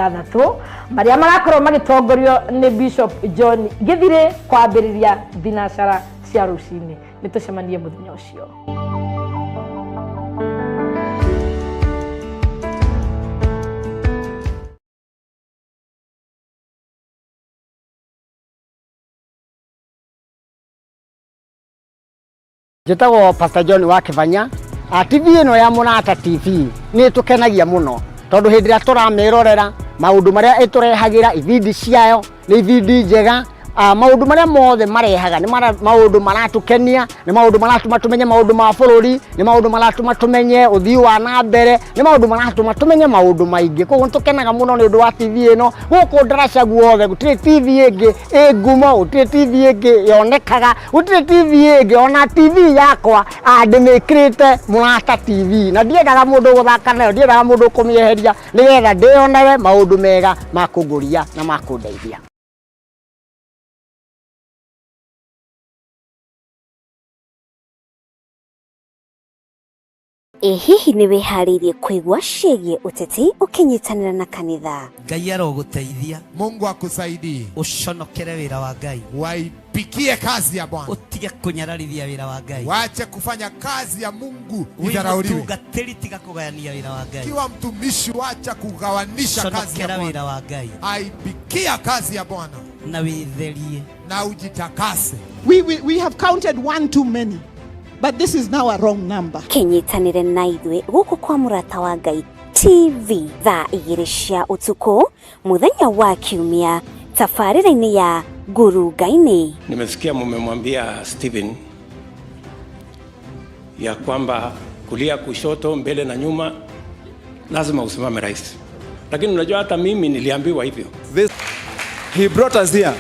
Ithathatũ marĩa marakorwo magĩtongorio nĩ Bishop John Gĩthirĩ kwambĩrĩria thinacara cia rũcinĩ. Nĩ tũcemanie mũthenya ũcio. Njĩtagwo Pastor John wa Kĩbanya. TV ĩno ya Mũrata TV nĩ ĩtũkenagia mũno tondũ hĩndĩ ĩrĩa tũramĩrorera maũndũ marĩa ĩtũrehagĩra, ibindi ciayo nĩ ibindi njega. Maũndũ marĩa mothe marehaga nĩ maũndũ maratũkenia, nĩ maũndũ maratũma tũmenye maũndũ ma bũrũri, nĩ maũndũ maratũma tũmenye ũthii wa na mbere, nĩ maũndũ maratũma tũmenye maũndũ maingĩ. Koguo nĩ tũkenaga mũno nĩ ũndũ wa TV ĩno. Gũkũ ndaraca guothe gũtirĩ TV ĩngĩ ĩ ngumo, gũtirĩ TV ĩngĩ yonekaga, gũtirĩ TV ĩngĩ, ona TV yakwa ndĩmĩkĩrĩte Mũrata TV, na ndiendaga mũndũ gũthaka nayo, ndiendaga mũndũ kũmĩeheria, nĩgetha ndĩyonawe maũndũ mega ma kũngũria na ma kũndeithia. Ĩ hihi nĩ wĩharĩirie kũigua ciĩgiĩ ũteti ũkĩnyitanĩra na kanitha? Ngai arogũteithia. Mungu akusaidie. Ũconokere wĩra wa Ngai. Waipikie kazi ya Bwana. Ũtige kũnyararithia wĩra wa Ngai. Wache kufanya kazi ya Mungu Wĩ idharauliwe. mũtungatĩri tiga kũgayania wĩra wa Ngai. Kiwa mtumishi, wacha kugawanisha kazi ya Conokera Bwana. wĩra wa Ngai. Aipikia kazi ya Bwana Na wĩtherie. na ujitakase. We have counted one too many, but this is now a wrong number. Kĩnyitanĩre na ithuĩ gũkũ kwa Mũrata wa Ngai TV thaa igĩrĩ cia ũtukũ mũthenya wa Kiumia tabarĩra-inĩ ya Ngurunga-inĩ. Nimesikia mumemwambia Stephen ya kwamba kulia, kushoto, mbele na nyuma lazima usimame rais, lakini unajua hata mimi niliambiwa hivyo. This, he brought us here.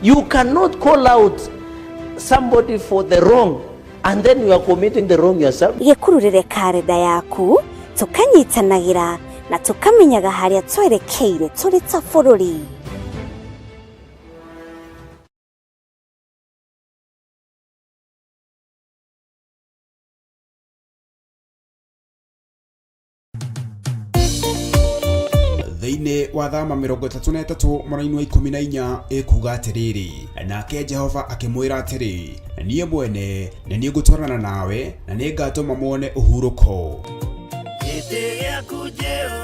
You cannot call out somebody for the wrong and then you are committing the wrong yourself. Gĩkururĩre karenda yaku tũkanyitanagĩra na tũkamenyaga harĩa twerekeire tũrĩ ta bũrũri. Thĩinĩ wa thama 33 mwena-inĩ wa 14 ĩkuga atĩrĩrĩ, nake Jehova akĩmwĩra atĩrĩ, niĩ mwene nĩ niĩ ngũtwarana nawe na nĩ ngatũma muone ũhurũko.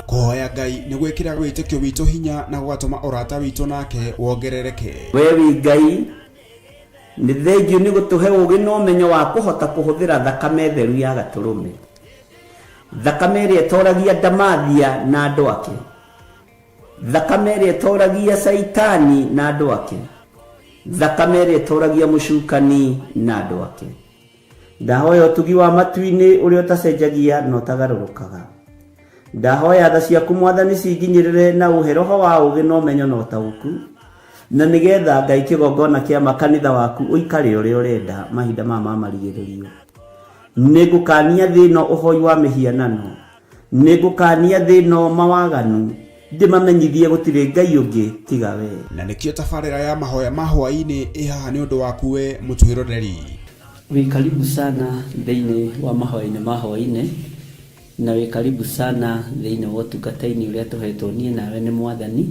Kũhoya Ngai nĩ gwĩkĩra wĩtĩkio witũ hinya na gũgatũma ũrata witũ nake wongerereke. We wĩ Ngai, nĩ thengiũ nĩ gũtũhe ũũgĩ na ũmenyo wa kũhota kũhũthĩra thakame theru ya gatũrũme, thakame ĩrĩa ĩtoragia ndamathia na andũ ake, thakame ĩrĩa ĩtoragia caitani na andũ ake, thakame ĩrĩa ĩtoragia mũcukani na andũ ake. Ndahoya ũtugi wa matu-inĩ ũrĩa ũtacenjagia na ũtagarũrũkaga. Ndahoya tha ciaku Mwathani cinginyĩrĩre na ũhe roho wa ũũgĩ na ũmenyo na ũtaũku, na nĩgetha Ngai kĩgongona kĩa makanitha waku ũikare ũrĩa ũrenda mahinda maya ma marigĩrĩrio. Nĩngũkania thĩ ĩno ũhoi wa mĩhianano, nĩngũkania thĩ ĩno mawaganu, ndĩmamenyithie gũtirĩ Ngai ũngĩ tiga we. Na nĩkĩo tabarĩra ya mahoya ma hwaĩ-inĩ ĩ haha nĩ ũndũ waku we mũtwĩroreri. Wĩ karibu sana thĩinĩ wa mahoya-inĩ ma hwaĩ-inĩ, na wĩ karibu sana thĩinĩ wa ũtungata-inĩ ũrĩa tũhetwo niĩ nawe nĩ Mwathani,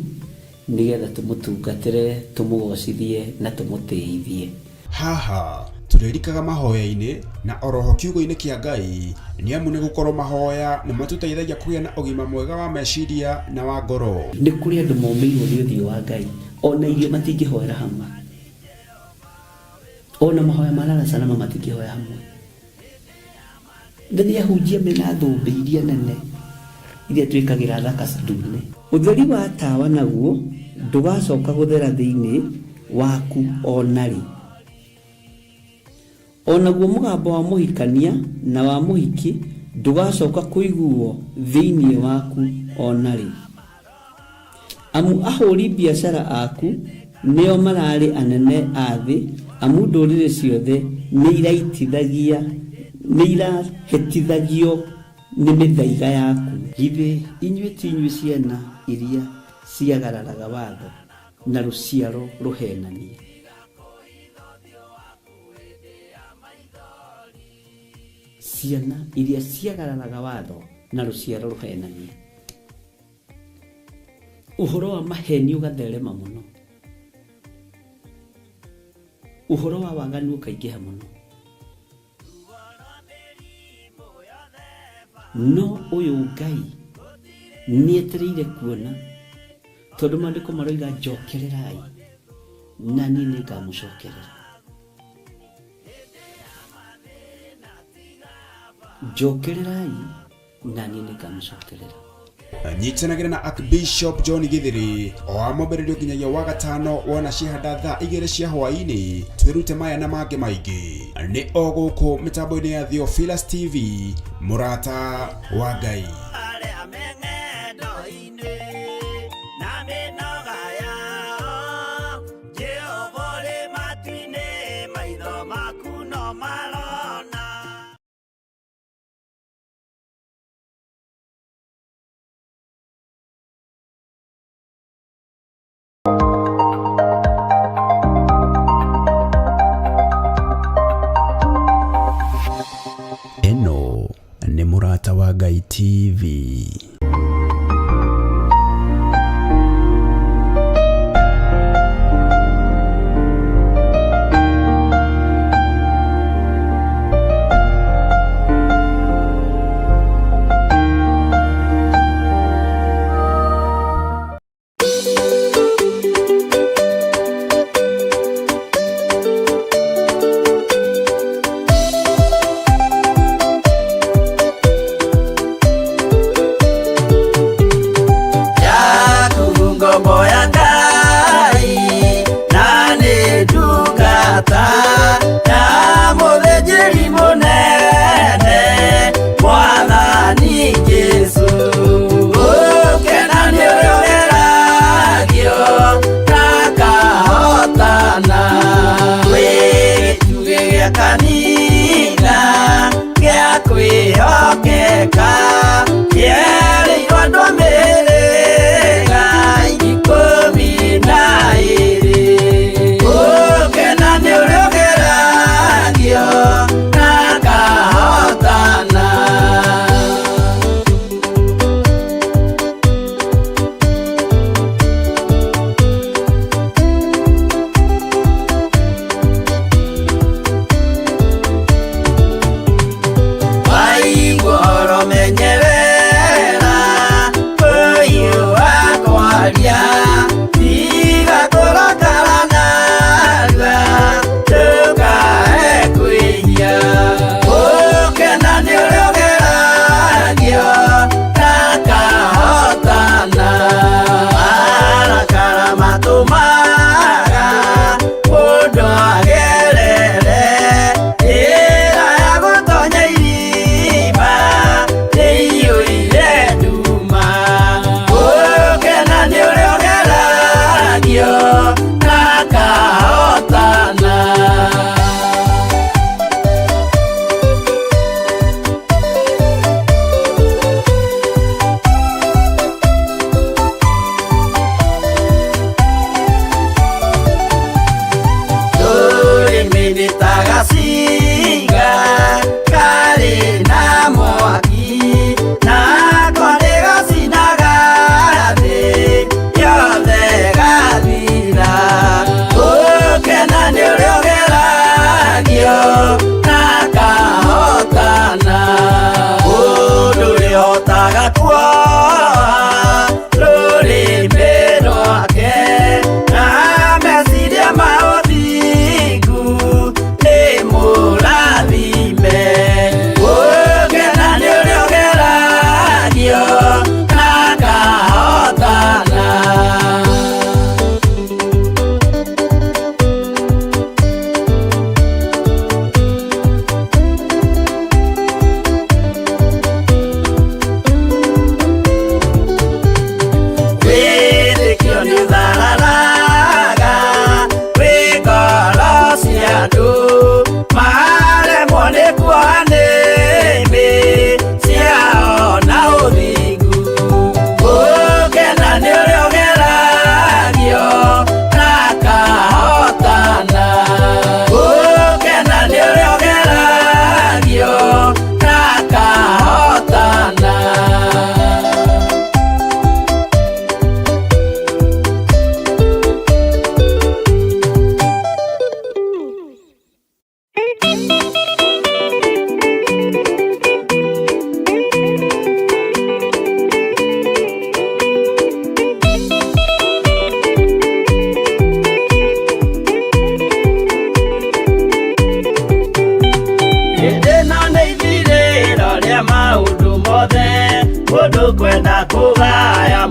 nĩgetha tũmũtungatĩre, tũmũgocithie na tũmũtĩithie. Haha tũrĩrikaga mahoya-inĩ na oroho kiugo-inĩ kĩa Ngai, nĩ amu nĩ gũkorwo mahoya nĩ matũteithagia kũgĩa na ũgima mwega wa meciria na wa ngoro. Nĩ kũrĩ andũ momĩirwo nĩ ũthiũ wa Ngai, ona irio matingĩhoera hamwe, ona mahoya ma lala salama matingĩhoya hamwe. Na nĩ ahunjia mena thũmbĩ iria nene iria twĩkagĩra thaka ndune. Ũtheri wa tawa naguo ndũgacoka gũthera thĩinĩ waku o na rĩ. O naguo mũgambo wa mũhikania na wa mũhiki ndũgacoka kũiguo thĩinĩ waku o na rĩ. Amu ahũri biacara aku nĩo mararĩ anene a thĩ, amu ndũrĩrĩ ciothe nĩirahĩtithagio nĩ mĩthaiga yaku. Githĩ inyuĩ ti inyuĩ ciana iria ciagararaga watho na rũciaro rũhenanie? Ciana iria ciagararaga watho na rũciaro rũhenanie. Ũhoro wa maheni ũgatherema mũno, ũhoro wa waganu ũkaingĩha mũno. No ũyũ Ngai nĩetereire kuona, tondũ maandĩko maroiga njokererai na niĩ nĩngamũcokerera. Njokererai na niĩ nĩngamũcokerera. Nyitanagĩra na Archbishop John Githiri o wa mwambĩrĩrio nginyagia wa gatano wona cihanda thaa 2 cia hwaĩ-inĩ, twĩrute maya na mangĩ maingĩ nĩ o gũkũ mĩtambo-inĩ ya Theophilus TV, mũrata wa Ngai. Ĩno nĩ Mũrata wa Ngai TV. Yaku ngombo ya Ngai na nĩ ndungata ya mũthĩnjĩri mũnene Mwathani Jesũ. Ũkena nĩ ũrĩa ũgeragio ndakahotana, wĩ gĩtugĩ gĩa kanitha gĩa kwĩhokeka, kĩerĩirwo andũ a mĩhĩrĩga 12. Ũkena nĩ ũrĩa ũgeragio ndakahotana. Waigua ũhoro menyerera, ũyũ wakwaria, tiga kũrakara narua, ndũkae kwĩhia. Ũkena nĩ ũrĩa ũgeragio ndakahotana. Marakara matũmaga mũndũ agerere njĩra ya gũtonya irima ĩiyũire nduma. Ũkena nĩ ũrĩa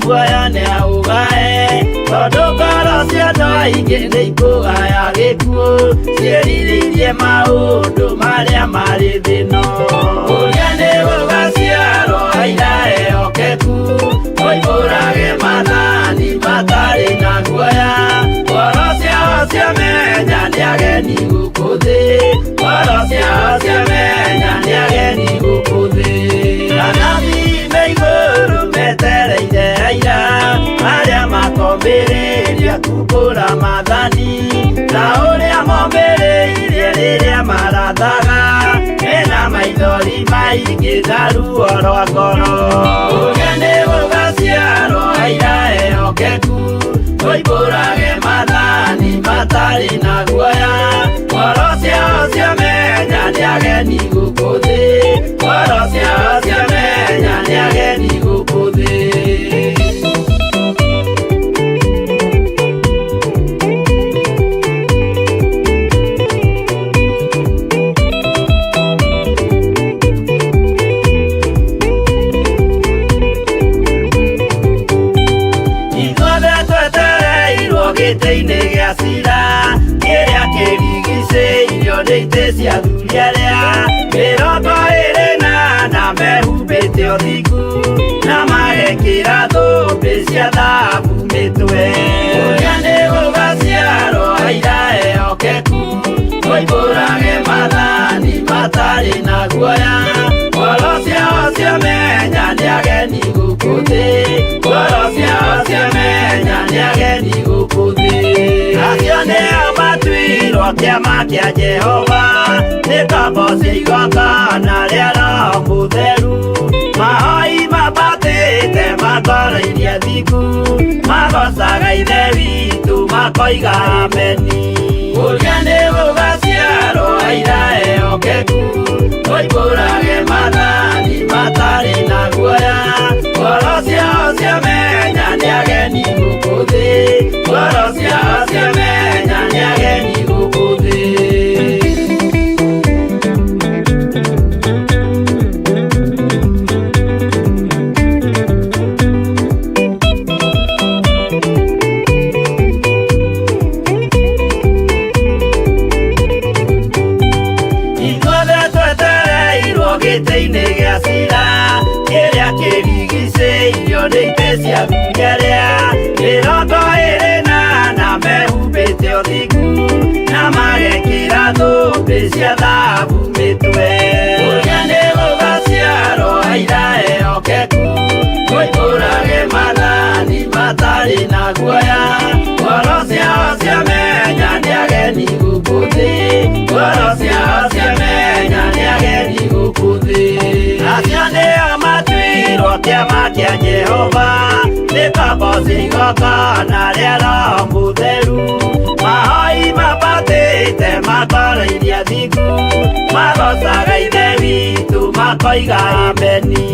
Muoyo nĩ aũgae tondũ ngoro cia andũ aingĩ nĩ ikũgaya gĩkuũ ciĩrirĩirie maũndũ marĩa marĩ thĩno. Ũrĩa nĩ gũgaciarwo aira ehokeku moimbũrage maathani matarĩ na guoya. Ngoro ciao ciamenya nĩ ageni gũkũ thĩ, ngoro ciao ciamenya nĩ ageni gũkũ thĩ. Anabii me igũrũ metereire aira arĩa makombĩrĩria kumbũra maathani ta ũrĩa mombĩrĩirie rĩrĩa marathaga mena maithori maingĩ na ruo rwa ngoro. Ũrĩa nĩ gũgaciarwo aira ehokeku moimbũrage maathani matarĩ na guoya. Ngoro ciao ciamenya nĩ ageni gũkũ thĩ, ngoro ciao ciamenya nĩ ageni gũkũ thĩ. Ithuothe twetereirwo gĩtĩ-inĩ gĩa cira kĩrĩa kĩrigicĩirio nĩ itĩ cia athuri arĩa 24 mehumbĩte ũthingu na magekĩra thũmbĩ cia thahabu mĩtwe. Ũrĩa nĩ gũgaciarwo aira ehokeku moimbũrage maathani matarĩ na guoya. Ngoro ciao ciamenya nĩ ageni gũkũ thĩ, ngoro ciao ciamenya nĩ ageni gũkũ thĩ. Acio nĩo matuirwo kĩama kĩa Jehova nĩ ngombo cia igongona rĩa Roho Mũtheru. Mahoi mambatĩte makoroirie thingu magocaga Ithe witũ makoiga ameni. Ũrĩa nĩ gũgaciarwo aira ehokeku moimbũrage maathani matarĩ na guoya. Ngoro ciao ciamenya nĩ ageni gũkũ thĩ, ngoro ciao ciamenya nĩ ageni gũkũ thĩ. Ithuothe twetereirwo gĩtĩ-inĩ gĩa cira kĩrĩa kĩrigicĩirio nĩ itĩ cia athuri arĩa 24 mehumbĩte ũthingu na magekĩra thũmbĩ cia thahabu mĩtwe. Ũrĩa nĩ gũgaciarwo aira ehokeku moimbũrage maathani matarĩ na guoya. Ngoro ciao ciamenya nĩ ageni gũkũ thĩ, ngoro ciao ciamenya nĩ ageni gũkũ thĩ. Acio nĩo matuirwo kĩama kĩa Jehova nĩ ngombo cia igongona rĩa Roho Mũtheru. Mahoi mambatĩte makoroirie thingu magocaga Ithe witũ makoiga ameni.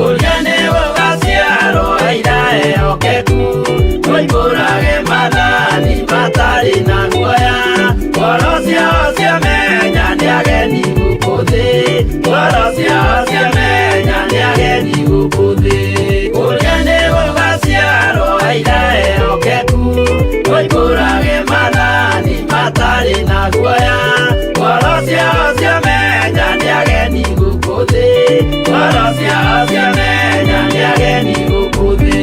Ũrĩa nĩ gũgaciarwo aira ehokeku moimbũrage maathani matarĩ na guoya. Ngoro ciao ciamenya nĩ ageni gũkũ thĩ, ngoro ciao ciamenya nĩ ageni gũkũ thĩ. Ũrĩa nĩ gũgaciarwo aira ehokeku moimbũrage maathani matarĩ na guoya. Ngoro ciao ciamenya nĩ ageni gũkũ thĩ, ngoro ciao ciamenya nĩ ageni gũkũ thĩ.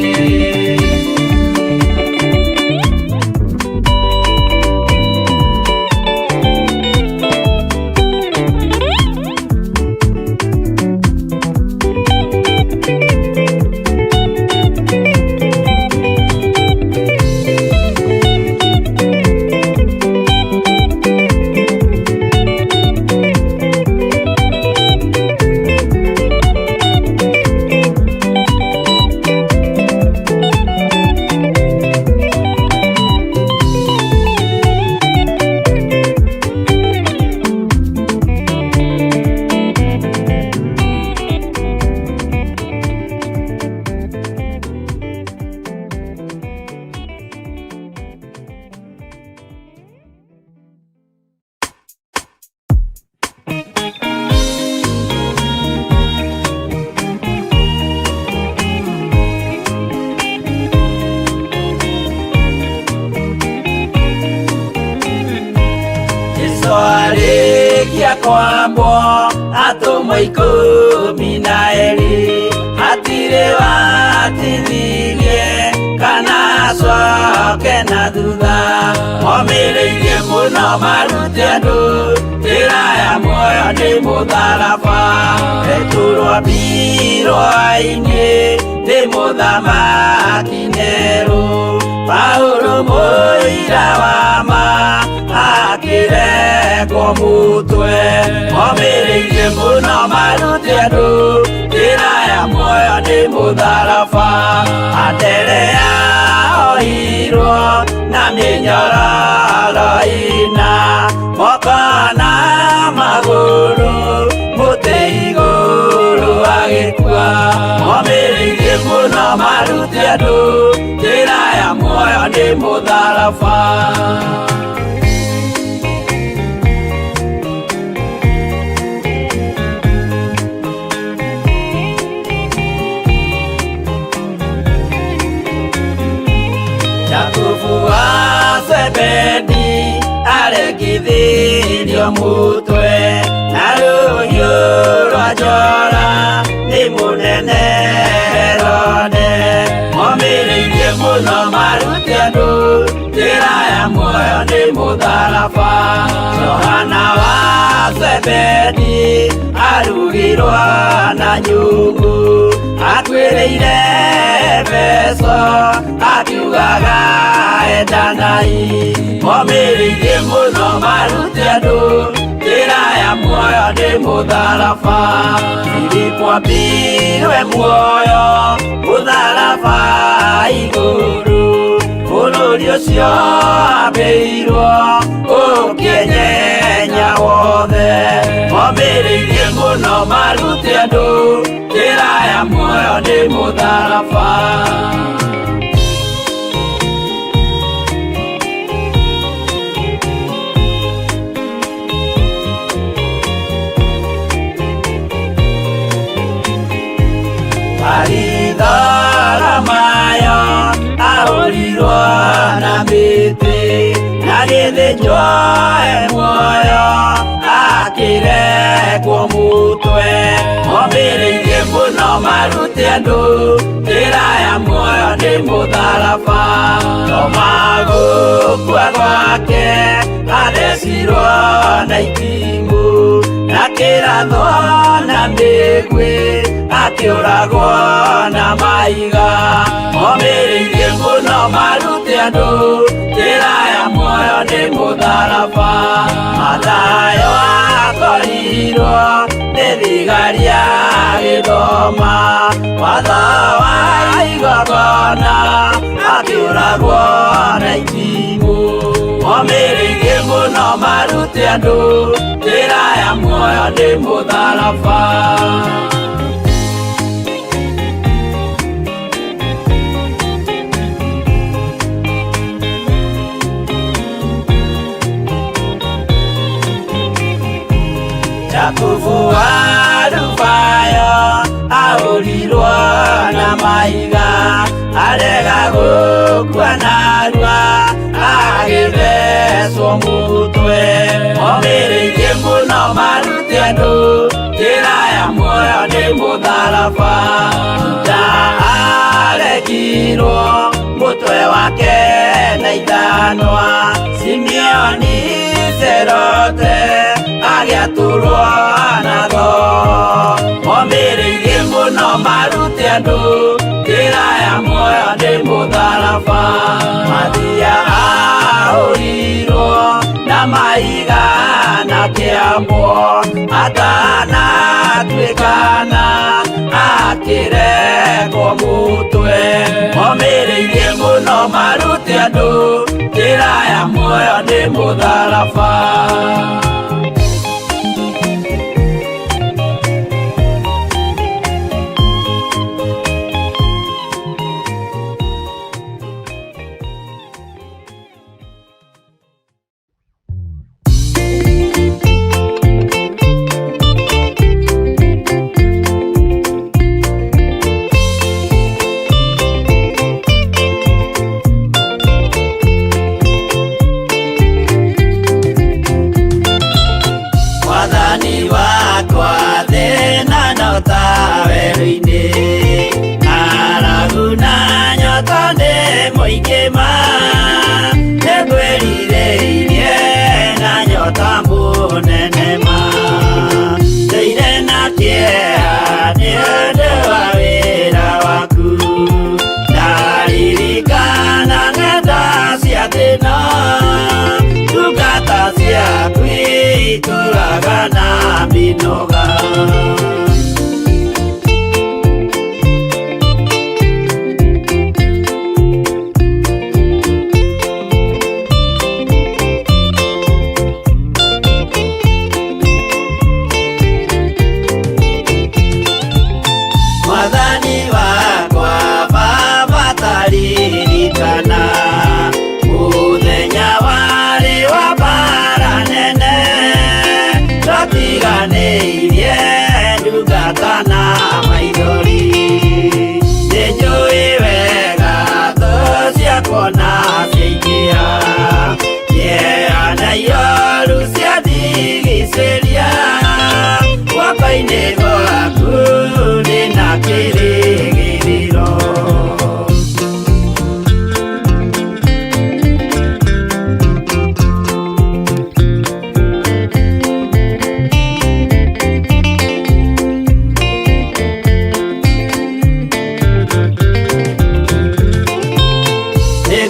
Kwambwo atũmwo 12 hatirĩ watithirie kana acoke na thutha momĩrĩirie mũno marute andũ njĩra ya muoyo nĩ mũtharaba Petero ambirwo-inĩ nĩ mũthamaki Nero Paulo mũira wa ma akĩrekwo mũtwe momĩrĩirie mũno marute andũ njĩra ya muoyo nĩ mũtharaba Anderea ohirwo na mĩnyororo ĩna moko na magũrũ mũtĩ igũrũ agĩkua momĩrĩirie mũno marute andũ njĩra ya muoyo nĩ mũtharaba. Jakubu wa Zebedi arekithirio mutwe na rũhiũ rwa njora nĩ mũnene Herode momĩrĩirie mũno marute andũ njĩra ya muoyo nĩ mũtharaba Johana wa Zebedi arugirwo na nyungu akuĩrĩire Efeso akiugaga endanai momĩrĩirie mũno marute andũ njĩra ya muoyo nĩ mũtharaba Filipo ambirwe muoyo mũtharaba igũrũ bũrũri ũcio ambĩirwo ũkĩenyenya wothe momĩrĩirie mũno marute andũ njĩra ya muoyo nĩ mũtharaba. Baritholomayo ahũrirwo na mĩtĩ na gĩthĩnjwo e muoyo akĩrekwo mũtwe momĩrĩirie mũno marute andũ njĩra ya muoyo nĩ mũtharaba Toma gũkua gwake athecirwo na itimũ na kĩrathwo na mĩguĩ akĩũragwo na mahiga momĩrĩirie mũno marute andũ njĩra ya muoyo nĩ mũtharaba Mathayo akorirwo nĩ thigari agĩthoma watho wa igongona akĩũragwo na itimũ momĩrĩirie mũno marute andũ njĩra ya muoyo nĩ mũtharaba. Jakubu wa Alufayo ahũrirwo na mahiga arega gũkua narua agĩthecwo mũtwe momĩrĩirie mũno marute andũ njĩra ya muoyo nĩ mũtharaba Juda arekirwo mũtwe wake na ithanwa Simeoni Serote agĩatũrwo na thoo momĩrĩirie mũno marute andũ njĩra ya muoyo nĩ mũtharaba Mathia ahũrirwo na mahiga na kĩambwo atanatuĩkana akĩrekwo mũtwe momĩrĩirie mũno marute andũ njĩra ya muoyo nĩ mũtharaba. ma nĩngwĩrirĩirie na nyota mũnene ma ndeire na kĩeha nĩ ũndũ wa wĩra waku ndaririkana ng'enda cia thĩna ndungata ciaku itũraga na mĩnoga. Mwathani wakwa Baba taririkana mũthenya warĩ wa mbara nene twatiganĩirie ndungata na maithori nĩnjũĩ wega thũ ciakwa ciaingĩha kĩeha na ioru ciandigicĩria guoko-inĩ gwaku ndĩna kĩrĩgĩrĩro.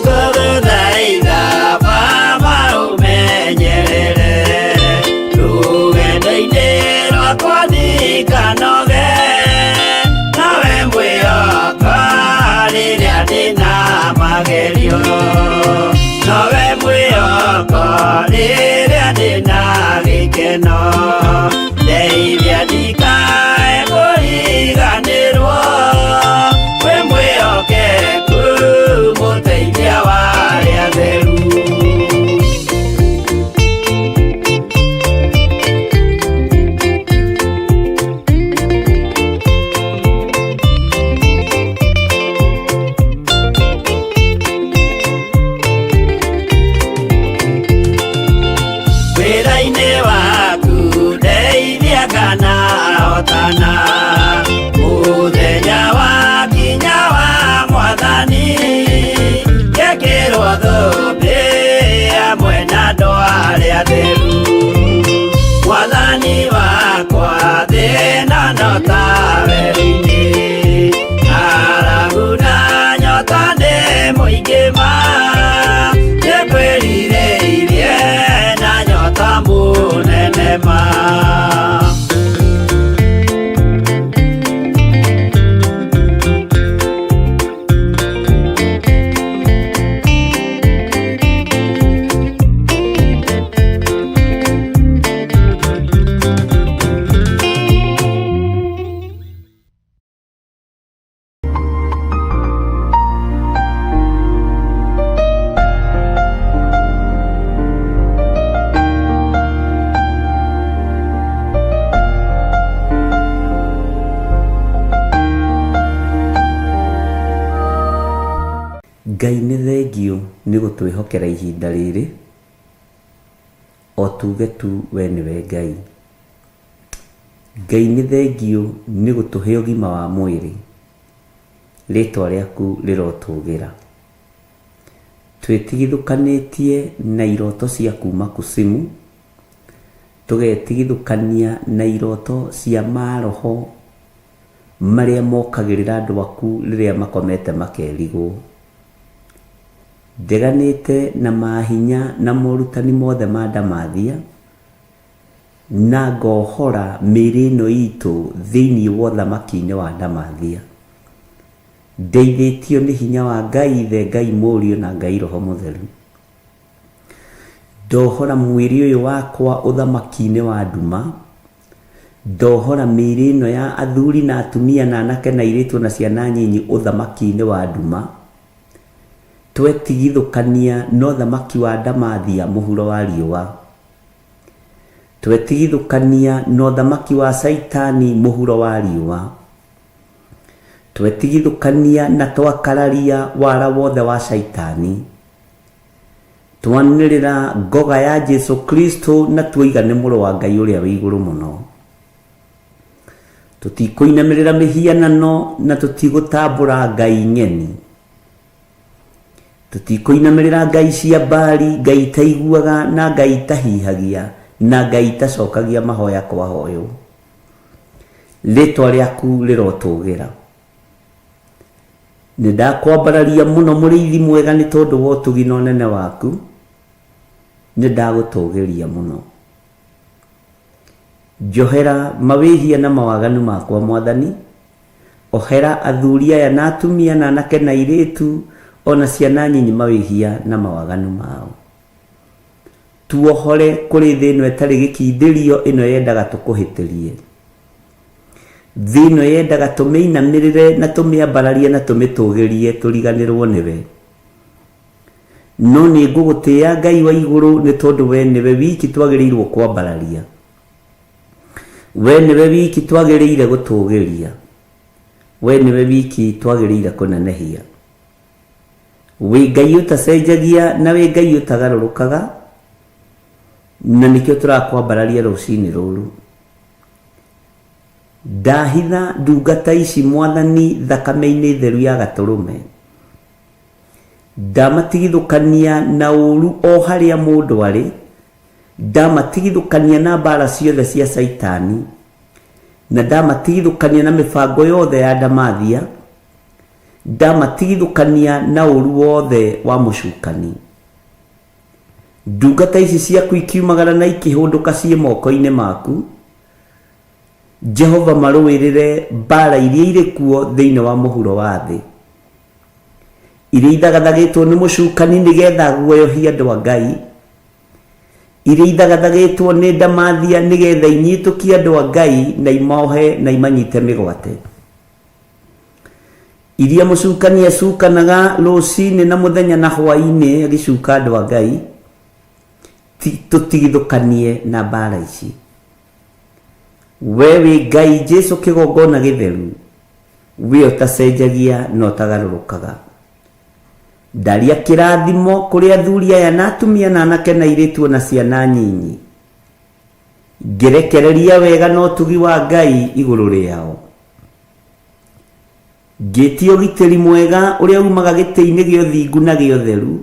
Nĩngũgũthaitha Baba ũmenyerere rũgendo-inĩ rwakwa ndikanoge nawe mwĩhoka rĩrĩa ndĩna magerio nowe mwĩhoko rĩrĩa ndĩna gĩkeno ndeithia ndikae kũriganĩrwo wĩ mwĩhokeku mũteithia wa arĩa atheru. Wĩra-inĩ waku ndeithia kana hotana mũthenya wakinya wa mwathani ngekĩrwo thũmbĩ hamwe na andũ arĩa atheru mwathani wakwa thĩna no ta werũ-inĩ ng'aragu na nyota nĩ mũingĩ ma nĩngwĩrirĩirie na nyota mũnene ma. Ngai nĩ thengio nĩ gũtwĩhokera ihinda rĩrĩ o tuge tu we nĩwe Ngai. Ngai nĩ thengio nĩ gũtũhe ũgima wa mwĩrĩ, rĩtwa rĩaku rĩrotũgĩra. Twĩtigithũkanĩtie na iroto cia kuma kusimu, tũgetigithũkania na iroto cia maroho marĩa mokagĩrĩra andũ aku rĩrĩa makomete makerigwo. Ndeganĩte na mahinya na morutani mothe ma ndamathia na ngohora mĩĩrĩ ĩno itũ thĩinĩ wa ũthamaki-inĩ wa ndamathia. Ndeithĩtio nĩ hinya wa Ngai Ithe, Ngai Mũriũ na Ngai Roho Mũtheru. Ndohora mwĩrĩ ũyũ wakwa ũthamaki-inĩ wa nduma, ndohora mĩĩrĩ ĩno ya athuri na atumia na anake na airĩtu na ciana nyinyi ũthamaki-inĩ wa nduma. Twetigithũkania na ũthamaki wa ndamathia mũhuro wa riũa. Twetigithũkania na ũthamaki wa Caitani mũhuro wa riũa. Twetigithũkania na twakararia wara wothe wa Caitani. Twanĩrĩra ngoga ya Jesu Kristo na tuoiga nĩ mũrũ wa Ngai ũrĩa wĩ igũrũ mũno. Tũtikũinamĩrĩra mĩhianano na tũtigũtambũra ngai ng'eni. Tũtikũinamĩrĩra ngai cia Baali, ngai itaiguaga na ngai itahihagia na ngai itacokagia mahoya kwahoywo. Rĩtwa rĩaku rĩrotũgĩra. Nĩ ndakwambararia mũno mũrĩithi mwega nĩ tondũ wa ũtugi na ũnene waku, nĩ ndagũtũgĩria mũno. Njohera mawĩhia na mawaganu makwa Mwathani, Ohera athuri aya na atumia na anake na airĩtu o na ciana nyinyi mawĩhia na mawaganu mao. Tuohore kũrĩ thĩ ĩno ĩtarĩ gĩkindĩrio ĩno yendaga tũkũhĩtĩrie. Thĩ ĩno yendaga tũmĩinamĩrĩre na tũmĩambararie na tũmĩtũgĩrie tũriganĩrwo nĩwe. No nĩ ngũgũtĩĩa Ngai wa igũrũ nĩ tondũ we nĩwe wiki twagĩrĩirwo kwambararia. We nĩwe wiki twagĩrĩire gũtũũgĩria. We nĩwe wiki twagĩrĩire kũnenehia. Wĩ Ngai ũtacenjagia na wĩ Ngai ũtagarũrũkaga, na nĩkĩo tũrakwambararia rũcinĩ rũrũ. Ndahitha ndungata ici Mwathani thakame-inĩ theru ya Gatũrũme. Ndamatigithũkania na ũũru o harĩa mũndũ arĩ, Ndamatigithũkania na mbaara ciothe cia Caitani, na ndamatigithũkania na mĩbango yothe ya ndamathia, ndamatigithũkania na ũũru wothe wa mũcukani. Ndungata ici ciaku ikiumagara na ikĩhũndũka ciĩ moko-inĩ maku, Jehova marũĩrĩre mbaara iria irĩ kuo thĩinĩ wa mũhuro wa thĩ, iria ithagathagĩtwo nĩ mũcukani nĩgetha aguoyohie andũ a Ngai, iria ithagathagĩtwo nĩ ndamathia nĩgetha inyitũkie andũ a Ngai na imohe na imanyite mĩgwate, iria mũcukani acukanaga rũcinĩ na mũthenya na hwaĩ-inĩ agĩcuka andũ a Ngai, tũtigithũkanie na mbara ici. We wĩ Ngai Jesu kĩgongona gĩtheru, we ũtacenjagia na ũtagarũrũkaga. Ndaria kĩrathimo kũrĩ athuri aya na atumia na anake na airĩtu o na ciana nyinyi. Ngĩrekereria wega na ũtugi wa Ngai igũrũ rĩao. Ngĩtia ũgitĩri mwega ũrĩa umaga gĩtĩ-inĩ gĩa ũthingu na gĩa ũtheru.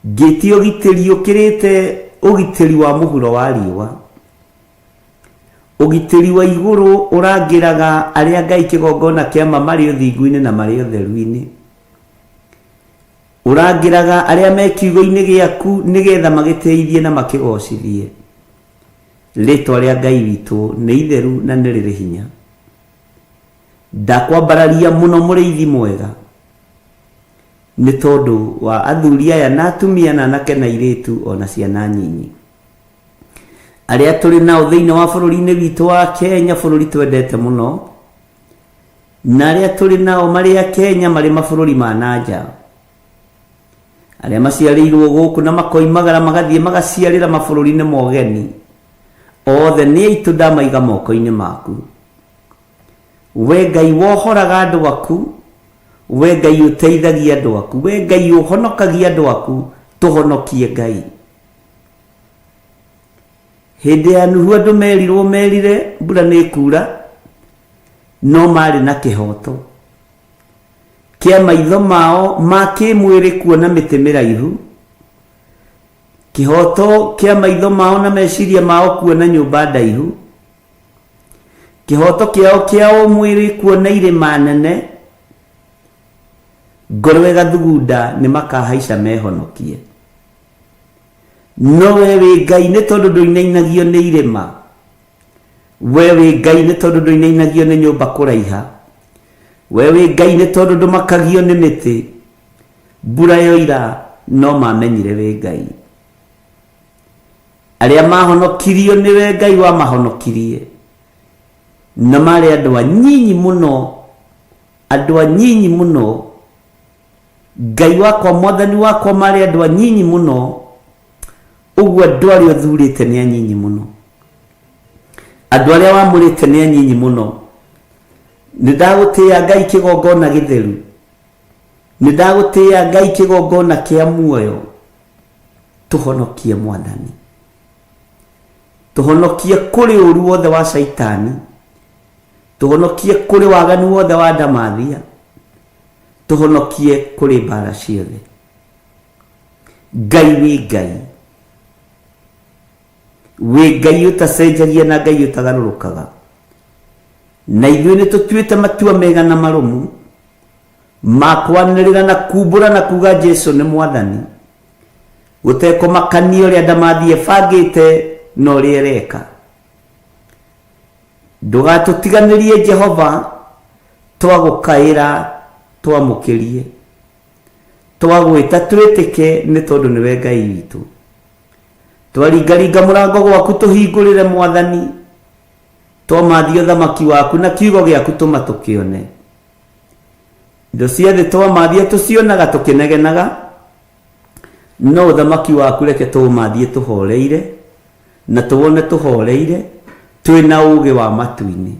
Ngĩtia ũgitĩri ũkĩrĩte ũgitĩri wa mũhuro wa riũa. Ũgitĩri wa igũrũ ũrangĩraga arĩa Ngai kĩgongona kĩa ma marĩ ũthingu-inĩ na marĩ ũtheru-inĩ. Ũrangĩraga arĩa me kiugo-inĩ gĩaku nĩgetha magĩtĩithie na makĩgocithie. Rĩtwa rĩa Ngai witũ nĩ itheru na nĩ rĩrĩ hinya. Ndakwambararia mũno mũrĩithi mwega nĩ tondũ wa athuri aya na atumia na anake na airĩtu o na ciana nyinyi. Arĩa tũrĩ nao thĩinĩ wa bũrũri-inĩ witũ wa Kenya, bũrũri twendete mũno, na arĩa tũrĩ nao marĩ a Kenya marĩ mabũrũri ma na nja, arĩa maciarĩirwo gũkũ na makoimagara magathiĩ magaciarĩra mabũrũri-inĩ ma ũgeni, othe nĩ aitũ ndamaiga moko-inĩ maku. We Ngai wohoraga andũ aku, we Ngai ũteithagia andũ aku, we Ngai ũhonokagia andũ aku, tũhonokie Ngai. Hĩndĩ ya Nuhu andũ merirwo merire mbura nĩ ĩkura, no marĩ na kĩhoto kĩa maitho mao ma kĩmwĩrĩ kuona mĩtĩ mĩraihu, kĩhoto kĩa maitho mao na meciria mao kuona nyũmba ndaihu, kĩhoto kĩao kĩa ũmwĩrĩ kuona irĩma nene, ngoro ĩgathugunda nĩ makahaica mehonokie. No we wĩ Ngai nĩ tondũ ndũinainagio nĩ irĩma. We wĩ Ngai nĩ tondũ ndũinainagio nĩ nyũmba kũraiha. We wĩ Ngai nĩ tondũ ndũmakagio nĩ mĩtĩ. Mbura yoira no mamenyire wĩ Ngai. Arĩa mahonokirio nĩwe Ngai wamahonokirie. Na marĩ andũ anyinyi mũno, andũ anyinyi mũno. Ngai wakwa, Mwathani wakwa, marĩ andũ anyinyi mũno, ũguo andũ arĩa ũthurĩte nĩ anyinyi mũno, andũ arĩa wamũrĩte nĩ anyinyi mũno. Nĩ ndagũtĩĩa Ngai kĩgongona gĩtheru, nĩ ndagũtĩĩa Ngai kĩgongona kĩa muoyo. Tũhonokie Mwathani, tũhonokie kũrĩ ũru wothe wa Caitani, tũhonokie kũrĩ waganu wothe wa ndamathia. Tũhonokie kũrĩ mbara ciothe. Ngai wĩ Ngai. Wĩ Ngai ũtacenjagia na Ngai ũtagarũrũkaga. Na ithuĩ nĩ tũtuĩte matua mega na marũmu ma kwanĩrĩra na kumbũra na kuga Jesu nĩ Mwathani, gũtekũmakania ũrĩa ndamathia ĩbangĩte na ũrĩa ĩreka. Ndũgatũtiganĩrie Jehova, twagũkaĩra twamũkĩrie, twagwĩta twĩtĩke nĩ tondũ nĩwe Ngai witũ. Twaringaringa mũrango gwaku tũhingũrĩre Mwathani, twamathia ũthamaki waku na kiugo gĩaku tũma tũkĩone. Indo cia thĩ twamathia tũcionaga tũkĩnegenaga, no ũthamaki waku reke tũũmathie tũhoreire na tũwone tũhoreire twĩ na ũũgĩ wa matu-inĩ.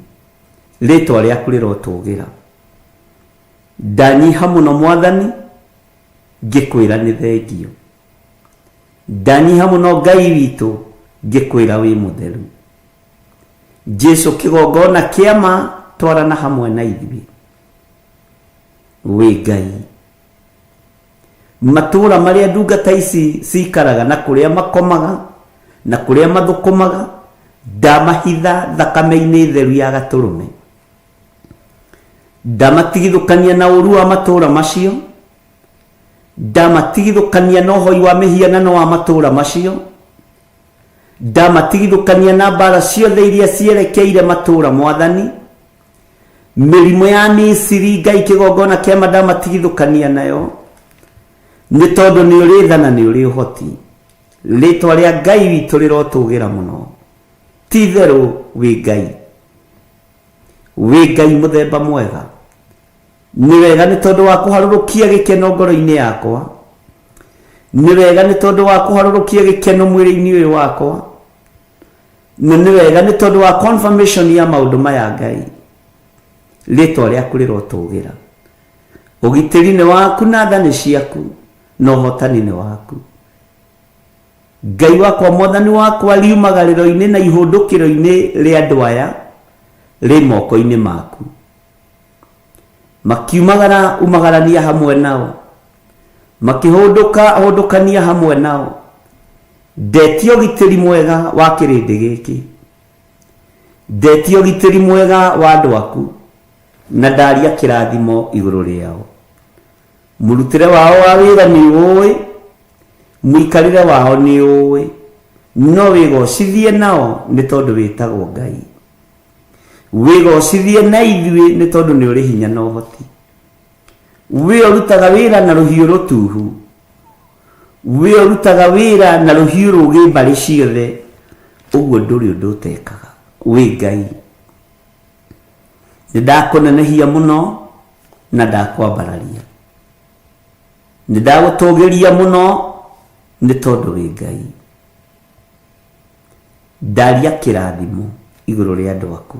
Rĩtwa rĩaku rĩrotũgĩra. Ndanyiha mũno Mwathani ngĩkwĩra nĩ thengio. Ndanyiha mũno Ngai witũ ngĩkwĩra wĩ mũtheru. Jesu kĩgongona kĩa ma twarana hamwe na ithuĩ. Wĩ Ngai. Matũũra marĩa ndungata ici cikaraga na kũrĩa makomaga na kũrĩa mathũkũmaga ndamahitha thakame-inĩ theru ya gatũrũme. Ndamatigithũkania na ũũru wa matũũra macio, ndamatigithũkania na ũhoi wa mĩhianano wa matũũra macio, ndamatigithũkania na mbara ciothe iria cierekeire matũũra Mwathani, mĩrimũ ya Misiri Ngai kĩgongona kĩama ndamatigithũkania nayo, nĩ tondũ nĩ ũrĩ tha na nĩ ũrĩ ũhoti. Rĩtwa rĩa Ngai witũ rĩrotũgĩra mũno. Ti itherũ wĩ Ngai. Wĩ Ngai mũthemba mwega. Nĩ wega nĩ tondũ wa kũharũrũkia gĩkeno ngoro-inĩ yakwa. Nĩ wega nĩ tondũ wa kũharũrũkia gĩkeno mwĩrĩ-inĩ ũyũ wakwa. Na nĩ wega nĩ tondũ wa confirmation ya maũndũ maya Ngai. Rĩtwa rĩaku rĩrotũgĩra. Ũgitĩri nĩ waku na tha nĩ ciaku na ũhotani nĩ waku. Ngai wakwa Mwathani wakwa riumagarĩro-inĩ na ihũndũkĩro-inĩ rĩa andũ aya rĩ moko-inĩ maku. Makiumagara umagarania hamwe nao, makĩhũndũka hũndũkania hamwe nao. Ndetia ũgitĩri mwega wa kĩrĩndĩ gĩkĩ, ndetia ũgitĩri mwega wa andũ aku, na ndaria kĩrathimo igũrũ rĩao. Mũrutĩre wao wa wĩra nĩ ũĩ, mũikarĩre wao nĩ ũĩ, no wĩgocithie nao nĩ tondũ wĩtagwo Ngai. Wĩgocithie na ithuĩ nĩ tondũ nĩ ũrĩ hinya na ũhoti. We ũrutaga wĩra na rũhiũ rũtuhu, we ũrutaga wĩra na rũhiũ rũgĩ mbarĩ ciothe, ũguo ndũrĩ ũndũ ũtekaga. Wĩ Ngai. Nĩ ndakũnenehia mũno na ndakwambararia. Nĩ ndagũtũgĩria mũno nĩ tondũ wĩ Ngai. Ndaria kĩrathimo igũrũ rĩa andũ aku.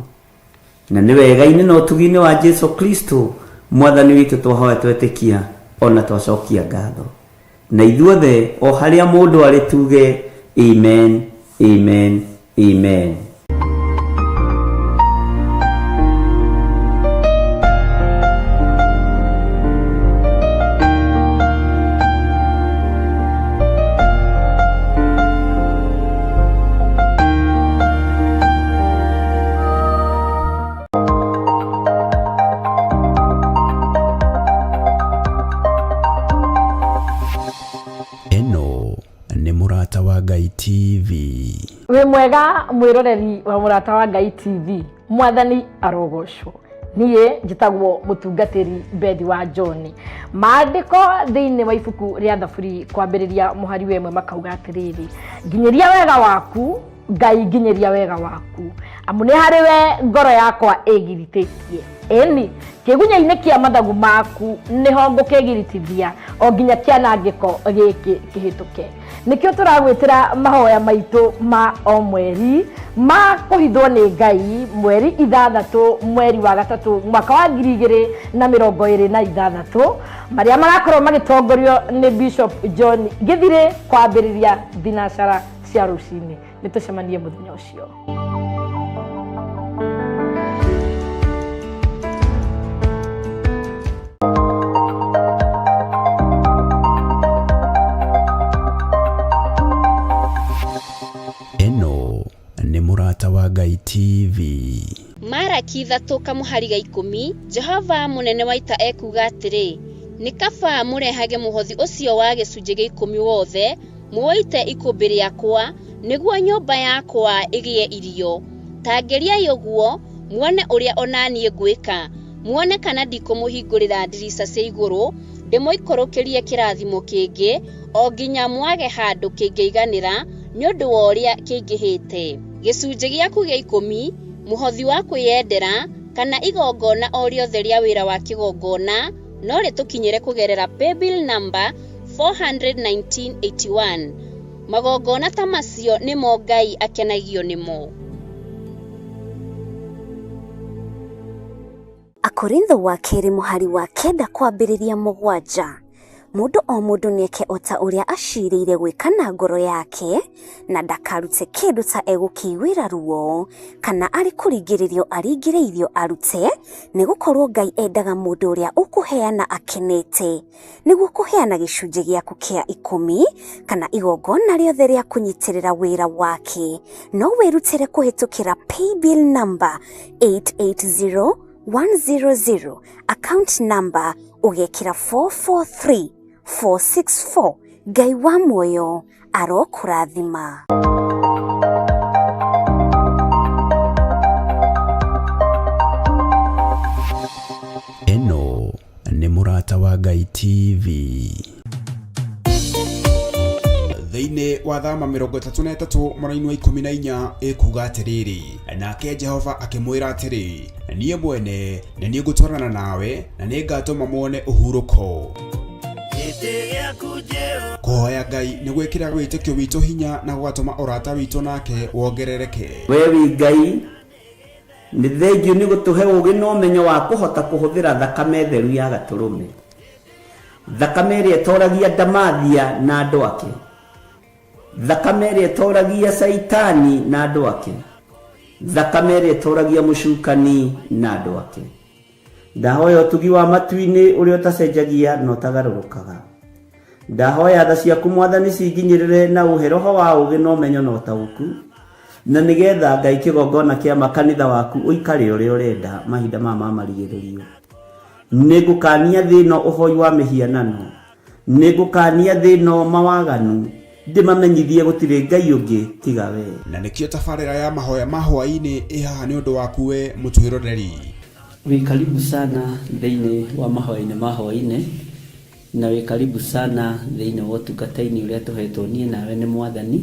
Na nĩ wega-inĩ na ũtugi-inĩ wa Jesu Kristo Mwathani witũ twahoya twetĩkia ona twacokia ngatho. Na ithuothe o harĩa mũndũ arĩ tuge amen, amen, amen. Ĩno nĩ Mũrata wa Ngai TV. Wĩ mwega mwĩroreri wa Mũrata wa Ngai TV, Mwathani arogocwo. Niĩ njĩtagwo mũtungatĩri Bethi wa John. Maandĩko thĩinĩ wa ibuku rĩa Thaburi kwambĩrĩria mũhari wa ĩmwe makauga atĩrĩrĩ, nginyĩria wega waku Ngai, nginyĩria wega waku, amu nĩ harĩ we ngoro yakwa ĩgiritĩtie. Ĩni, kĩgunya-inĩ kĩa mathagu maku nĩho ngũkĩgiritithia o nginya kĩanangĩko gĩkĩ kĩhĩtũke. Nĩkĩo tũragwĩtĩra mahoya maitũ ma o mweri ma kũhithwo nĩ Ngai, mweri 6 mweri wa gatatũ mwaka wa 2026, marĩa marakorwo magĩtongorio nĩ Bishop John Gĩthirĩ kwambĩrĩria thinacara cia rũcinĩ. Nĩ tũcemanie mũthenya ũcio. Malaki 3 kamũhari ga 10, Jehova mũnene wa ita ekuuga atĩrĩ, Nĩ kaba mũrehage mũhothi ũcio wa gĩcunjĩ gĩa ikũmi wothe, mũũite ikũmbĩ rĩakwa, nĩguo nyũmba yakwa ĩgĩe irio. Ta ngeriai ũguo, muone ũrĩa o na niĩ ngwĩka, muone kana ndikũmũhingũrĩra ndirica cia igũrũ, ndĩmũikũrũkĩrie kĩrathimo kĩngĩ, o nginya mwage handũ kĩngĩiganĩra nĩ ũndũ wa ũrĩa kĩingĩhĩte. Gĩcunjĩ gĩaku gĩa ikũmi, mũhothi wa kwĩyendera, kana igongona o rĩothe rĩa wĩra wa kĩgongona no rĩtũkinyĩre kũgerera paybill number 41981. Magongona ta macio nĩmo Ngai akenagio nĩmo. Akorintho wa kerĩ mũhari wa kenda kwambĩrĩria mũgwanja. Mũndũ o mũndũ nĩeke o ta ũrĩa aciirĩire gwĩka na ngoro yake, na ndakarute kĩndũ ta egũkĩiguĩra ruo, kana arĩ kũringĩrĩrio aringĩrĩirio arute, nĩgũkorwo Ngai endaga mũndũ ũrĩa ũkũheana akenete. Nĩguo kũheana gĩcunjĩ gĩaku kĩa ikũmi, kana igongona rĩothe rĩa kũnyitĩrĩra wĩra wake, no wĩrutĩre kũhĩtũkĩra paybill number 880100, account number ũgekĩra 443464. Ngai wa muoyo arokũrathima. Ĩno nĩ Mũrata wa Ngai TV. Thĩinĩ wa thama 33 mũraini wa 14 ĩkuga atĩrĩrĩ, nake Jehova akĩmwĩra atĩrĩ, niĩ mwene nĩ niĩ ngũtwarana nawe na nĩ ngatũma muone ũhurũko. Kũhoya Ngai nĩ gwĩkĩraga wĩtĩkio witũ hinya na gũgatũma ũrata witũ nake wongerereke. We wĩ Ngai, nĩ thengiũ nĩ gũtũhe ũũgĩ na ũmenyo wa kũhota kũhũthĩra thakame theru ya Gatũrũme, thakame ĩrĩa ĩtoragia ndamathia na andũ ake, thakame ĩrĩa ĩtoragia Caitani na andũ ake, thakame ĩrĩa ĩtoragia mũcukani na andũ ake. Ndahoya ũtugi wa matu-inĩ ũrĩa ũtacenjagia na ũtagarũrũkaga. Ndahoya tha ciaku Mwathani cinginyĩrĩre na ũhe roho wa ũũgĩ na ũmenyo na ũtaũku, na nĩgetha Ngai kĩgongona kĩa makanitha waku ũikare ũrĩa ũrenda mahinda maya ma marigĩrĩrio. Nĩngũkania thĩ ĩno ũhoi wa mĩhianano, nĩngũkania thĩ ĩno mawaganu, ndĩmamenyithie gũtirĩ Ngai ũngĩ tiga we. Na nĩkĩo tabarĩra ya mahoya ma hwaĩ-inĩ ĩ haha nĩ ũndũ waku we mũtwĩroreri. Wĩ karibu sana thĩinĩ wa mahoya-inĩ ma hwaĩ-inĩ, na wĩ karibu sana thĩinĩ wa ũtungata-inĩ ũrĩa tũhetwo niĩ nawe nĩ Mwathani,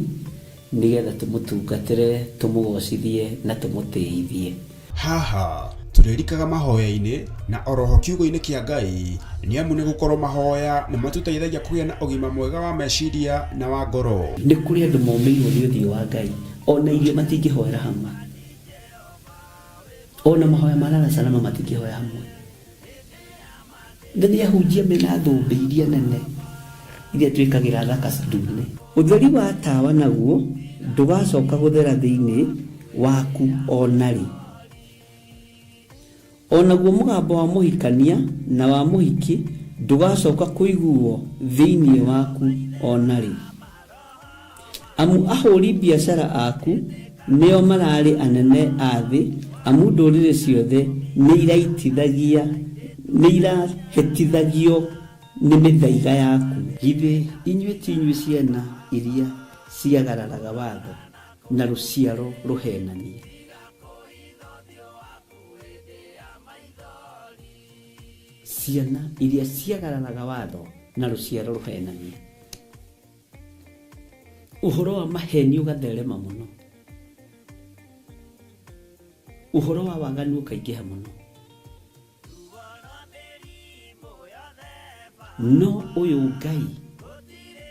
nĩgetha tũmũtungatĩre, tũmũgocithie na tũmũtĩithie. Haha tũrĩrikaga mahoya-inĩ na oroho kiugo-inĩ kĩa Ngai, nĩ amu nĩ gũkorwo mahoya nĩ matũteithagia kũgĩa na ũgima mwega wa meciria na wa ngoro. Nĩ kũrĩ andũ momĩirwo nĩ ũthiũ wa Ngai, ona irio matingĩhoera hamwe, ona mahoya ma lala salama matingĩhoya hamwe. Na nĩ ahunjia mena thũmbĩ iria nene iria twĩkagĩra thaka ndune. Ũtheri wa tawa naguo ndũgacoka gũthera thĩinĩ waku o na rĩ. O naguo mũgambo wa mũhikania na wa mũhiki ndũgacoka kũiguwo thĩinĩ waku o na rĩ. Amu ahũri biacara aku nĩo mararĩ anene a thĩ, amu ndũrĩrĩ ciothe nĩirahĩtithagio nĩ mĩthaiga yaku. Githĩ inyuĩ ti inyuĩ ciana iria ciagararaga watho, na rũciaro rũheenania? Ciana iria ciagararaga watho, na rũciaro rũheenania. Ũhoro wa maheni ũgatherema mũno, ũhoro wa waganu ũkaingĩha mũno. No ũyũ Ngai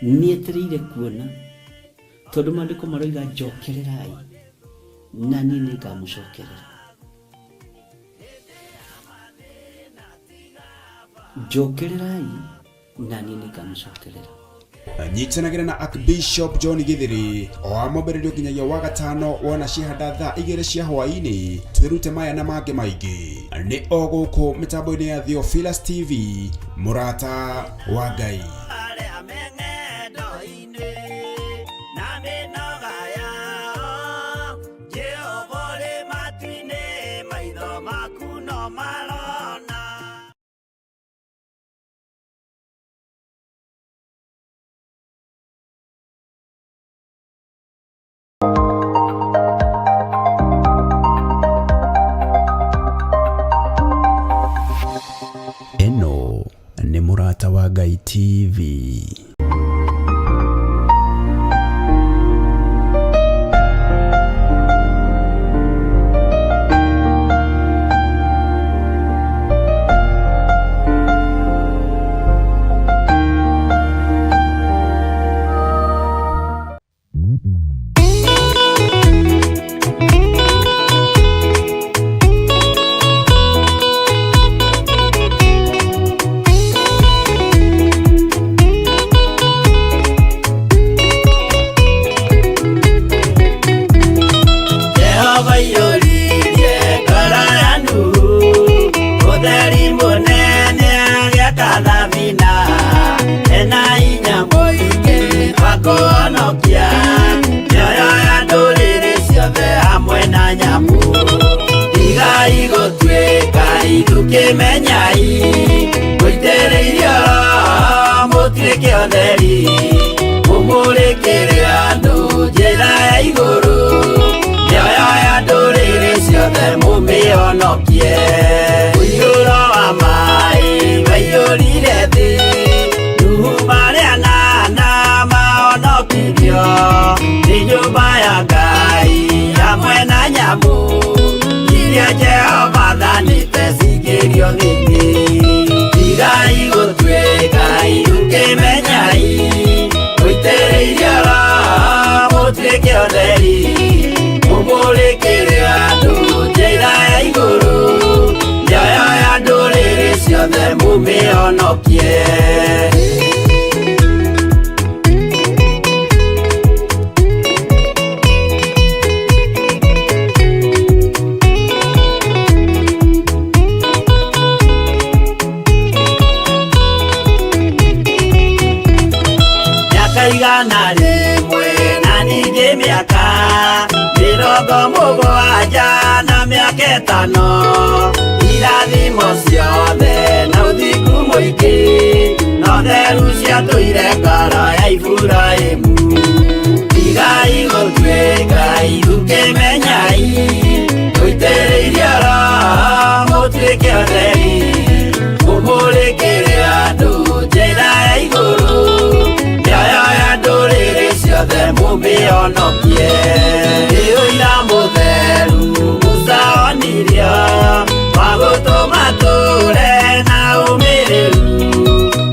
nĩetereire kuona, tondũ maandĩko maroiga njokererai na niĩ nĩngamũcokerera. Njokererai na niĩ nĩngamũcokerera. Nyitanagĩra na Archbishop John Githiri o wa mwambĩrĩrio nginyagia wa gatano wona ciahanda thaa igĩrĩ cia hwaĩ-inĩ twĩrute maya na mangĩ maingĩ nĩ o gũkũ mĩtambo-inĩ ya Theophilus TV mũrata wa Ngai. Na mĩnoga yao Jehova ũrĩ matu-inĩ maitho ma Jehova iyũririe ngoro ya Nuhu, ũtheri mũnene agĩaka thabina, ena hinya mũingĩ wa kũhonokia mĩoyo ya ndũrĩrĩ ciothe hamwe na nyamũ. Tigai gũtuĩka ithukĩmenyai, mũitĩrĩirio Roho mũtuĩke ũtheri, mũmũrĩkĩre andũ njĩra ya igũrũ, mĩoyo ya ndũrĩrĩ ciothe mũmĩhonokie. Ũiyũro wa maĩ waiyũrire thĩ, Nuhu marĩ anana mahonokirio, nĩ nyũmba ya Ngai hamwe na nyamũ iria Jehova athanĩte cingĩrio thĩinĩ. Tigai gũtuĩka ithukĩmenyai, mũitĩrĩirio Roho mũtuĩke ũtheri, mũmũrĩkĩre andũ njĩra ya igũrũ, mĩoyo ya ndũrĩrĩ ciothe mũmĩhonokie. Mĩaka 100 na ningĩ mĩaka 70 na mĩaka 5, irathimo ciothe na ũthingu mũingĩ, na ũtheru ciatũire ngoro ya Iburahĩmu. Tigai gũtuĩka ithukĩmenyai, mũitĩrĩirio Roho mũtuĩke ũtheri, mũmũrĩkĩre andũ njĩra ya igũrũ, mĩoyo ya ndũrĩrĩ ciothe mũmĩhonokie. Nĩ ũira mũtheru Musa onirio, wa gũtũma tũre na ũmĩrĩru,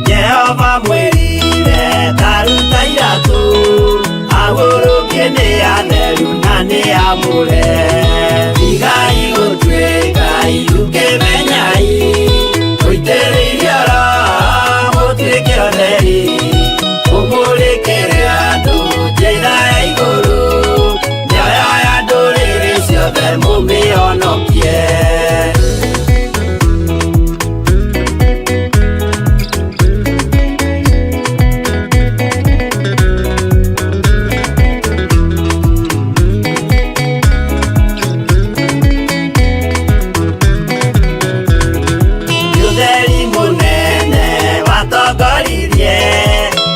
Jehova mwĩrire ta ruta iratũ, ahurũkie nĩ atheru na nĩ amũre. Tigai gũtuĩka ithukĩmenyai, mũitĩrĩirio Roho mũtuĩke ũtheri, mũmũrĩkĩre andũ njĩra ya igũrũ, mĩoyo ya ndũrĩrĩ ciothe mũmĩhonokie. Ũtheri mũnene watongoririe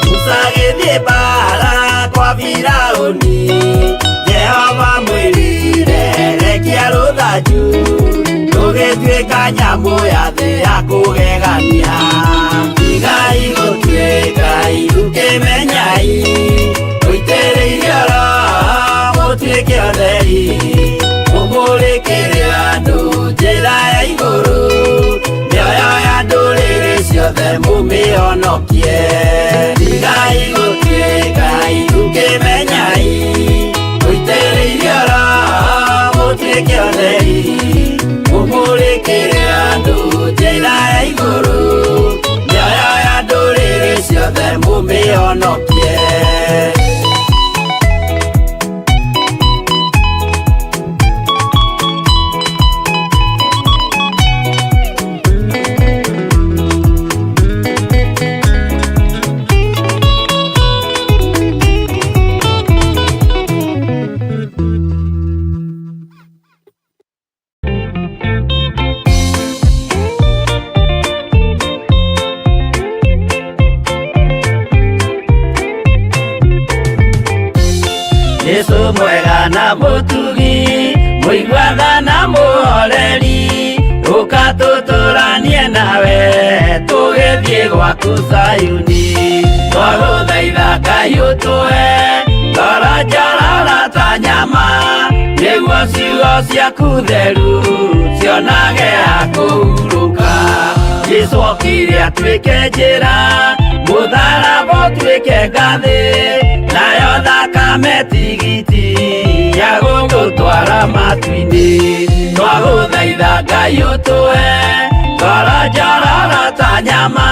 Musa agĩthiĩ mbaara kwa Firaũni, Jehova mwĩrire rekia rũthanju, rũgĩtuĩka nyamũ ya thĩ ya kũgegania. Tigai gũtuĩka ithukĩmenyai, mũitĩrĩirio Roho mũtuĩke ũtheri, mũmũrĩkĩre andũ njĩra ya igũrũ, mĩoyo ya ndũrĩrĩ ciothe mũmĩhonokie. Tigai gũtuĩka ithukĩmenyai, mũitĩrĩirio Roho mũtuĩke ũtheri, mũmũrĩkĩre andũ njĩra ya igũrũ, mĩoyo ya ndũrĩrĩ ciothe mũmĩhonokie. Yesu mwega na mũtugi, mũiguana na mũhoreri, ũka tũtũranie nawe tũgĩthiĩ. Tũgĩthiĩ gwaku Zayuni. Twagũthaitha Ngai ũtũhe ngoro njororo ta nyama, nĩguo ciugo ciaku theru cionage ha kũhurũka. Jesũ okire atuĩke njĩra, mũtharaba ũtuĩke ngathĩ, nayo thakame tigiti ya gũtũtwara matu-inĩ. Twagũthaitha Ngai ũtũhe ngoro njororo ta nyama,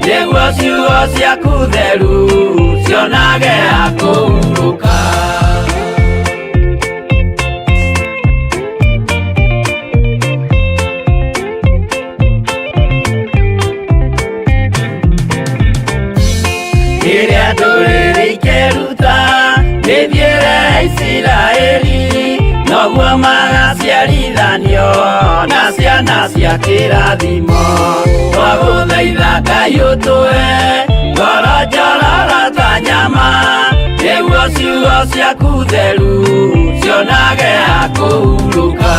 nĩguo ciugo ciaku theru cionage ha kũhurũka. Rĩrĩa ndũrĩrĩ ikeruta mĩthiĩre ya Isiraeli, noguo magaciarithanio na ciana cia kĩrathimo. Twagũthaitha Ngai ũtũhe ngoro njororo ta nyama, nĩguo ciugo ciaku theru cionage ha kũhurũka.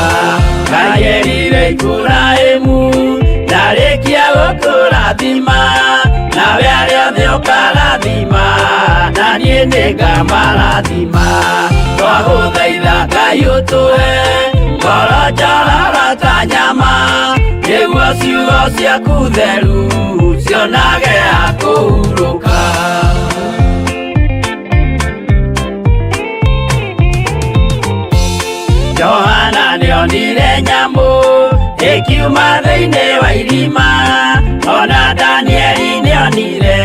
Ngai erire Iburahĩmu ndarĩkia gũkũrathima, nawe arĩa othe ũkarathima, na niĩ nĩngamarathima. Twagũthaitha Ngai ũtũhe ngoro njororo ta nyama, nĩguo ciugo ciaku theru cionage ha kũhurũka. Johana nĩonire nyamũ ĩkiuma thĩinĩ wa irima, ona Danieli nĩonire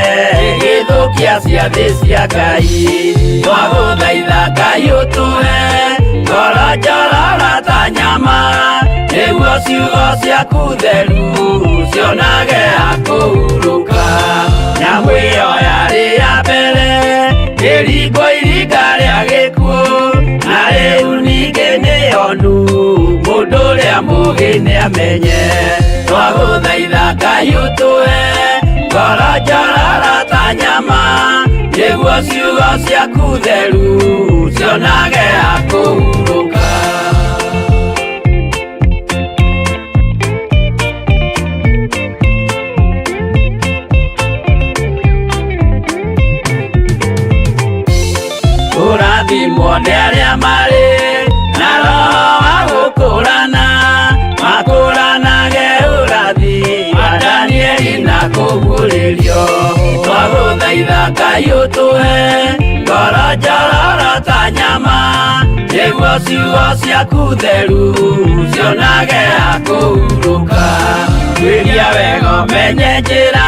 ĩgĩthũkia ciathĩ cia Ngai. Twagũthaitha Ngai ũtũhe ngoro njororo ta nyama, nĩguo ciugo ciaku theru cionage ha kũhurũka. Nyamũ ĩyo yarĩ ya mbere ĩringwo iringa rĩa gĩkuũ, na rĩu ningĩ nĩyonu mũndũ ũrĩa mũũgĩ nĩamenye. Twagũthaitha Ngai ũtũhe ngoro njororo ta nyama, nĩguo ciugo ciaku theru cionage ha kũhurũka. Kũrathimwo nĩ arĩa marĩ na roho wa gũkũrana, makũranage ũrathi wa Danieli na kũguũrĩrio. Twagũthaitha Ngai ũtũhe ngoro njororo ta nyama, nĩguo ciugo ciaku theru cionage ha kũhurũka. Tuĩria wega ũmenye njĩra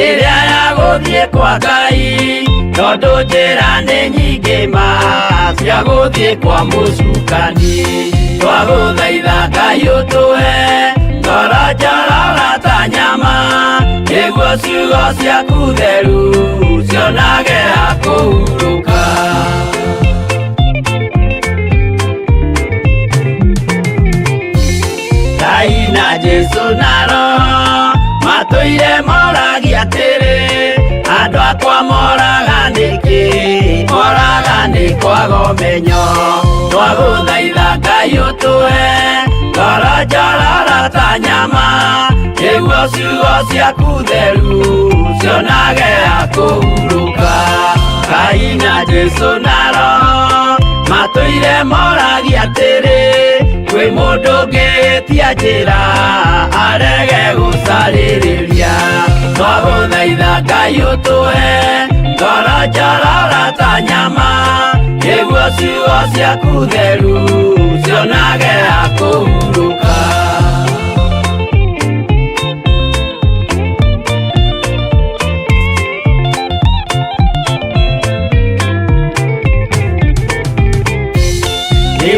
ĩrĩa ya gũthiĩ kwa Ngai, tondũ njĩra nĩ nyingĩ ma cia gũthiĩ kwa mũcukani. Twagũthaitha Ngai ũtũhe ngoro njororo ta nyama, nĩguo ciugo ciaku theru cionage ha kũhurũka. Ngai na Jesũ na Roho matũire moragia atĩrĩ, andũ akwa moraga nĩkĩ? Moraga nĩ kwaga ũmenyo. Twagũthaitha Ngai ũtũhe ngoro njororo ta nyama, nĩguo ciugo ciaku theru cionage ha kũhurũka. Ngai na Jesũ na Roho matũire moragia atĩrĩ, kwĩ mũndũ ũngĩtia njĩra arege gũcarĩrĩria. Twagũthaitha Ngai ũtũhe ngoro njororo ta nyama, nĩguo ciugo ciaku theru cionage ha kũhurũka.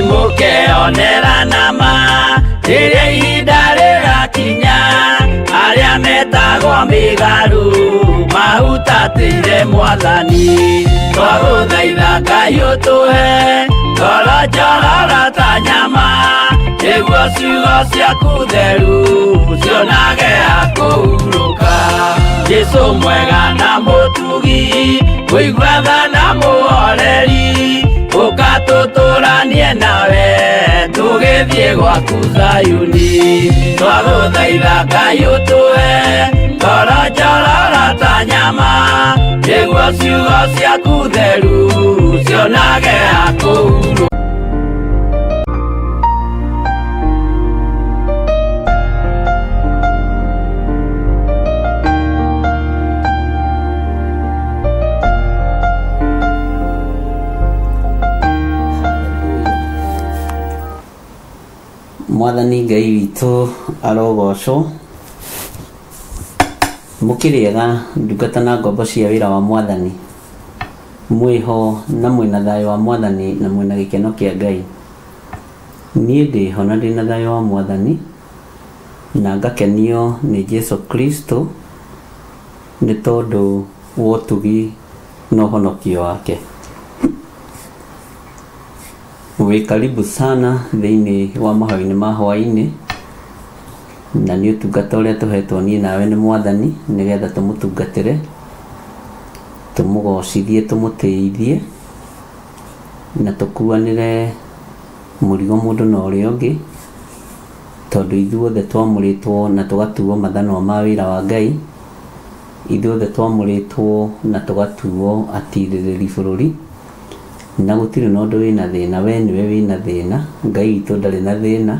Nĩmũkeonera nama rĩrĩa ihinda rĩgakinya, arĩa metagwo mĩgarũ mahutatĩire Mwathani. Twagũthaitha Ngai ũtũhe ngoro njororo ta nyama, nĩguo ciugo ciaku theru cionage ha kũhurũka. Jesũ mwega na mũtugi, mũigua tha na mũhoreri, ũka tũtũranie nawe tũgĩthiĩ gwaku Zayuni. Twagũthaitha Ngai ũtũhe Ngoro njororo ta nyama nĩguo ciugo ciaku theru cionage hakũhurũka. Mwathani Ngai witũ arogocwo. Mũkĩrĩega ndungata na ngombo cia wĩra wa Mwathani, mwĩho na mwĩna thayũ wa Mwathani na mwĩna gĩkeno kĩa Ngai. Niĩ ndĩho na ndĩna thayũ wa Mwathani na ngakenio nĩ Jesu Kristo nĩ tondũ wa ũtugi na ũhonokio wake. Wĩ karibu sana thĩinĩ wa mahoya-inĩ ma hwaĩ-inĩ, na nĩ ũtungata ũrĩa tũhetwo niĩ nawe nĩ Mwathani nĩgetha tũmũtungatĩre, tũmũgocithie, tũmũtĩithie na tũkuanĩre mũrigo mũndũ na ũrĩa ũngĩ, tondũ ithuothe twamũrĩtwo na tũgatuo mathanwa ma wĩra wa Ngai, ithuothe twamũrĩtwo na tũgatuo atirĩrĩri bũrũri, na gũtirĩ na ũndũ wĩna thĩna, we nĩwe wĩna thĩna, Ngai witũ ndarĩ na thĩna,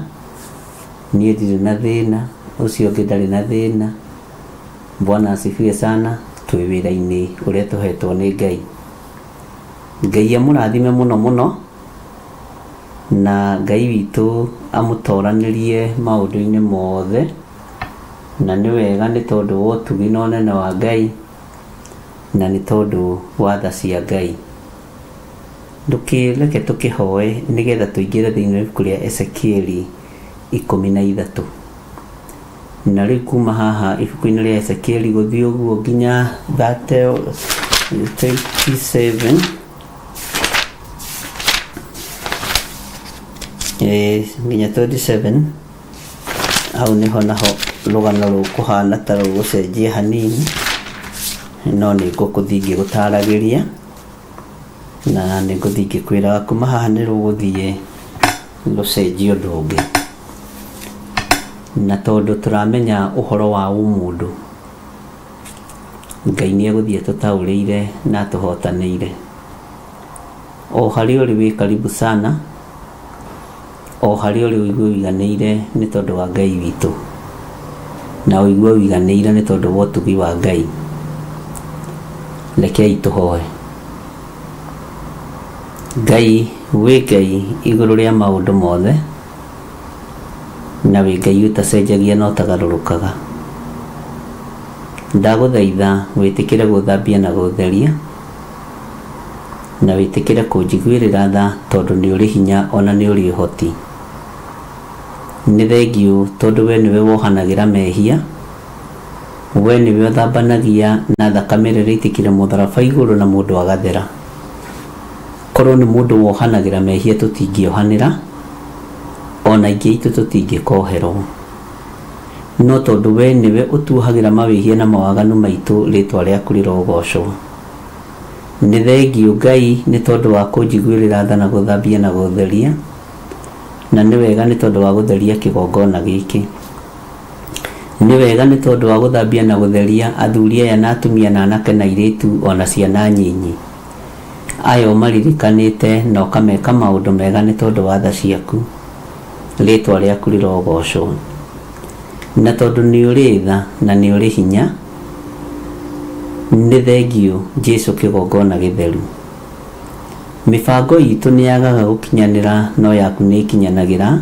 niĩ ndirĩ na thĩna, ũcio ũngĩ ndarĩ na thĩna. Bwana asifiwe sana. Twĩ wĩra-inĩ ũrĩa tũhetwo nĩ Ngai. Ngai amũrathime mũno mũno, na Ngai witũ amũtoranĩrie maũndũ-inĩ mothe, na nĩ wega nĩ tondũ wa ũtugi na ũnene wa Ngai, na nĩ tondũ wa tha cia Ngai. Ndũkĩreke tũkĩhoe nĩgetha tũingĩre thĩinĩ wa ibuku rĩa Ezekieli 13. Na rĩu kuma haha ibuku-inĩ rĩa Ezekieli gũthiĩ ũguo nginya 37, nginya 27, hau nĩho naho rũgano rũkũhana ta rũgũcenjia hanini, no nĩ ngũkũthiĩ ngĩgũtaragĩria na nĩ ngũthiĩ ngĩkwĩraga kuma haha nĩ rũgũthiĩ rũcenjie ũndũ ũngĩ. Na tondũ tũramenya ũhoro wa ũmũndũ, Ngai nĩ egũthiĩ atũtaũrĩire na atũhotanĩire. O harĩa ũrĩ wĩ karibu sana, o harĩa ũrĩ ũigue ũiganĩire nĩ tondũ wa Ngai witũ, na ũigue ũiganĩire nĩ tondũ wa ũtugi wa Ngai. Rekei tũhoe. Ngai wĩ Ngai igũrũ rĩa maũndũ mothe, na wĩ Ngai ũtacenjagia na ũtagarũrũkaga. Ndagũthaitha wĩtĩkĩre gũthambia na gũtheria, na wĩtĩkĩre kũnjiguĩrĩra tha tondũ nĩ ũrĩ hinya ona nĩ ũrĩ ũhoti. Nĩ thengiũ tondũ we nĩwe wohanagĩra mehia, we nĩwe ũthambanagia na thakame ĩrĩa ĩitĩkire mũtharaba igũrũ na mũndũ agathera. Korwo nĩ mũndũ wohanagĩra mehia tũtingĩohanĩra, ona aingĩ aitũ tũtingĩkoherwo. No tondũ we nĩwe ũtuohagĩra mawĩhia na mawaganu maitũ, rĩtwa rĩaku rĩrogocwo. Nĩ thengiũ Ngai nĩ tondũ wa kũnjiguĩrĩra tha na gũthambia na gũtheria, na nĩ wega nĩ tondũ wa gũtheria kĩgongona gĩkĩ. Nĩ wega nĩ tondũ wa gũthambia na gũtheria athuri aya na atumia na anake na airĩtu ona ciana nyinyi. Aya ũmaririkanĩte na ũkameka maũndũ mega nĩ tondũ wa tha ciaku. Rĩtwa rĩaku rĩrogocwo. Na tondũ nĩ ũrĩ tha na nĩ ũrĩ hinya, nĩ thengiũ Jesu kĩgongona gĩtheru. Mĩbango itũ nĩ yagaga gũkinyanĩra no yaku nĩ ĩkinyanagĩra.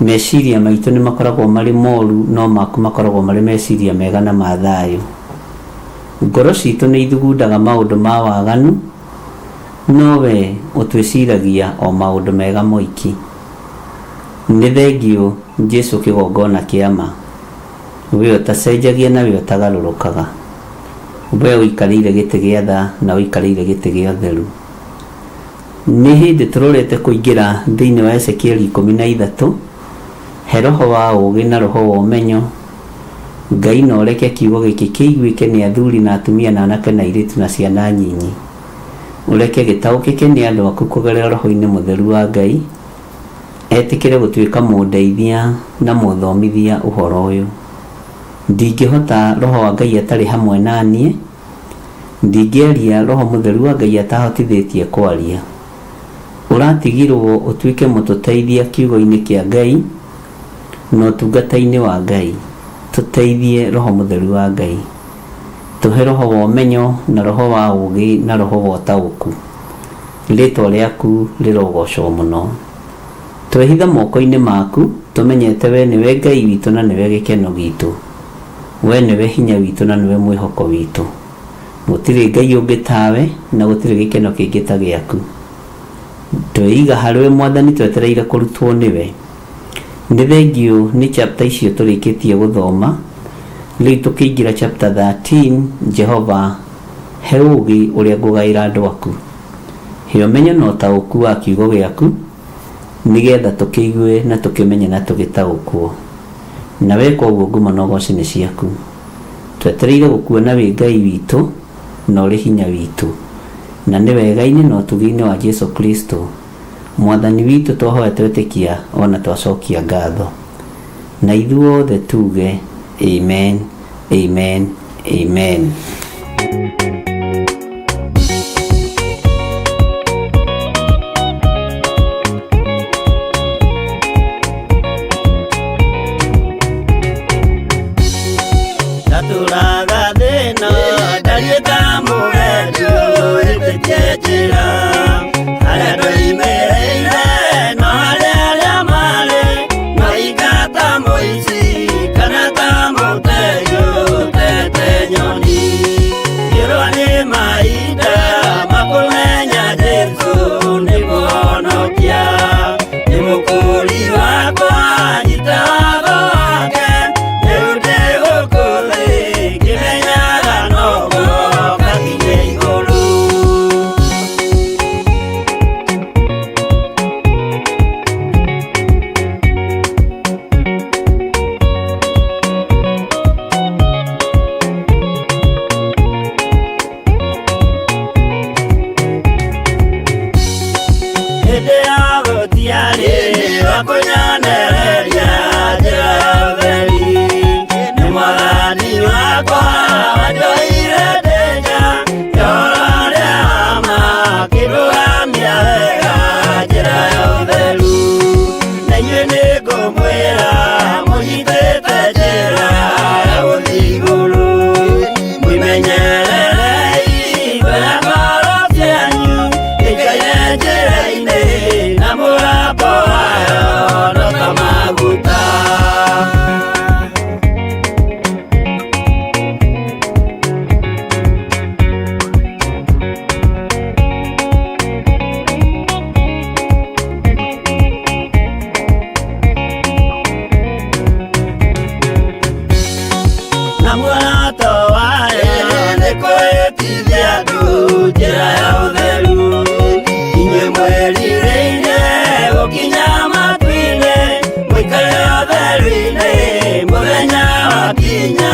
Meciria maitũ nĩ makoragwo marĩ moru no maku makoragwo marĩ meciria mega na ma thayũ. Ngoro citũ nĩ ithugundaga maũndũ ma waganu, no we ũtwĩciragia o maũndũ mega moiki. Nĩ thengiũ Jesu kĩgongona kĩa ma, we ũtacenjagia na we ũtagarũrũkaga, we ũikarĩire gĩtĩ gĩa tha na ũikarĩire gĩtĩ gĩa ũtheru. Nĩ hĩndĩ tũrorete kũingĩra thĩinĩ wa Ezekieli 13, he roho wa ũũgĩ na roho wa ũmenyo. Ngai na ũreke kiugo gĩkĩ kĩiguĩke nĩ athuri na atumia na anake na airĩtu na ciana nyinyi. Ũreke gĩtaũkĩke nĩ andũ aku kũgerera roho-inĩ mũtheru wa Ngai, etĩkĩre gũtuĩka mũndeithia na mũthomithia ũhoro ũyũ. Ndingĩhota Roho wa Ngai atarĩ hamwe na niĩ, ndingĩaria Roho Mũtheru wa Ngai atahotithĩtie kwaria. Ũratigirwo ũtuĩke mũtũteithia kiugo-inĩ kĩa Ngai na ũtungata-inĩ wa Ngai. Tũteithie Roho Mũtheru wa Ngai. Tũhe roho wa ũmenyo na roho wa ũũgĩ na roho wa ũtaũku. Rĩtwa rĩaku rĩrogocwo mũno. Twehitha moko-inĩ maku, tũmenyete wee nĩwe Ngai witũ na nĩwe gĩkeno gitũ. Wee nĩwe hinya witũ na nĩwe mwĩhoko witũ. Gũtirĩ Ngai ũngĩ tawe, na gũtirĩ gĩkeno kĩngĩ ta gĩaku. Tweiga harĩwe Mwathani twetereire kũrutwo nĩwe. Nĩ thengiũ nĩ chapter icio tũrĩkĩtie gũthoma. Rĩu tũkĩingĩra chapter 13, Jehova he ũũgĩ ũrĩa ngũgaĩra andũ aku. He ũmenyo na ũtaũku wa kiugo gĩaku, nĩgetha tũkĩigue na tũkĩmenye na tũgĩtaũkwo. Na weka ũguo ngumo na ũgooci nĩ ciaku. Twetereire gũkuona wĩ Ngai witũ na ũrĩ hinya witũ. Na nĩ wega-inĩ na ũtugi-inĩ wa Jesu Kristo Mwathani witũ twahoya twetĩkia o na twacokia ngatho. Na ithuothe tuge Amen, Amen, Amen. Ndatũraga thĩna ndariĩ ta mũgendi ũhĩtĩtie njĩra harĩa ndoimĩrĩire no harĩa arĩa marĩ maika ta mũici kana ta mũtegi ũtete nyoni ngĩrwo nĩ mahinda makũmenya Jesũ nĩ mũhonokia nĩ mũkũri wakwa nyita watho wake rĩu ndĩ gũkũ thĩ ngĩmenyaga noguo ngakinye igũrũ. Hĩndĩ ya gũtiarĩ wa kũnyonereria njĩra ya ũtheri nĩ mwathani wakwa wanjoire ndĩnja yoro rĩa ma kĩndũgamia wega njĩra ya ũtheru na inyuĩ nĩ ngũmwĩra mũnyitĩte njĩra ya gũthiĩ igũrũ mwĩmenyererei ngoro ngoro cianyu ikaire njĩra-inĩ na mũgambo wayo no ta maguta. Na muoroto wayo nĩ kwĩtithia andũ njĩra ya ũtheru inyuĩ mwĩrirĩirie gũkinya matu-inĩ mũikare ũtheru-inĩ mũthenya wakinya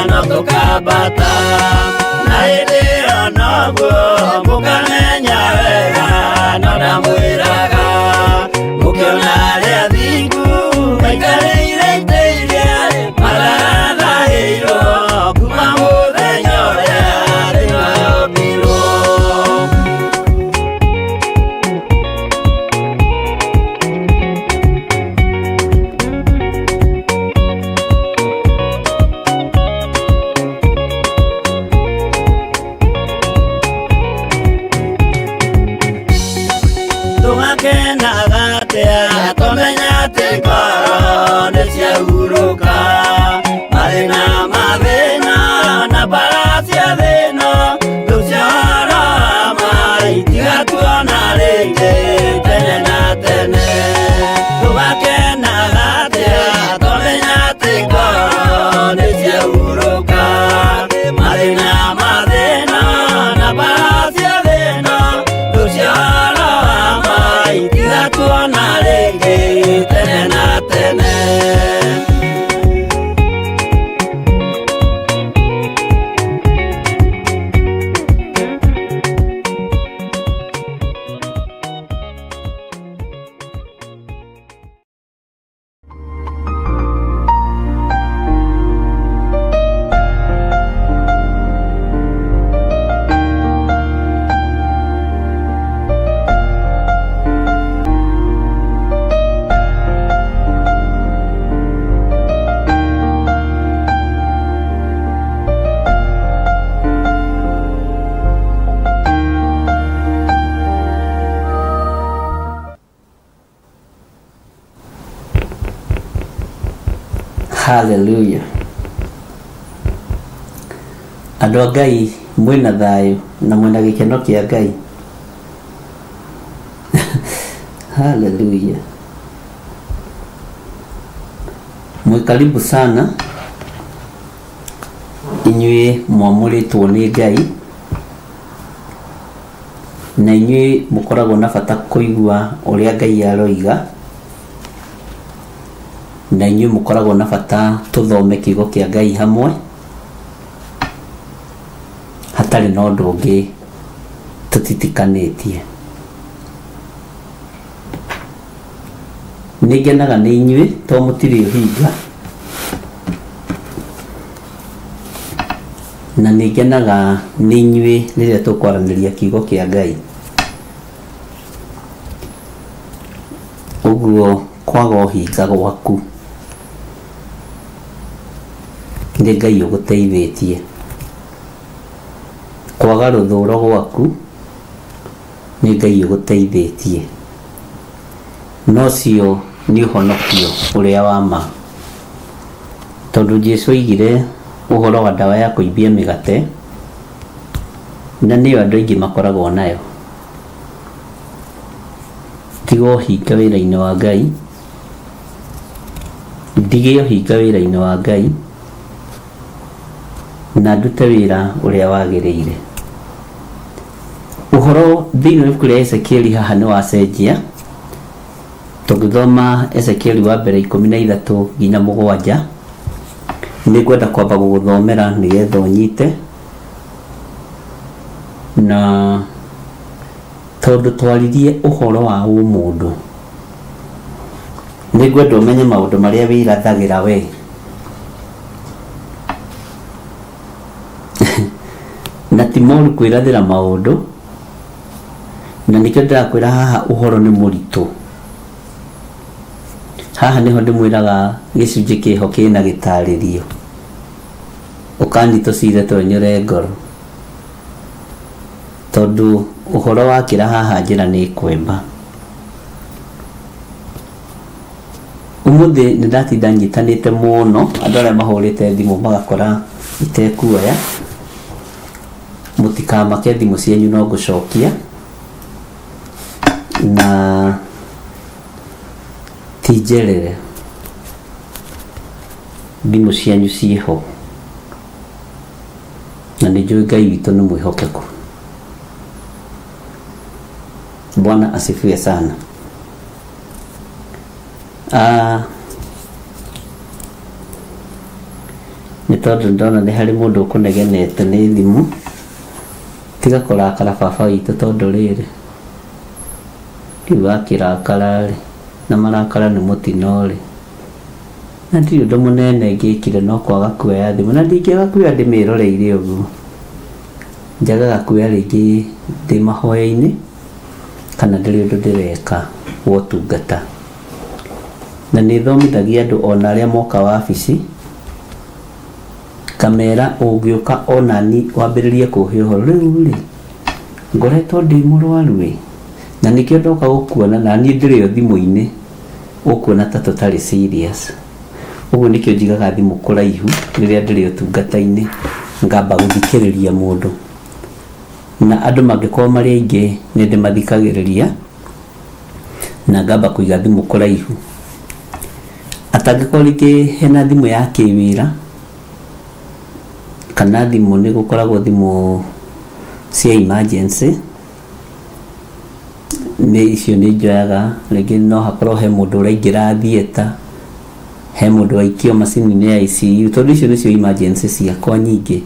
no tũkambata na hĩndĩ ĩyo noguo mũkamenya wega no ndamwĩraga mũkĩona arĩa athingu maikarĩire itĩ iria matarathahĩirwo kuma mũthenya ũrĩa thĩ yombirwo. Tũgakenaga atĩa tũmenya atĩ ngoro nĩ ciahurũka mathĩna mathĩna na mbara cia thĩna thũ cia ũhoro wa ma itigatuona rĩngĩ tene na tene tũgakenaga atĩa tũmenya atĩ ngoro nĩ ciahurũka mathĩna mathĩna na mbara cia thĩna thũ cia ũhoro wa ma itigatuona rĩngĩ tene na Hallelujah. Andũ a Ngai mwĩna thayũ na mwĩna gĩkeno kĩa Ngai. Hallelujah. Mwĩ karibu sana inyuĩ mwamũrĩtwo nĩ Ngai na inyuĩ mũkoragwo na bata kũigua ũrĩa Ngai aroiga na inyuĩ mũkoragwo na bata tũthome kiugo kĩa Ngai hamwe hatarĩ na ũndũ ũngĩ tũtitikanĩtie. Nĩ ngenaga nĩ inyuĩ to mũtirĩ ũhinga na nĩ ngenaga nĩ inyuĩ rĩrĩa tũkwaranĩria kiugo kĩa Ngai. Ũguo kwaga ũhinga gwaku nĩ Ngai ũgũteithĩtie. Kwaga rũthũro gwaku nĩ Ngai ũgũteithĩtie. Na ũcio nĩ ũhonokio ũrĩa wa ma. Tondũ Jesu oigire ũhoro wa ndawa ya kũimbia mĩgate, na nĩyo andũ aingĩ makoragwo nayo. Tiga ũhinga wĩra-inĩ wa Ngai, ndige ũhinga wĩra-inĩ wa Ngai, na ndute wĩra ũrĩa wagĩrĩire. Ũhoro thĩinĩ wa ibuku rĩa Ezekieli haha nĩ wacenjia. Tũngĩthoma Ezekieli wa mbere 13 nginya 7, nĩ ngwenda kwamba gũgũthomera nĩgetha ũnyite. Na tondũ twaririe ũhoro wa ũmũndũ, nĩ ngwenda ũmenye maũndũ marĩa wĩrathagĩra we. Na ti moru kwĩrathĩra maũndũ, na nĩkĩo ndĩrakwĩra haha ũhoro nĩ mũritũ. Haha nĩho ndĩmwĩraga gĩcunjĩ kĩho kĩna gĩtarĩrio. Ũkani tũcire twenyũre ngoro. Tondũ ũhoro wakĩra haha njĩra nĩ ĩkwemba. Ũmũthĩ nĩ ndatinda nyitanĩte mũno andũ arĩa mahũrĩte thimũ magakora itekuoya. Mũtikamake thimũ cianyu no ngũcokia. Na ti njerere. Thimũ cianyu ciĩho. Na nĩ njũĩ Ngai witũ nĩ mwĩhokeku. Bwana asifiwe sana. Nĩ tondũ ndona nĩ harĩ mũndũ ũkũnegenete nĩ thimũ. Tiga kũrakara baba witũ tondũ rĩrĩ rĩu wakĩrakara rĩ, na marakara nĩ mũtino rĩ, na ndirĩ ũndũ mũnene ngĩkire no kwaga kuoya thimũ, na ndingĩaga kuoya ndĩmĩroreire ũguo. Njagaga kuoya rĩngĩ ndĩ mahoya-inĩ kana ndĩrĩ ũndũ ndĩreka wa ũtungata. Na nĩ thomithagia andũ ona arĩa moka wabici, ngamera ũngĩũka onani wambĩrĩrie kũhe ũhoro. Rĩu rĩ, ngoretwo ndĩ mũrwaru ĩ, na nĩkĩo ndoka gũkuona na niĩ ndĩrĩ o thimũ-inĩ, ũkuona ta tũtarĩ serious. Ũguo nĩkĩo njigaga thimũ kũraihu rĩrĩa ndĩrĩ ũtungata-inĩ, ngamba gũthikĩrĩria mũndũ. Na andũ mangĩkorwo marĩ aingĩ nĩ ndĩmathikagĩrĩria na ngamba kũiga thimũ kũraihu. Atangĩkorwo rĩngĩ hena thimũ ya kĩwĩra kana thimũ nĩ gũkoragwo thimũ cia emergency, nĩ icio nĩ njoyaga. Rĩngĩ no hakorwo he mũndũ ũraingĩra theatre, he mũndũ waikio macini-inĩ ya ICU, tondũ icio nĩcio emergency ciakwa nyingĩ.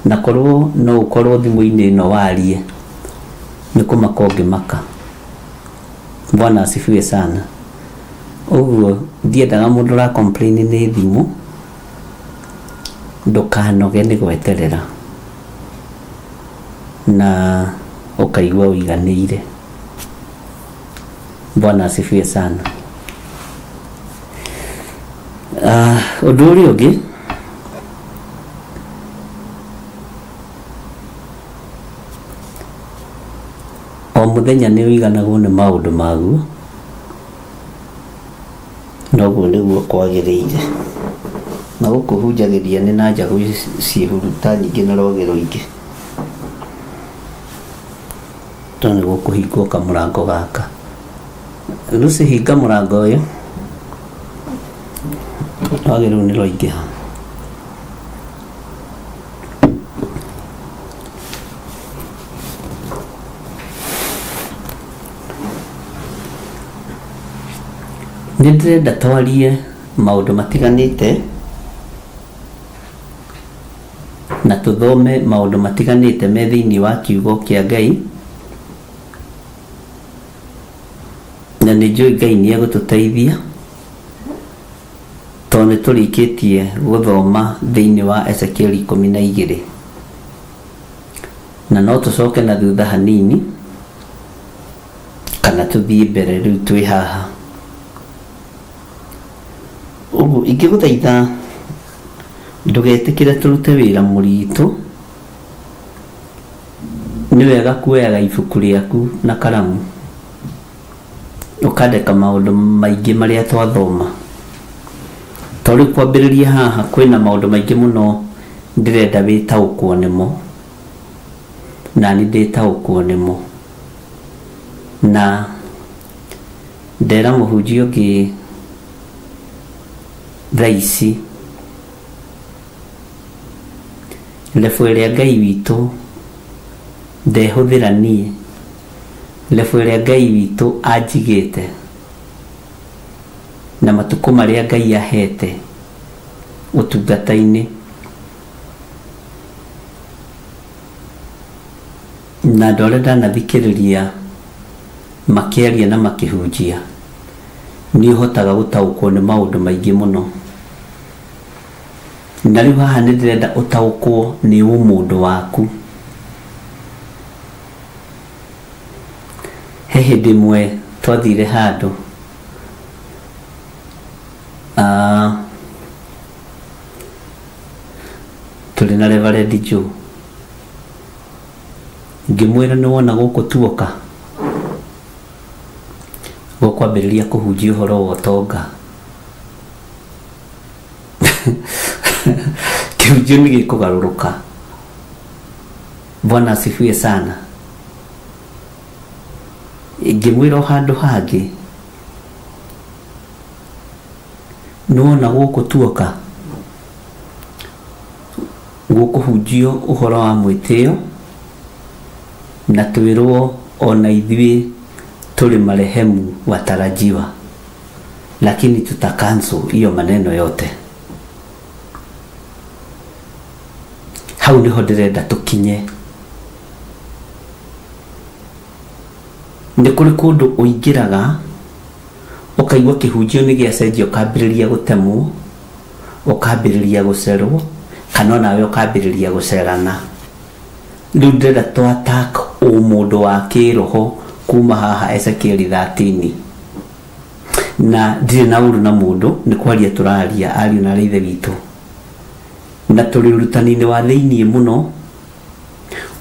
Na korwo no ũkorwo thimũ-inĩ ĩno warie, nĩ kũmaka ũngĩmaka. Bwana asifiwe sana. Ũguo ndiendaga mũndũ ũra complain nĩ thimũ, ndũkanoge nĩ gweterera na ũkaigua ũiganĩire. Bwana asifiwe sana. Ũndũ ũrĩa ũngĩ o mũthenya nĩ ũiganagwo nĩ maũndũ maguo. Noguo nĩguo kwagĩrĩire. Na gũkũ hunjagĩria nĩ na njagũ ciĩhuruta nyingĩ na rwagĩ rũingĩ. To nĩ gũkũhingwo kamũrango gaka. Lucy hinga mũrango ũyũ. Rwagĩ rũu nĩ rwaingĩha. Nĩ ndĩrenda twarie maũndũ matiganĩte na tũthome maũndũ matiganĩte me thĩinĩ wa kiugo kĩa Ngai, na nĩ njũĩ Ngai nĩ egũtũteithia tondũ nĩ tũrĩkĩtie gũthoma thĩinĩ wa Ezekieli 12 na no tũcoke na thutha hanini kana tũthiĩ mbere rĩu twĩ haha. Ũguo ingĩgũthaitha ndũgetĩkĩre tũrute wĩra mũritũ, nĩ wega kuoyaga ibuku rĩaku na karamu ũkandĩka maũndũ maingĩ marĩa twathoma. To rĩu kwambĩrĩria haha kwĩna maũndũ maingĩ mũno ndĩrenda wĩtaũkwo nĩmo nani ndĩtaũkwo nĩmo. Na ndera mũhunjia ũngĩ thaa ici level ĩrĩa Ngai witũ ndehũthĩra niĩ, level ĩrĩa Ngai witũ anjigĩte na matukũ marĩa Ngai ahete ũtungata-inĩ na andũ arĩa ndanathikĩrĩria makĩaria na makĩhunjia, nĩ ũhotaga gũtaũkwo nĩ maũndũ maingĩ mũno. Na rĩu haha nĩ ndĩrenda ũtaũkwo nĩ ũmũndũ waku. He hĩndĩ ĩmwe twathire handũ tũrĩ na Reverend Joe, ngĩmwĩra nĩ wona gũkũ tuoka gũkwambĩrĩria kũhunjia ũhoro wa ũtonga. Kĩhunjio nĩ gĩkũgarũrũka. Bwana asifiwe sana. Ngĩmwĩra o handũ hangĩ, nĩ wona gũkũ tuoka gũkũhunjio ũhoro wa mwĩtĩo na twĩrwo ona ithuĩ tũrĩ marehemu watarajiwa, lakini tuta cancel hiyo maneno yote. Hau niho ndĩrenda tũkinye. Nĩ kũrĩ kũndũ ũingĩraga ũkaigua kĩhunjio nĩ gĩacenjia, ũkambĩrĩria gũtemwo, ũkambĩrĩria gũcerwo, kana onawe ũkambĩrĩria gũcerana. Rĩu ndĩrenda tũ attack ũmũndũ wa kĩroho kuma haha Ezekiel 13. Na ndirĩ na ũru na mũndũ, nĩ kwaria tũraria ariũ na arĩ ithe witũ, na tũrĩ ũrutani-inĩ wa thĩiniĩ mũno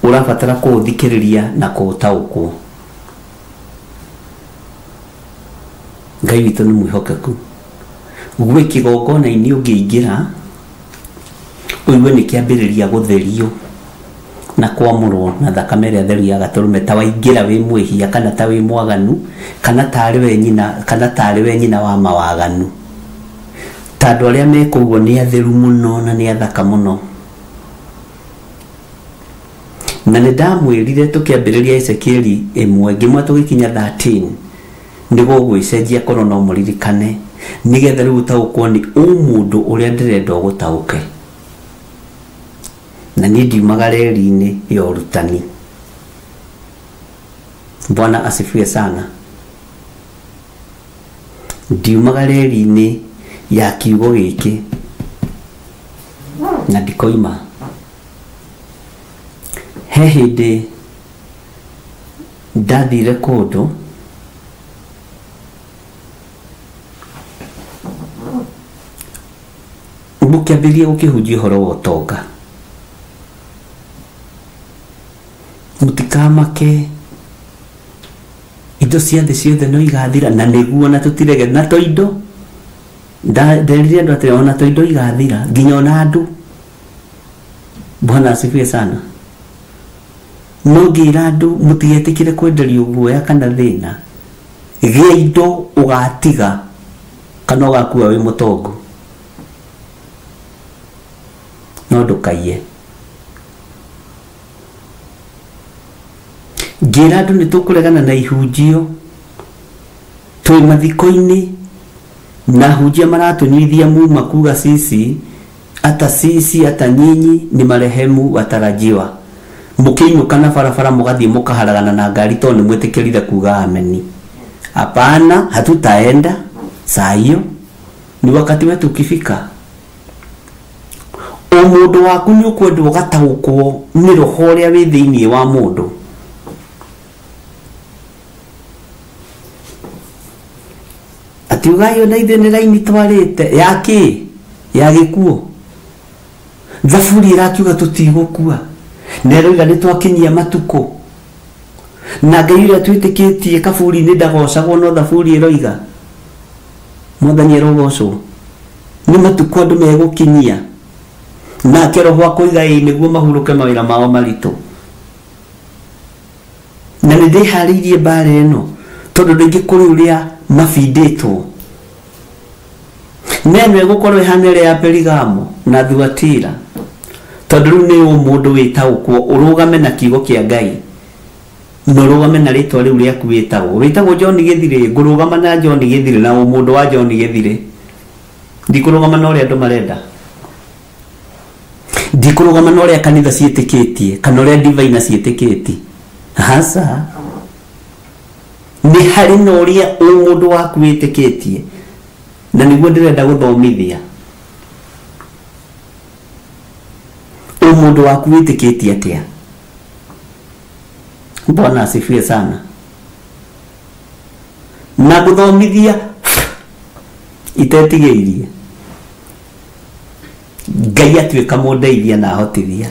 ũrabatara kũũthikĩrĩria na kũũtaũkwo. Ngai witũ nĩ mwĩhokeku. Gwĩ kĩgongona-inĩ ũngĩingĩra ũigue nĩ kĩambĩrĩria gũtherio na kwamũrwo na thakame ĩrĩa theru ya gatũrũme, ta waingĩra wĩ mwĩhia kana ta wĩ mwaganu kana tarĩ we nyina kana tarĩ we nyina wa mawaganu. Ta andũ arĩa me kũguo nĩ atheru mũno na nĩ athaka mũno. Na nĩ ndamwĩrire tũkĩambĩrĩria Ezekieli 1 ngĩmwe tũgĩkinya 13 nĩ gũgwĩcenjia korwo no mũririkane, nĩgetha rĩu ũtaũkwo nĩ ũmũndũ ũrĩa ndĩrenda ũgũtaũke. Na niĩ ndiumaga reri-inĩ ya ũrutani. Bwana asifiwe sana. Ndiumaga reri-inĩ ya kiugo gĩkĩ na ndikoima. He hĩndĩ ndathire kũndũ mũkĩambĩrĩria gũkĩhunjia ũhoro wa ũtonga. Mũtikamake, indo cia thĩ ciothe no igathira, na nĩguo na tũtirege na to indo. Nderire andũ atĩ ona to indo igathira nginya ona andũ. Bwana asifiwe sana. No ngĩra andũ mũtigetĩkĩre kwenderio guoya kana thĩna. Gĩa indo ũgatiga kana ũgakua wĩ mũtongu, no ndũkaiye. Ngĩra andũ nĩ tũkũregana na ihunjio twĩ mathiko-inĩ na hunjia maratũnyuithia muma kuga sisi ata sisi ata nyinyi ni marehemu watarajiwa. Mũkĩinũka na barabara mũgathiĩ mũkaharagana na ngari tondũ nĩ mwĩtĩkĩrire kuga ameni. Hapana, hatutaenda saa hiyo, ni wakati wetu ukifika. O mũndũ waku nĩ ũkwendwo gataũkwo nĩ roho ũrĩa wĩ thĩinĩ wa mũndũ. Atiuga iyo na ithuĩ nĩ raini twarĩte ya kĩ? Ya gĩkuũ. Thaburi ĩrakiuga tũtigũkua, na ĩroiga nĩ twakinyia matukũ. Na Ngai ũrĩa twĩtĩkĩtie kaburi-inĩ ndagocagwo, no thaburi ĩroiga Mwathani arogocwo. Nĩ matukũ andũ megũkinyia, nake roho akoiga ĩĩ nĩguo mahurũke mawĩra mao maritũ. Na nĩ ndĩharĩirie mbara ĩno tondũ ndingĩ kũrĩ ũrĩa mabindĩtwo. Na ĩno ĩgũkorwo ĩhana ĩrĩa ya Perigamo na Thuatira, tondũ rĩu nĩ ũmũndũ wĩtaũkwo ũrũgame na kiugo kĩa Ngai na ũrũgame na rĩtwa rĩu rĩaku wĩtagwo. Wĩtagwo John Gĩthirĩ, ngũrũgama na John Gĩthirĩ na ũmũndũ wa John Gĩthirĩ. Ndikũrũgama na ũrĩa andũ marenda, ndikũrũgama na ũrĩa kanitha ciĩtĩkĩtie kana ũrĩa divaina ciĩtĩkĩtie. Hasa nĩ harĩ na ũrĩa ũmũndũ waku wĩtĩkĩtie, na nĩguo ndĩrenda gũthomithia. Ũmũndũ waku wĩtĩkĩtie atĩa? Bwana asifiwe sana. Na gũthomithia itetigĩirie Ngai atuĩka mũndeithia na ahotithia.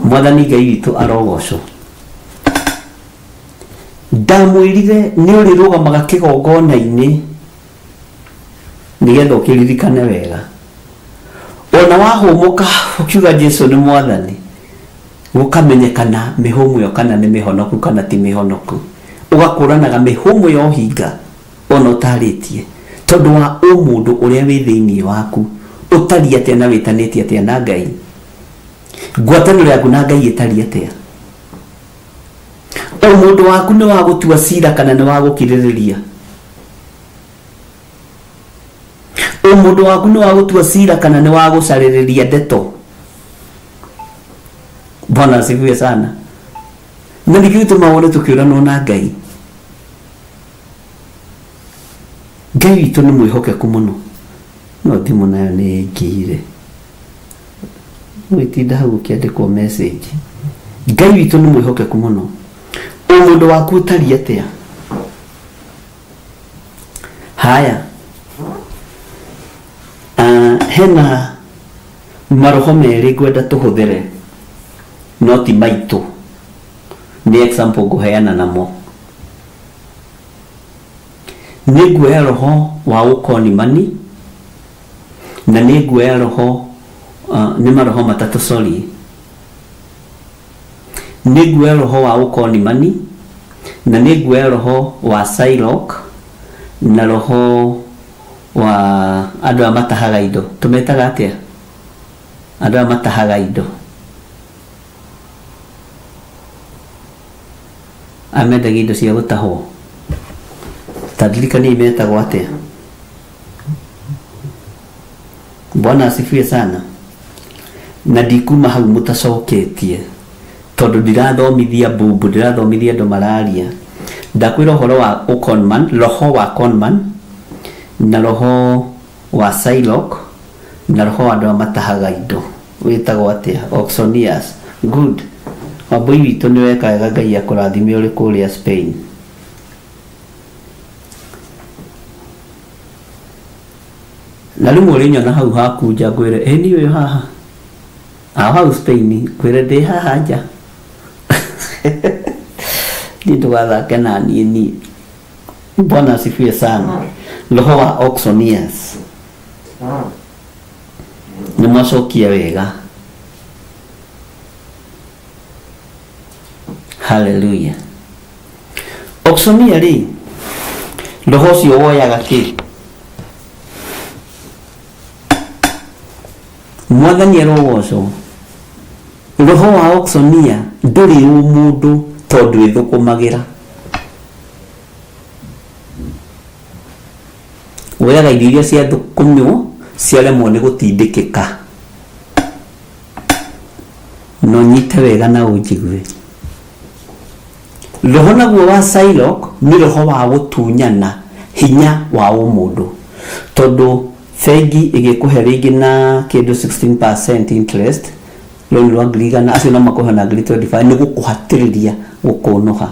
Mwathani Ngai witũ arogocwo. Ndamwĩrire nĩ ũrĩrũgamaga kĩgongona-inĩ nĩgetha ũkĩririkane wega. Ona wahũmũka ũkiuga Jesu nĩ Mwathani, gũkamenyekana mĩhũmũ ĩyo kana nĩ mĩhonoku kana ti mĩhonoku. Ũgakũranaga mĩhũmũ ya ũhinga ona ũtarĩtie, tondũ wa ũmũndũ ũrĩa wĩ thĩinĩ waku ũtariĩ atĩa na wĩtanĩtie atĩa na Ngai. Ngwatanĩro yaku na Ngai ĩtariĩ atĩa? Ũmũndũ waku nĩ wa gũtua cira kana nĩ wa gũkirĩrĩria? Ũmũndũ waku nĩ wa gũtua cira kana nĩ wa gũcarĩrĩria ndeto? Bwana asifiwe sana. Na nĩkĩo gĩtũmaga wone tũkĩũranwo na Ngai. Ngai witũ nĩ mwĩhokeku mũno. No thimũ nayo nĩ ĩngĩire, ũgĩtinda hau ũkĩandĩkwo message. Ngai witũ nĩ mwĩhokeku mũno. Ũmũndũ waku ũtariĩ atĩa? Haya, hena maroho merĩ ngwenda tũhũthĩre, no ti maitũ, nĩ example ngũheana namo. Nĩ nguoya roho wa ũkonimani na nĩ nguoya roho nĩ maroho matatũ, sorry. Nĩ nguoya roho wa ũkonimani na nĩ nguoya roho wa Psylocke na roho wa andũ aya matahaga indo. Tũmetaga atĩa? Andũ aya matahaga indo, aya mendagia indo cia gũtahwo, ta ndirikaniai metagwo atĩa? Bwana asifiwe sana. Na ndikuma hau mũtacoketie, tondũ ndirathomithia mbumbu, ndirathomithia andũ mararia. Ndakwĩra ũhoro wa ũconman, roho wa conman na roho wa Psylocke na roho wa andũ aya matahaga indo wĩtagwo atĩa? Auctioneers. Good. Wambũi witũ nĩ weka wega, Ngai akũrathime ũrĩ kũrĩa Spain. Na rĩmwe ũrĩnyona hau haku nja ngwĩre ĩ niĩ ũyũ haha aho hau Spain, ngwĩre ndĩ haha nja. Niĩ ndũgathake na niĩ niĩ. Bwana asifiwe sana. Roho wa auctioneers. Nĩ mwacokia wega. Haleluya. Auctioneer rĩ, roho ũcio woyaga kĩ? Mwathani arogocwo. Roho wa auctioneer ndũrĩ ũmũndũ tondũ ĩthũkũmagĩra. Woyaga irio iria ciathũkũmwo ciaremwo nĩ gũtindĩkĩka. No nyite wega na ũnjigue. Roho naguo wa Shylock nĩ roho wa gũtunyana hinya wa ũmũndũ. Tondũ bengi ĩgĩkũhe rĩngĩ na kĩndũ 16% interest loan rwa ngiri igana, acio no makũhe na ngiri 25 nĩ gũkũhatĩrĩria gũkũnũha.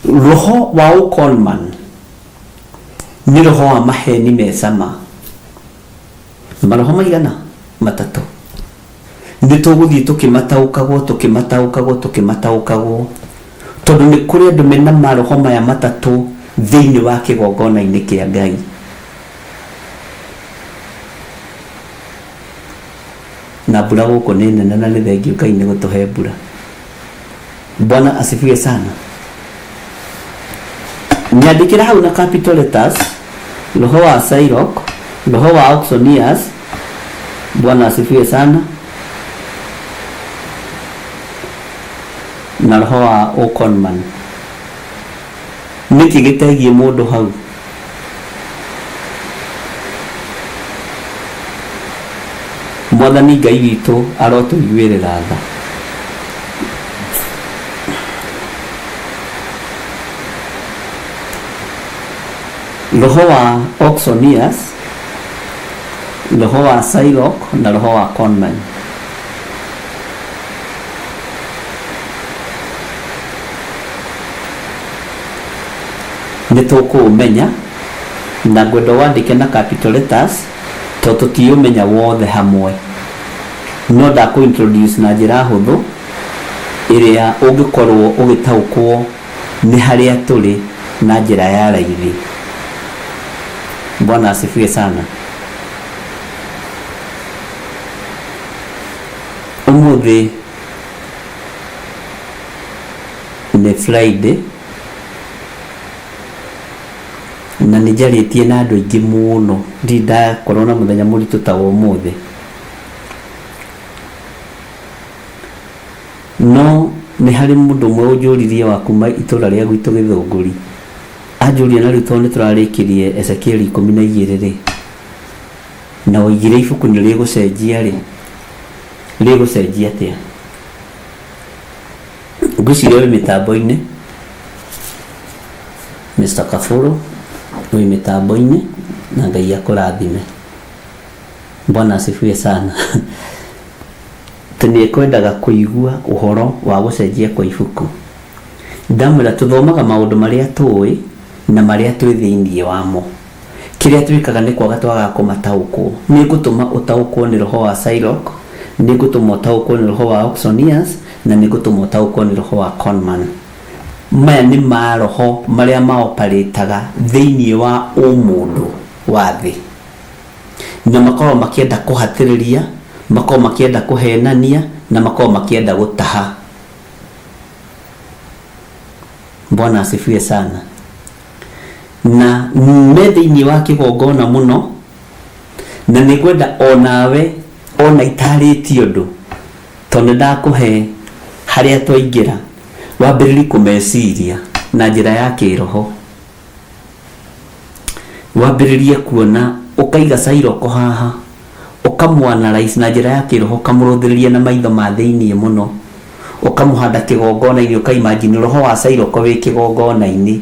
Roho wa ũconman nĩ roho wa maheni me cama. Maroho maigana? Matatũ. Nĩ tũgũthiĩ tũkĩmataũkagwo tũkĩmataũkagwo tũkĩmataũkagwo tondũ nĩ kũrĩ andũ mena maroho maya matatũ thĩinĩ wa kĩgongona-inĩ kĩa Ngai. Na mbura gũkũ nĩ nene na nĩ thengiũ Ngai nĩ gũtũhe mbura. Bwana asifiwe sana. Nyandĩkĩra hau na capital letters roho wa Shylock, roho wa auctioneers. Bwana asifiwe sana. Na roho wa Oconman. Nĩkĩ gĩtegiĩ mũndũ hau? Mwathani Ngai witũ arotũiguĩrĩra tha. Roho wa auctioneers, roho wa Shylock na roho wa conman. Nĩ tũkũũmenya na ngwenda wandĩke na capital letters tondũ tũtiũmenya wothe hamwe, no ndakũ introduce na njĩra hũthũ ĩrĩa ũngĩkorwo ũgĩtaũkwo nĩ harĩa tũrĩ na njĩra ya raithi. Bwana asifiwe sana. Ũmũthĩ nĩ Friday na nĩ njarĩtie na andũ aingĩ mũno, ndirĩ ndakorwo na mũthenya mũritũ ta wa ũmũthĩ. No nĩ harĩ mũndũ ũmwe ũnjũririe wa kuma itũra rĩa gwitũ Gĩthũngũri. Anjũria na rĩu tondũ nĩ tũrarĩkirie Ezekiel 12 rĩ, na woigire ibuku nĩ rĩgũcenjia rĩ, rĩgũcenjia atĩa? Ngwĩciria wĩ mĩtambo-inĩ, Mr. Kabũrũ wĩ mĩtambo-inĩ na Ngai akũrathime. Bwana asifiwe sana. Atĩ nĩ ekwendaga kũigua ũhoro wa gũcenjia kwa ibuku. Ndamwĩra tũthomaga maũndũ marĩa tũĩ na marĩa twĩ thĩinĩ wamo. Kĩrĩa twĩkaga nĩ kwaga twagaga kũmataũkwo. Nĩ ngũtũma ũtaũkwo nĩ roho wa Shylock, nĩ ngũtũma ũtaũkwo nĩ roho wa auctioneers, na nĩ ngũtũma ũtaũkwo nĩ roho wa conman. Maya nĩ maroho marĩa maoparĩtaga thĩinĩ wa ũmũndũ wa thĩ. Na makoragwo makĩenda kũhatĩrĩria, makoragwo makĩenda kũhenania, na makoragwo makĩenda gũtaha. Bwana asifiwe sana. Na me thĩinĩ wa kĩgongona mũno, na nĩ ngwenda onawe ona itarĩtie ũndũ, tondũ nĩ ndakũhe harĩa twaingĩra, wambĩrĩrie kũmeciria na njĩra ya kĩroho. Wambĩrĩrie kuona ũkaiga Shylock haha, ũkamũ-analyze na njĩra ya kĩroho, ũkamũrũthĩrĩria na maitho ma thĩinĩ mũno, ũkamũhanda kĩgongona-inĩ, ũka-imagine roho wa Shylock wĩ kĩgongona-inĩ.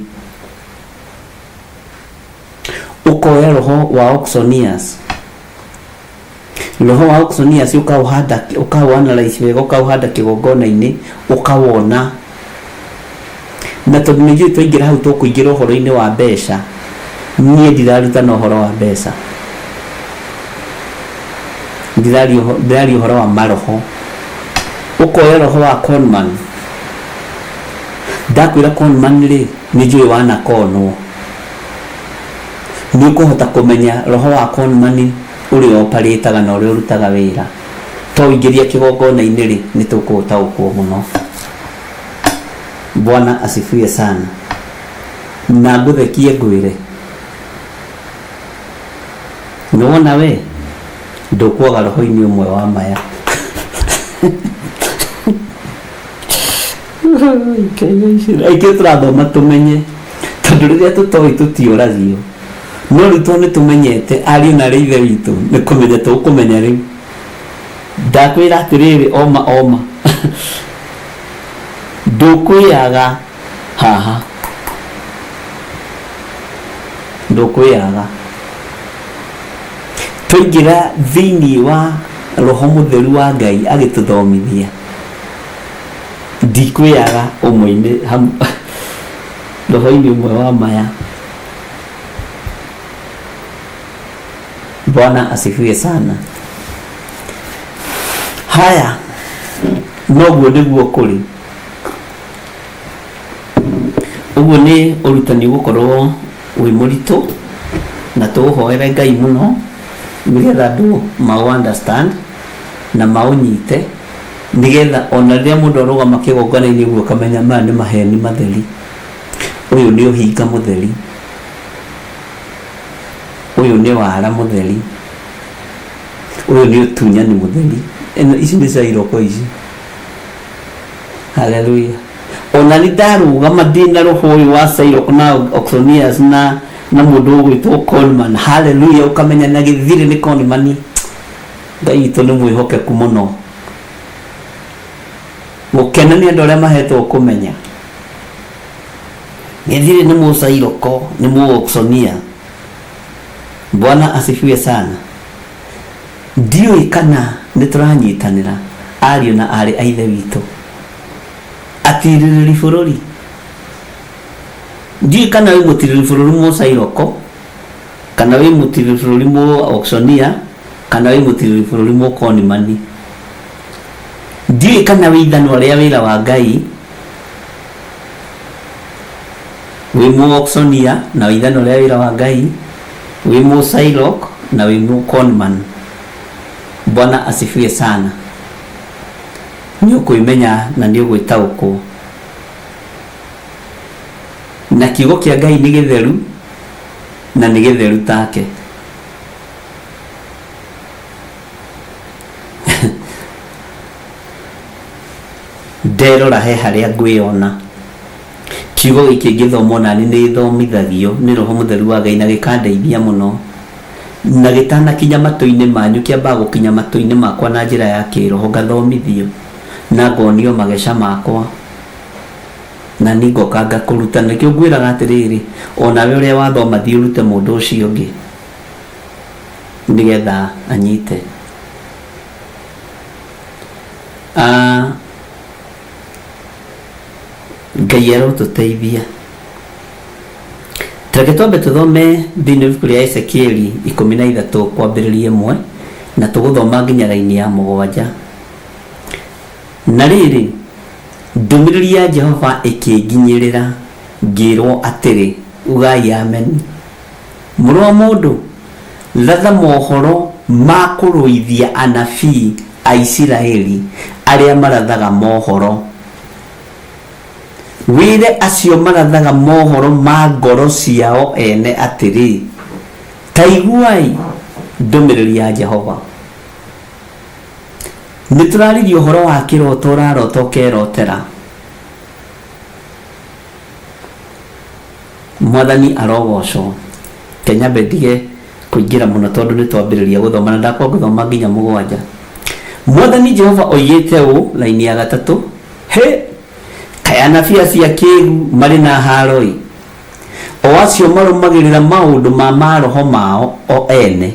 Ũkoya roho wa auctioneers, roho wa auctioneers ũkaũhanda, ũkaũ-analyze wega, ũkaũhanda kĩgongona-inĩ, ũkawona. Na tondũ nĩ njũĩ twaingĩra hau tũkũingĩra ũhoro-inĩ wa mbeca, niĩ ndirarutana ũhoro wa mbeca, ndĩraria ũhoro wa maroho. Ũkoya roho wa conman, Ndakwĩra conman rĩ, nĩ njũĩ wanakonwo, nĩ ũkũhota kũmenya roho wa conman ũrĩa oparĩtaga na ũrĩa ũrutaga wĩra. Twaũingĩria kĩgongona-inĩ rĩ, nĩ tũkũũtaũkwo mũno. Bwana asifiwe sana. Na ngũthekie ngwĩre, nĩwona we ndũkwaga roho-inĩ ũmwe wa maya. Aingĩ tũrathoma tũmenye, tondũ rĩrĩa tũtoĩ tũtiũragio. No rĩu tondũ nĩ tũmenyete ariũ na arĩ ithe witũ, nĩ kũmenya tũkũmenya rĩu. Ndakwĩra atĩrĩrĩ, oma oma, ndũkwĩyaga haha, ndũkwĩyaga. Twaingĩra thĩinĩ wa roho mũtheru wa Ngai agĩtũthomithia, ndikwĩyaga ũmwe-inĩ roho-inĩ ũmwe wa maya. Bwana asifiwe sana. Haya, noguo nĩguo kũrĩ. Ũguo nĩ ũrutani ũgũkorwo wĩ mũritũ na tũũhoere Ngai mũno nĩgetha andũ maũ understand na maũnyite, nĩgetha ona rĩrĩa mũndũ arũgama kĩgongona-inĩ ũguo ũkamenya maya nĩ maheni matheri, ũyũ nĩ ũhinga mũtheri, ũyũ nĩ wara mũtheri, ũyũ nĩ ũtunyani mũtheri. Ĩno ici nĩ cia iroko ici. Haleluya. Ona nĩ ndarũgama ndĩ na roho ũyũ wa Shylock na Auxonius na na mũndũ ũgwĩtwo Conman. Haleluya, ũkamenya na gĩthirĩ nĩ Conman. Ngai witũ nĩ mwĩhokeku mũno. Gũkena nĩ andũ arĩa mahetwo kũmenya. Gĩthirĩ nĩ mũcairoko, nĩ mũauxonia. Bwana asifiwe sana. Ndiũĩ kana nĩ tũranyitanĩra ariũ na aarĩ a Ithe witũ atirĩrĩri bũrũri. Ndiũĩ kana wĩ mũtirĩrĩri bũrũri mũcairoko, kana wĩ mũtirĩrĩri bũrũri mũauxonia, kana wĩ mũtirĩrĩri bũrũri mũkonimani. Ndiũĩ kana wĩ ithanwa rĩa wĩra wa Ngai, wĩ mũauxonia na wĩ ithanwa rĩa wĩra wa Ngai, wĩ mũshylock na wĩ mũconman. Bwana asifiwe sana. Nĩ ũkwĩmenya na nĩ ũgwĩtaũkwo. Na kiugo kĩa Ngai nĩ gĩtheru na nĩ gĩtheru take. Nderora he harĩa ngwĩona. Kiugo gĩkĩ ngĩthoma onani nĩ thomithagio nĩ roho mũtheru wa Ngai na gĩkandeithia mũno. Na gĩtanakinya matũ-inĩ manyu, kĩambaga gũkinya matũ-inĩ makwa na njĩra ya kĩroho, ngathomithio na ngonio mageca makwa, na niĩ ngoka ngakũruta. Nĩkĩo ngwĩraga atĩrĩrĩ, onawe ũrĩa wathoma thiĩ ũrute mũndũ ũcio ũngĩ nĩgetha anyite. Ngai arotũteithia. Reke twambe tũthome thĩinĩ wa ibuku rĩa Ezekieli 13 kwambĩrĩria 1 na tũgũthoma nginya raini ya 7. Na rĩrĩ, ndũmĩrĩri ya Jehova ĩkĩnginyĩrĩra ngĩrwo atĩrĩ, ugai amen. Mũrũ wa mũndũ, ratha mohoro ma kũrũithia anabii a Isiraeli arĩa marathaga mohoro. Wĩre acio marathaga mohoro ma ngoro ciao ene atĩrĩ, ta iguai ndũmĩrĩri ya Jehova. Nĩ tũraririe ũhoro wa kĩroto ũrarota ũkerotera. Mwathani arogocwo. Kenyambe ndige kũingĩra mũno tondũ nĩ twambĩrĩria gũthoma na ndakwa ngũthoma nginya 7. Mwathani Jehova oigĩte ũũ, laini ya 3, he kaĩ anabii acio akĩgu marĩ na haro-ĩ, o acio marũmagĩrĩra maũndũ ma maroho mao o ene,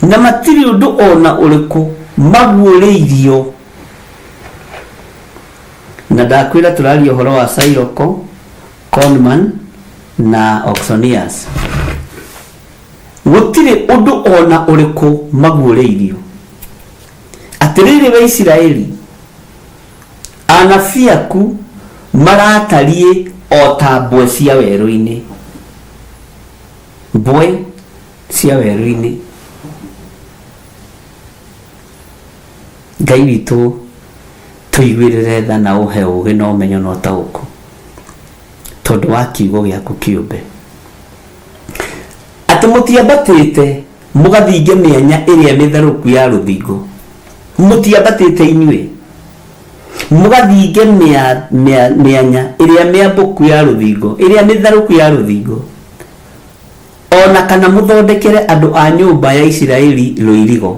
na matirĩ ũndũ ona ũrĩkũ maguũrĩirio. Na ndakwĩra tũraria ũhoro wa Shylock, Conman na Auxonius. Gũtirĩ ũndũ ona ũrĩkũ maguũrĩirio. Atĩrĩrĩ we Isiraeli, anabii aku Maratariĩ o ta mbwe cia werũ-inĩ. Mbwe cia werũ-inĩ. Ngai witũ tũiguĩrĩre tha na ũhe ũgĩ na ũmenyo na ũtaũku tondũ wa kiugo gĩaku kĩũmbe. Atĩ mũtiambatĩte mũgathinge mĩanya ĩrĩa mĩtharũku ya rũthingo. Mũtiambatĩte inyuĩ mũgathinge mĩanya ĩrĩa mĩambũku ya rũthingo, ĩrĩa mĩtharũku ya rũthingo, ona kana mũthondekere andũ a nyũmba ya Isiraeli rũirigo,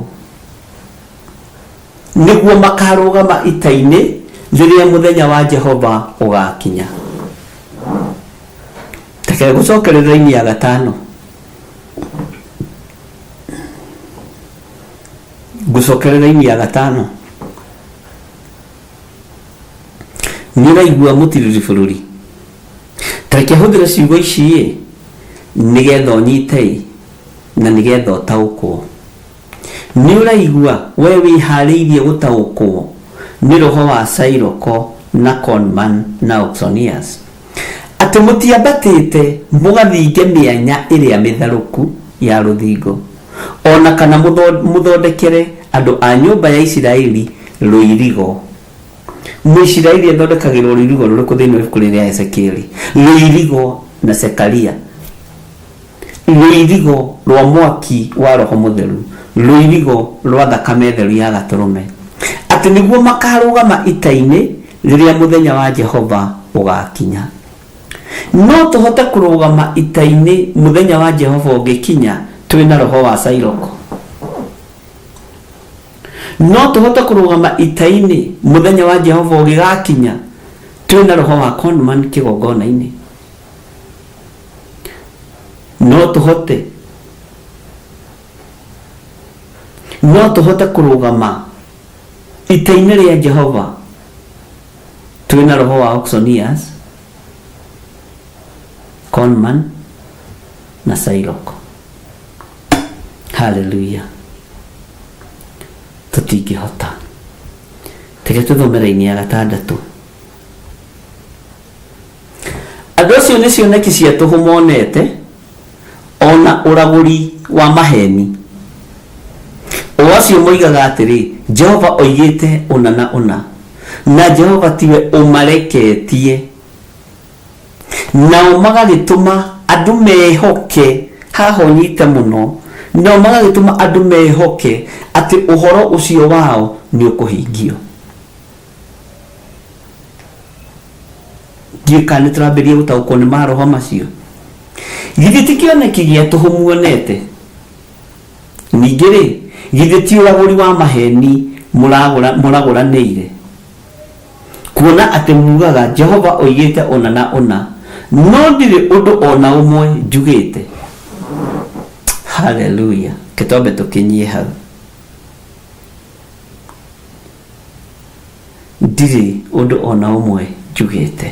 nĩguo makarũgama ita-inĩ rĩrĩa mũthenya wa Jehova ũgakinya. Reke gũcokerera raini ya gatano. Ngũcokerera raini ya gatano. Nĩ ũraigua mũtiriri bũrũri. Ta reke hũthĩre ciugo ici ĩ nĩgetha ũnyite na nĩgetha ũtaũkwo. Nĩ ũraigua we wĩharĩirie gũtaũkwo nĩ roho wa Sairoko na Conman na Auxonius atĩ mũtiambatĩte mũgathinge mĩanya ĩrĩa mĩtharũku ya rũthingo, ona kana mũthondekere andũ a nyũmba ya Isiraeli rũirigo. Mũisiraeli athondekagĩrwo rũirigo rũrĩkũ thĩinĩ wa ibuku rĩa Ezekieli? Rũirigo na Zekaria, rũirigo rwa mwaki wa Roho Mũtheru, rũirigo rwa thakame theru ya gatũrũme, atĩ nĩguo makarũgama ita-inĩ rĩrĩa mũthenya wa Jehova ũgakinya. No tũhote kũrũgama ita-inĩ mũthenya wa Jehova ũngĩkinya twĩna roho wa Sairoko. No tũhote kũrũgama ita-inĩ mũthenya wa Jehova ũngĩgakinya twĩna roho wa Conman kĩgongona-inĩ. No tũhote, no tũhote kũrũgama ita-inĩ rĩa Jehova twĩna roho wa Auxonius, Conman na Sairoko. Haleluya. Tũtingĩhota. Reke tũthome raini ya gatandatũ. Andũ acio nĩ cioneki cia tũhũ monete, ona ũragũri wa maheni. O acio moigaga atĩrĩ, Jehova oigĩte ũna na ũna, na Jehova tiwe ũmareketie. Nao magagĩtũma andũ mehoke, haha ũnyite mũno, nao magagĩtũma andũ mehoke atĩ ũhoro ũcio wao nĩ ũkũhingio. Ndiũĩ kana nĩ tũrambĩrĩria gũtaũkwo nĩ maroho macio. Githĩ ti kĩoneki gĩa tũhũ muonete? Ningĩ rĩ, githĩ ti ũragũri wa maheni mũragũranĩire? Kuona atĩ mugaga Jehova oigĩte ũna na ũna, no ndirĩ ũndũ o na ũmwe njugĩte. Haleluya. Reke twambe tũkinyie hau. Ndirĩ ũndũ o na ũmwe njugĩte.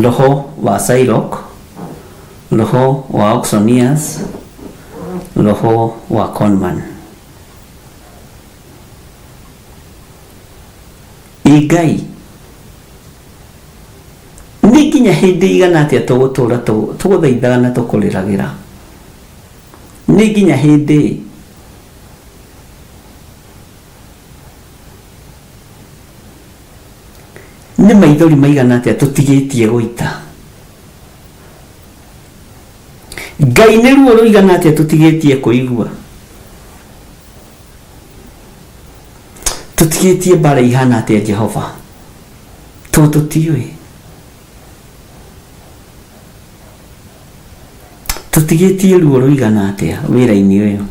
Roho wa Sairok, roho wa Auxonius, roho wa Conman. Ĩ Ngai, nĩ nginya hĩndĩ igana atĩa tũgũtũra tũgũthaithaga na tũkũrĩragĩra? Nĩ nginya hĩndĩ? Nĩ maithori maigana atĩa tũtigĩtie gũita? Ngai nĩ ruo rũigana atĩa tũtigĩtie kũigua? Tũtigĩtie mbara ihana atĩa Jehova? To tũtiũĩ. Tũtigĩtie ruo rũigana atĩa wĩra-inĩ ũyũ?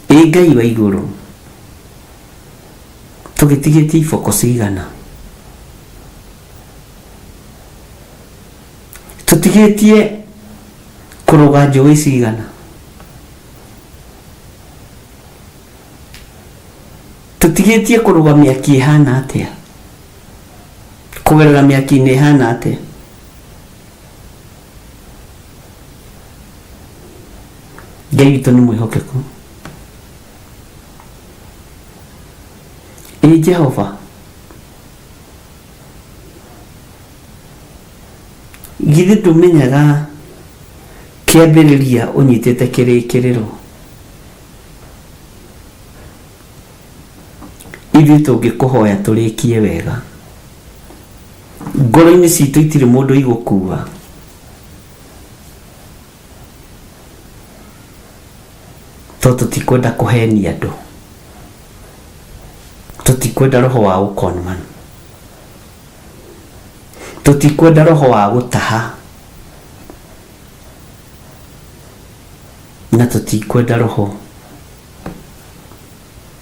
Ĩ Ngai wa igũrũ, tũgĩtigĩtie iboko cigana? Tũtigĩtie kũrũga njũĩ cigana? Tũtigĩtie kũrũga mĩaki ĩhana atĩa? Kũgerera mĩaki-inĩ ĩhana atĩa? Ngai witũ nĩ mwĩhokeku. Jehova, githĩ ndũmenyaga kĩambĩrĩria ũnyitĩte kĩrĩkĩrĩro? Ithuĩ tũngĩkũhoya tũrĩkie wega, ngoro-inĩ citũ itirĩ mũndũ igũkua. Tondũ tũtikwenda kũhenia andũ, tũtikwenda roho wa gũkonman, tũtikwenda roho wa gũtaha, na tũtikwenda roho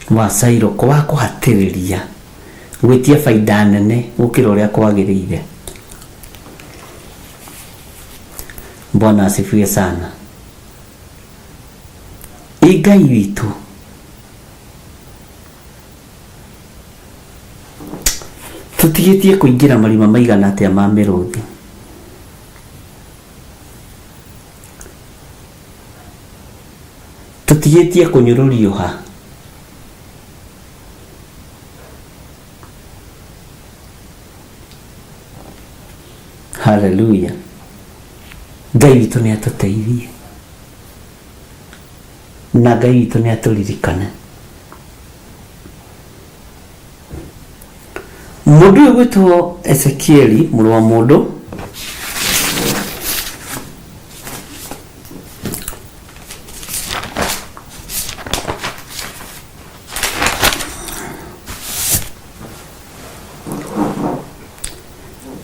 wa cairoko wa kũhatĩrĩria gwĩtia baida nene gũkĩra ũrĩa kwagĩrĩire. Bwana asifiwe sana. Ĩ Ngai witũ, tũtigĩtie kũingĩra marima maigana atĩa ma mĩrũthi? Tũtigĩtie kũnyũrũrio ha? Haleluya. Ngai witũ nĩ atũteithie na Ngai witũ nĩ atũririkane. Mũndũ ũyũ gwĩtwo Ezekieli mũrũ wa mũndũ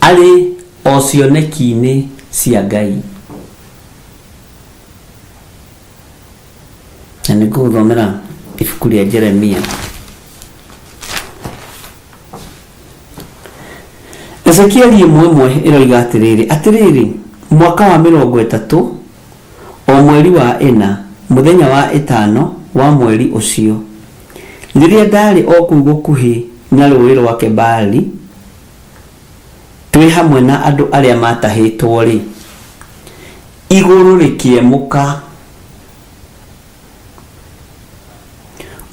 arĩ o cioneki-inĩ cia Ngai. Na nĩ ngũgũthomera ibuku rĩa Jeremia. Ezekieli 1:1 ĩroiga atĩrĩrĩ, atĩrĩrĩ, mwaka wa 30, o mweri wa ĩna, mũthenya wa ĩtano wa mweri ũcio, rĩrĩa ndaarĩ o kũu gũkuhĩ na rũũĩ rwa Kebari, twĩ hamwe na andũ arĩa maatahĩtwo-rĩ, igũrũ rĩkĩemũka,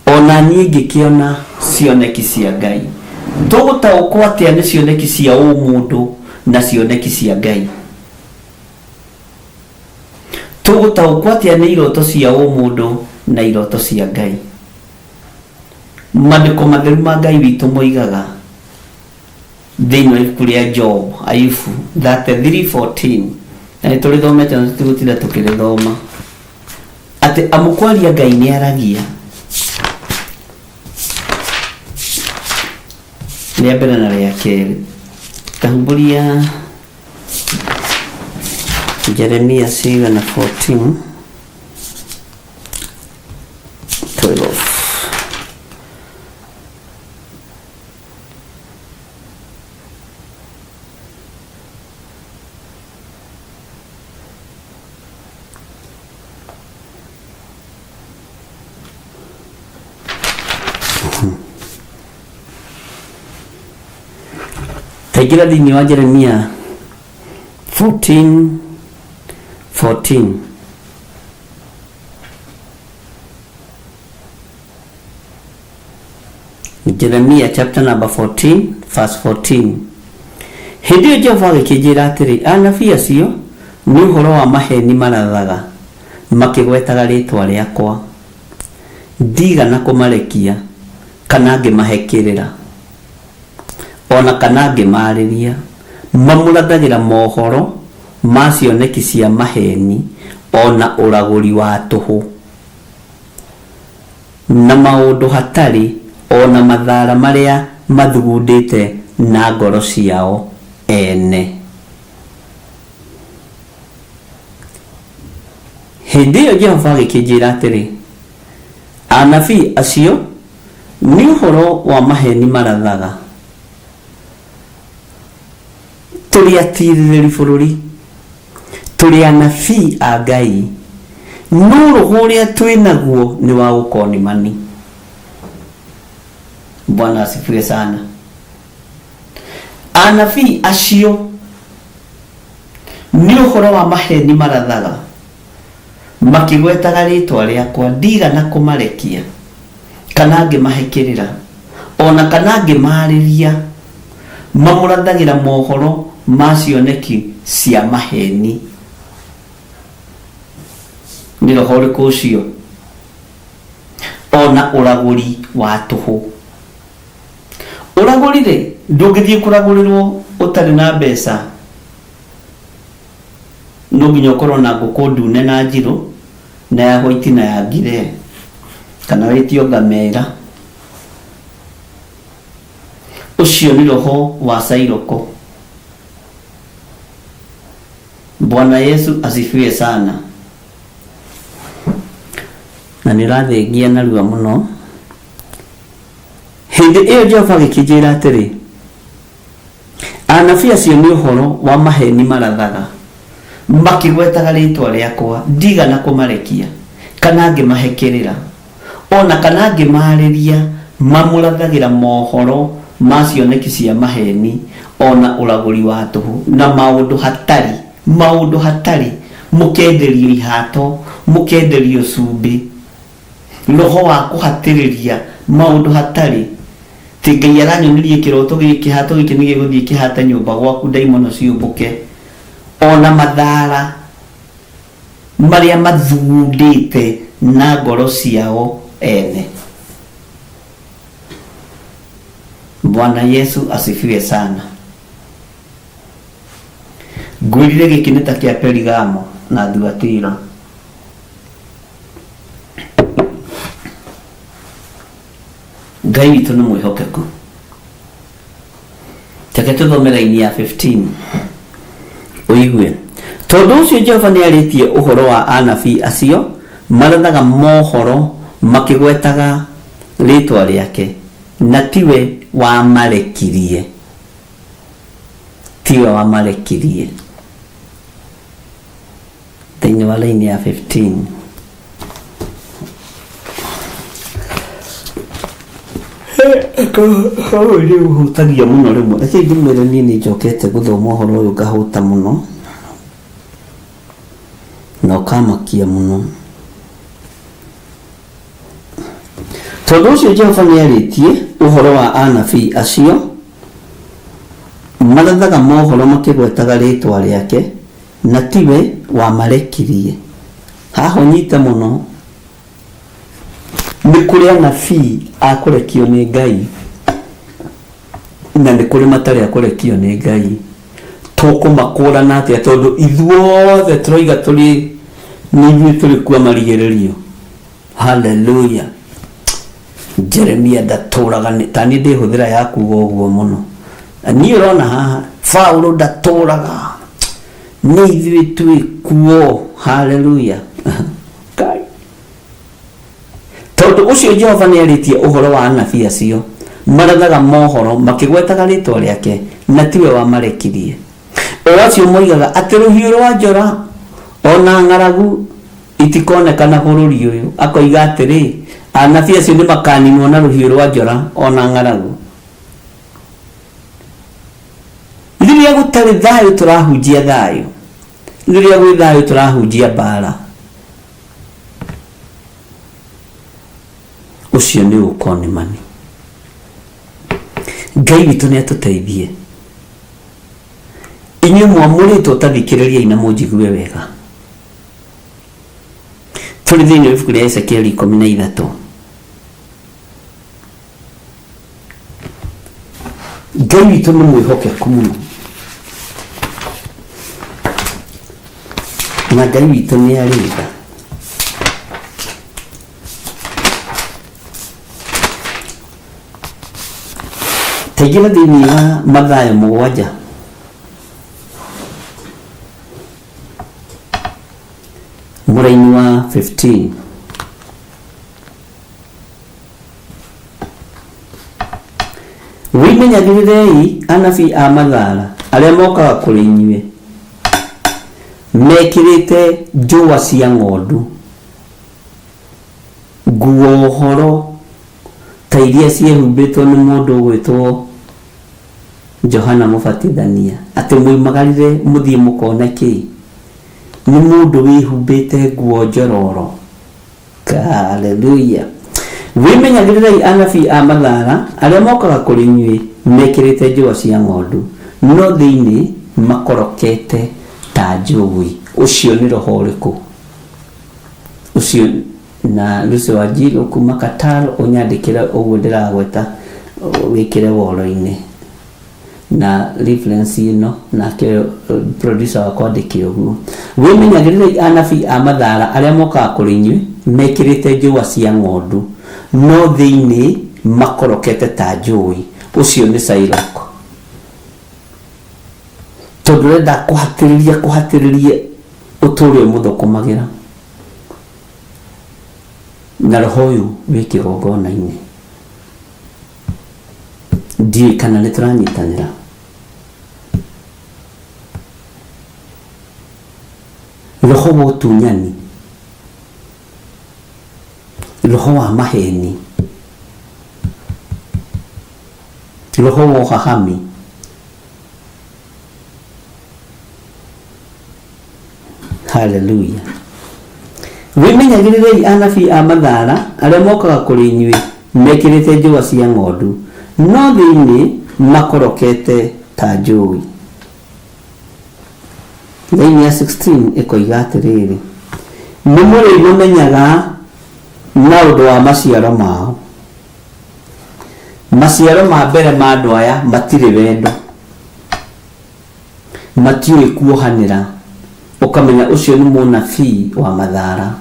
o na niĩ ngĩkĩona cioneki cia Ngai. Tũgũtaũkwo atĩa nĩ cioneki cia ũmũndũ na cioneki cia Ngai? Tũgũtaũkwo atĩa nĩ iroto cia ũmũndũ na iroto cia Ngai? Maandĩko matheru ma Ngai witũ moigaga thĩinĩ wa ibuku rĩa Job, Ayubu 33:14, na nĩ tũrĩthomete na tũtigũtinda tũkĩrĩthoma, atĩ amu kwaria Ngai nĩ aragia. Rĩa mbere na rĩa kerĩ, tahumbũria Jeremia cigana 14 12. Taingĩra thĩinĩ wa Jeremia 14 14. Jeremia chapter number 14 verse 14. Hĩndĩ ĩyo Jehova agĩkĩnjĩra atĩrĩ, anabii acio nĩ ũhoro wa maheeni marathaga makĩgwetaga rĩĩtwa rĩakwa. Ndigana kũmarekia kana ngĩmahe kĩrĩra, o na kana ngĩmaarĩria. Mamũrathagĩra mohoro ma cioneki cia maheeni o na ũragũri wa tũhũ, na maũndũ hatarĩ o na mathara marĩa mathugundĩte na ngoro ciao ene. Hĩndĩ ĩyo Jehova agĩkĩnjĩra atĩrĩ, anabii acio nĩ ũhoro wa maheeni marathaga. Tũrĩ atirĩrĩri bũrũri, tũrĩ anabii a Ngai, no roho ũrĩa twĩ naguo nĩ wa gũkonimani. Bwana asifiwe sana. Anabii acio nĩ ũhoro wa maheeni marathaga makĩgwetaga rĩĩtwa rĩakwa. Ndigana kũmarekia kana ngĩmahe kĩrĩra, O na kana ngĩmaarĩria, mamũrathagĩra mohoro ma cioneki cia maheeni. Nĩ roho ũrĩkũ ũcio? O na ũragũri wa tũhũ. Ũragũri-rĩ, ndũngĩthiĩ kũragũrĩrwo ũtarĩ na mbeca. No nginya ũkorwo na ngũkũ ndune na njirũ, na ya white na ya ngiree, kana wĩtio ngamĩra. Ũcio nĩ roho wa cairoko. Bwana Yesu asifiwe sana. Na nĩ ũrathengia narua mũno. Hĩndĩ ĩyo Jehova agĩkĩnjĩra atĩrĩ, Anabii acio nĩ ũhoro wa maheeni marathaga, makĩgwetaga rĩĩtwa rĩakwa, ndiigana kũmarekia, kana ngĩmahe kĩrĩra, o na kana ngĩmaarĩria, mamũrathagĩra mohoro ma cioneki cia maheeni, o na ũragũri wa tũhũ, na maũndũ hatarĩ, maũndũ hatarĩ, mũkenderio ihaato, mũkenderio cumbĩ, Roho wa kũhatĩrĩria maũndũ hatarĩ. Atĩ Ngai aranyonirie kĩroto gĩkĩ, kĩhato gĩkĩ nĩ gĩgũthiĩ kĩhate nyũmba gwaku ndaimono ciũmbũke. O na mathaara marĩa mathugundĩte na ngoro ciao ene. Bwana Yesu asifiwe sana. Ngwĩrire gĩkĩ nĩ ta kĩa Perigamo na Thuatira. Ngai witũ nĩ mwĩhokeku. Reke tũthome raini ya 15 ũigue. Tondũ ũcio Jehova nĩ arĩtie ũhoro wa anabii acio marathaga mohoro makĩgwetaga rĩĩtwa rĩake, na tiwe wamarekirie, tiwe wamarekirie. Thĩinĩ wa raini ya 15. Ũyũ nĩ ũhutagia mũno rĩmwe. Reke ngĩmwĩre niĩ nĩ njokete gũthoma ũhoro ũyũ ngahũta mũno na ũkamakia mũno. Tondũ ũcio Jehova nĩarĩtie ũhoro wa anabii acio marathaga mohoro makĩgwetaga rĩĩtwa rĩake, na tiwe wamarekirie. Haha ũnyite mũno, nĩ kũrĩ anabii a kũrekio nĩ Ngai na nĩ kũrĩ matarĩ a kũrekio nĩ Ngai. Tũkũmakũrana atĩa tondũ ithuothe tũroiga tũrĩ nĩ ithuĩ tũrĩ kuo marigĩrĩrio. Haleluya. Jeremia ndatũraga nĩ ta niĩ ndĩhũthĩra ya kuga ũguo mũno. Niĩ ũrona haha Paulo ndatũraga nĩ ithuĩ twĩ kuo. Haleluya. Ngai. Tondũ ũcio Jehova nĩarĩtie ũhoro wa anabii acio marathaga mohoro makĩgwetaga rĩĩtwa rĩake, na tiwe wamarekirie. O acio moigaga atĩ rũhiũ rwa njora o na ng'aragu itikonekana bũrũri ũyũ, akoiga atĩrĩ, Anabii acio nĩmakaninwo na rũhiũ rwa njora o na ng'aragu. Rĩrĩa gũtarĩ thayũ tũrahunjia thayũ, rĩrĩa gwĩ thayũ tũrahunjia mbaara. Ũcio nĩ ũkonimani. Ngai witũ nĩ atũteithie. Inyuĩ mwamũrĩtwo ta thikĩrĩriai na mũnjigue wega. Tũrĩ thĩinĩ wa ibuku rĩa Ezekieli 13. Ngai witũ nĩ mwĩhokeku mũno. Na Ngai witũ nĩ arĩ tha. Taingĩra thĩinĩ wa Mathayo 7. Mũraini wa 15. Wĩmenyagĩrĩrei anabii a mathaara arĩa mokaga kũrĩ inyuĩ mekĩrĩte njũa cia ng'ondu, nguo horo ta iria ciehumbĩtwo nĩ mũndũ ũgwĩtwo Johana Mũbatithania, atĩ mwoimagarire mũthiĩ mũkone kĩ? Nĩ mũndũ wĩhumbĩte nguo njororo? Haleluya! Wĩmenyagĩrĩrei anabii a mathara arĩa mokaga kũrĩ inyuĩ mekĩrĩte njũa cia ng'ondu, no thĩinĩ makorokete ta njũi. Ũcio nĩ roho ũrĩkũ? Ũcio na Lucy Wanjiru kuma Qatar ũnyandĩkĩre ũguo ndĩragweta wĩkĩre woro-inĩ na reference ĩno nake producer wakwa andĩke ũguo. Wĩmenyagĩrĩrei anabii a mathara arĩa mokaga kũrĩ inyuĩ mekĩrĩte njũa cia ng'ondu, no thĩinĩ makorokete ta njũi. Ũcio nĩ Shylock. Tondũ ũrenda kũhatĩrĩria kũhatĩrĩria ũtũũre ũmũthũkũmagĩra na roho ũyũ wĩ kĩgongona-inĩ. Ndiũĩ kana nĩ tũranyitanĩra. Roho wa ũtunyani, roho wa maheni, roho wa ũhahami. Haleluya. Wĩmenyagĩrĩrei anabii a mathara arĩa mokaga kũrĩ inyuĩ mekĩrĩte njũa cia ng'ondu, no thĩinĩ makorokete ta njũi. Thĩinĩ ya 16 ĩkoiga atĩrĩrĩ, nĩ mũrĩmamenyaga na ũndũ wa maciaro mao. Maciaro ma mbere ma andũ aya matirĩ wendo, matiũĩ kuohanĩra, ũkamenya ũcio nĩ mũnabii wa mathara.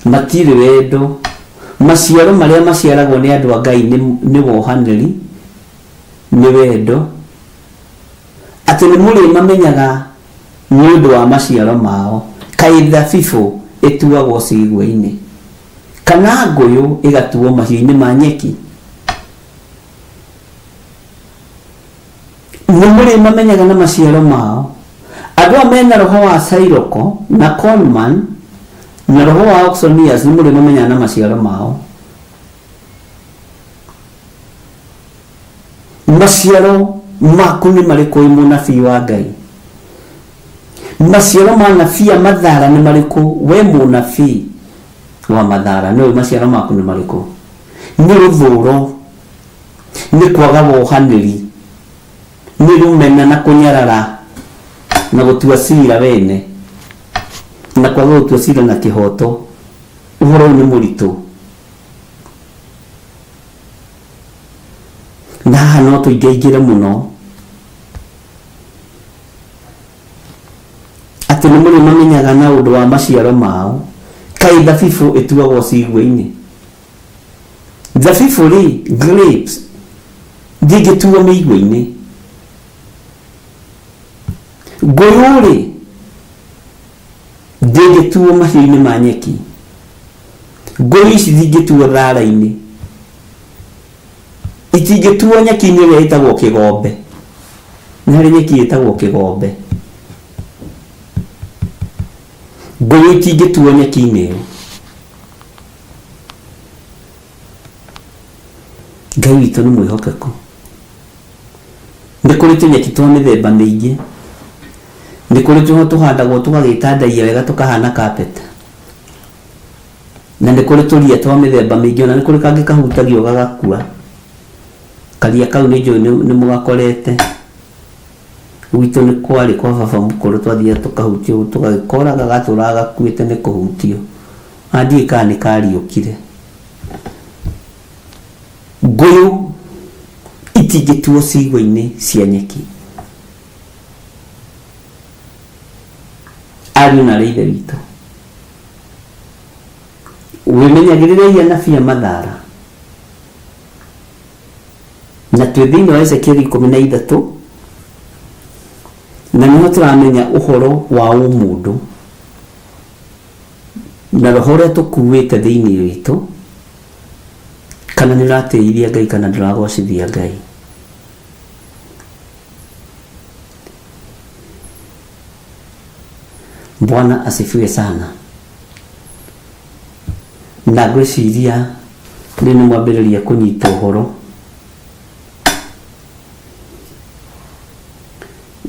Matirĩ wendo. Maciaro marĩa maciaragwo nĩ andũ a Ngai nĩ wohanĩri, nĩ wendo, atĩ nĩ mũrĩmamenyaga nĩ ũndũ wa maciaro mao. Kaĩ thabibũ ĩtuagwo cigua-inĩ, kana ngũyũ ĩgatuo mahiũ-inĩ ma nyeki? Nĩ mũrĩmamenyaga na maciaro mao. Andũ aya mena roho wa Sairoko na Conman na roho wa Auctioneers nĩ mũrĩmamenyaga na maciaro mao. Maciaro maku nĩ marĩkũ wĩ mũnabii wa Ngai? Maciaro ma anabii a Mathara nĩ marĩkũ we mũnabii wa Mathara? Nĩũĩ maciaro maku nĩ marĩkũ? Nĩ rũthũro, nĩ kwaga wohanĩri, nĩ rũmena na kũnyarara na gũtua cira wene na kwaga gũtua cira na kĩhoto. Ũhoro ũyũ nĩ mũritũ. Na haha no tũingaingĩre mũno atĩ nĩ mũrĩmamenyaga na ũndũ wa maciaro mao. Kaĩ thabibũ ĩtuagwo cigua-inĩ? Thabibũ rĩ, grapes, ndĩngĩtuo mĩigua-inĩ. Ngũyũ rĩ, ndĩngĩtuo mahiũ-inĩ ma nyeki. Ngũyũ ici ndingĩtuo thara-inĩ. Itingĩtuo nyeki-inĩ ĩrĩa ĩtagwo kĩgombe. Nĩ harĩ nyeki ĩtagwo kĩgombe. Ngũyũ itingĩtuo nyeki-inĩ ĩyo. Ngai witũ nĩ mwĩhokeku. Nĩ kũrĩ tũnyeki twa mĩthemba mĩingĩ. Nĩ kũrĩ tũho tũhandagwo tũgagĩtandaiya wega tũkahana carpet. Na nĩ kũrĩ tũria twa mĩthemba mĩingĩ ona nĩ kũrĩ kangĩ kahutagio gagakua. Karia kau nĩ njũĩ nĩ mũgakorete. Gwitũ nĩ kwarĩ kwa baba mũkũrũ twathiaga tũkahutia ũguo tũgagĩkoraga gatũraga gakuĩte nĩ kũhutio. Na ndiũĩ kana nĩ kariũkire. Ngũyũ itingĩtuo cigua-inĩ cia nyeki. Ariũ na aarĩ a Ithe witũ, wĩmenyagĩrĩrei anabii a mathara. Na twĩ thĩinĩ wa Ezekieli 13, na nĩho tũramenya ũhoro wa ũmũndũ na roho ũrĩa tũkuĩte thĩinĩ witũ, kana nĩ ũratĩithia Ngai kana ndũragocithia Ngai. Bwana asifiwe sana. Na ngwĩciria rĩu nĩ mwambĩrĩria kũnyita ũhoro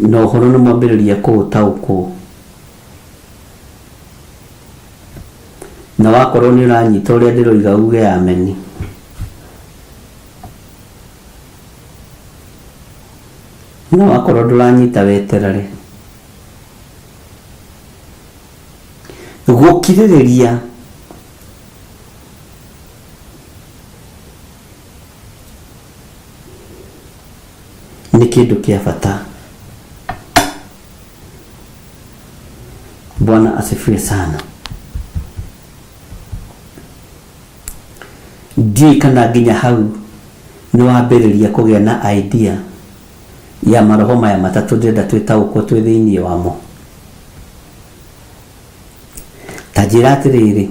na ũhoro nĩ mwambĩrĩria kũũtaũkwo. Na wakorwo nĩ ũranyita ũrĩa ndĩroiga uge ameni. Na wakorwo ndũranyita weterere. Gũkirĩrĩria nĩ kĩndũ kĩa bata. Bwana asifiwe sana. Ndiũĩ kana nginya hau nĩ wambĩrĩria kũgĩa na idea ya maroho maya matatũ ndĩrenda twĩtaũkwo twĩ thĩinĩ wamo. Ta njĩra atĩrĩrĩ,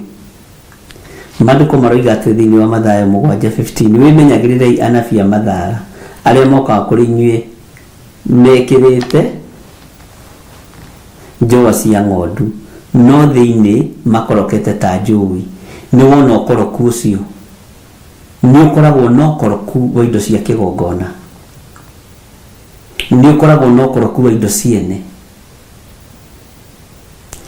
maandĩko maroiga atĩ thĩinĩ wa Mathayo 7:15, wĩmenyagĩrĩrei anabii a mathara arĩa mokaga kũrĩ inyuĩ mekĩrĩte njũa cia ng'ondu, no thĩinĩ makorokete ta njũi. Nĩ wona ũkoroku ũcio? Nĩ ũkoragwo na ũkoroku wa indo cia kĩgongona, nĩ ũkoragwo na ũkoroku wa indo ciene,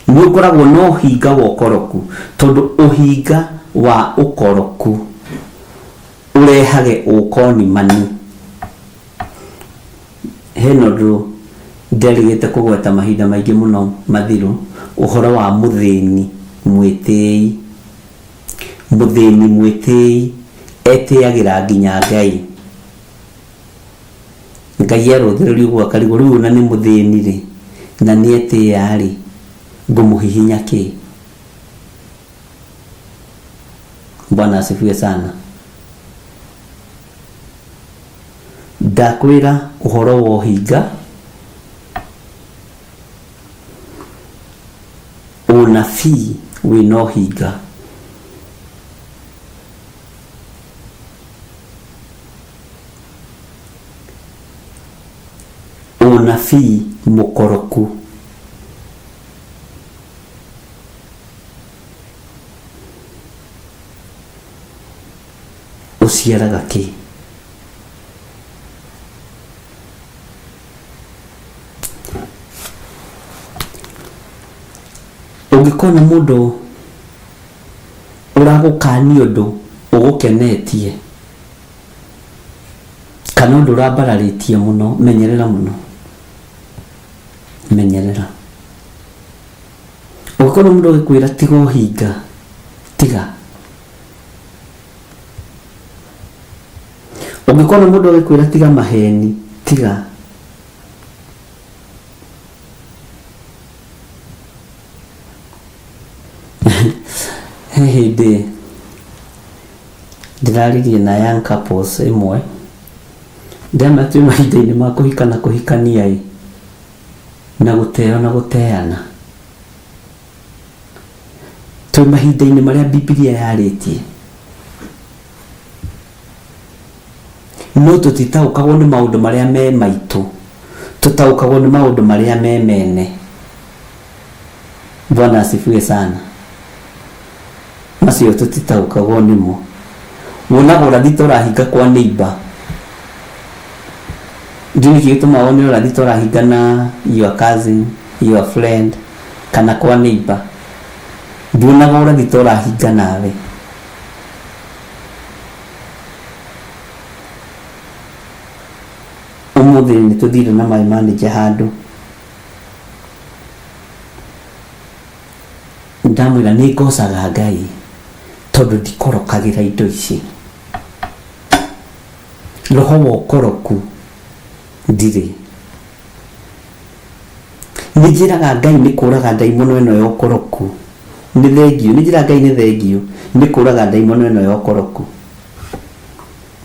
nĩ ũkoragwo na ũhinga wa ũkoroku, tondũ ũhinga wa ũkoroku ũrehage ũkonimani. Hena ũndũ nderĩgĩte kũgweta mahinda maingĩ mũno mathiru, ũhoro wa mũthĩni mwĩtĩi. Mũthĩni mwĩtĩi etĩagĩra nginya Ngai. Ngai arũthĩrĩria ũguo akarigwo rĩu ona nĩ mũthĩni rĩ na nĩ etĩĩa rĩ ngũmũhihinya kĩ? Bwana asifiwe sana. Ndakwĩra ũhoro wa ũhinga, ũnabii wĩna ũhinga. Ũnabii mũkoroku. Ũciaraga kĩ? Ũngĩkona mũndũ ũragũkania ũndũ ũgũkenetie kana ũndũ ũrambararĩtie mũno, menyerera mũno, menyerera. Ũngĩkona mũndũ agĩkwĩra tiga ũhinga, tiga. Ũngĩkona mũndũ agĩkwĩra tiga maheni, tiga. He hĩndĩ ndĩraririe na young couples ĩmwe, ndĩramera twĩ mahinda-inĩ ma kũhika na kũhikania ĩ, na gũteo na gũteana. Twĩ mahinda-inĩ marĩa Bibilia yarĩtie. No tũtitaũkagwo nĩ maũndũ marĩa me maitũ, tũtaũkagwo nĩ maũndũ marĩa me mene. Bwana asifiwe sana. Macio tũtitaũkagwo nĩmo. Wonaga ũrathi ta ũrahinga kwa neighbor. Ndiũĩ nĩkĩ gĩtũmaga wone ũrathi ta ũrahinga na your cousin, your friend, kana kwa neighbor. Nduonaga ũrathi ta ũrahinga nawe. Ũmũthĩ nĩ tũthire na my manager handũ. Ndamwĩra nĩ ngocaga Ngai tondũ ndikorokagĩra indo ici. Roho wa ũkoroku ndirĩ. Nĩ njĩraga Ngai nĩ kũraga ndaimono ĩno ya ũkoroku. Nĩ thengiũ. Nĩ njĩraga Ngai nĩ thengiũ nĩ kũraga ndaimono ĩno ya ũkoroku.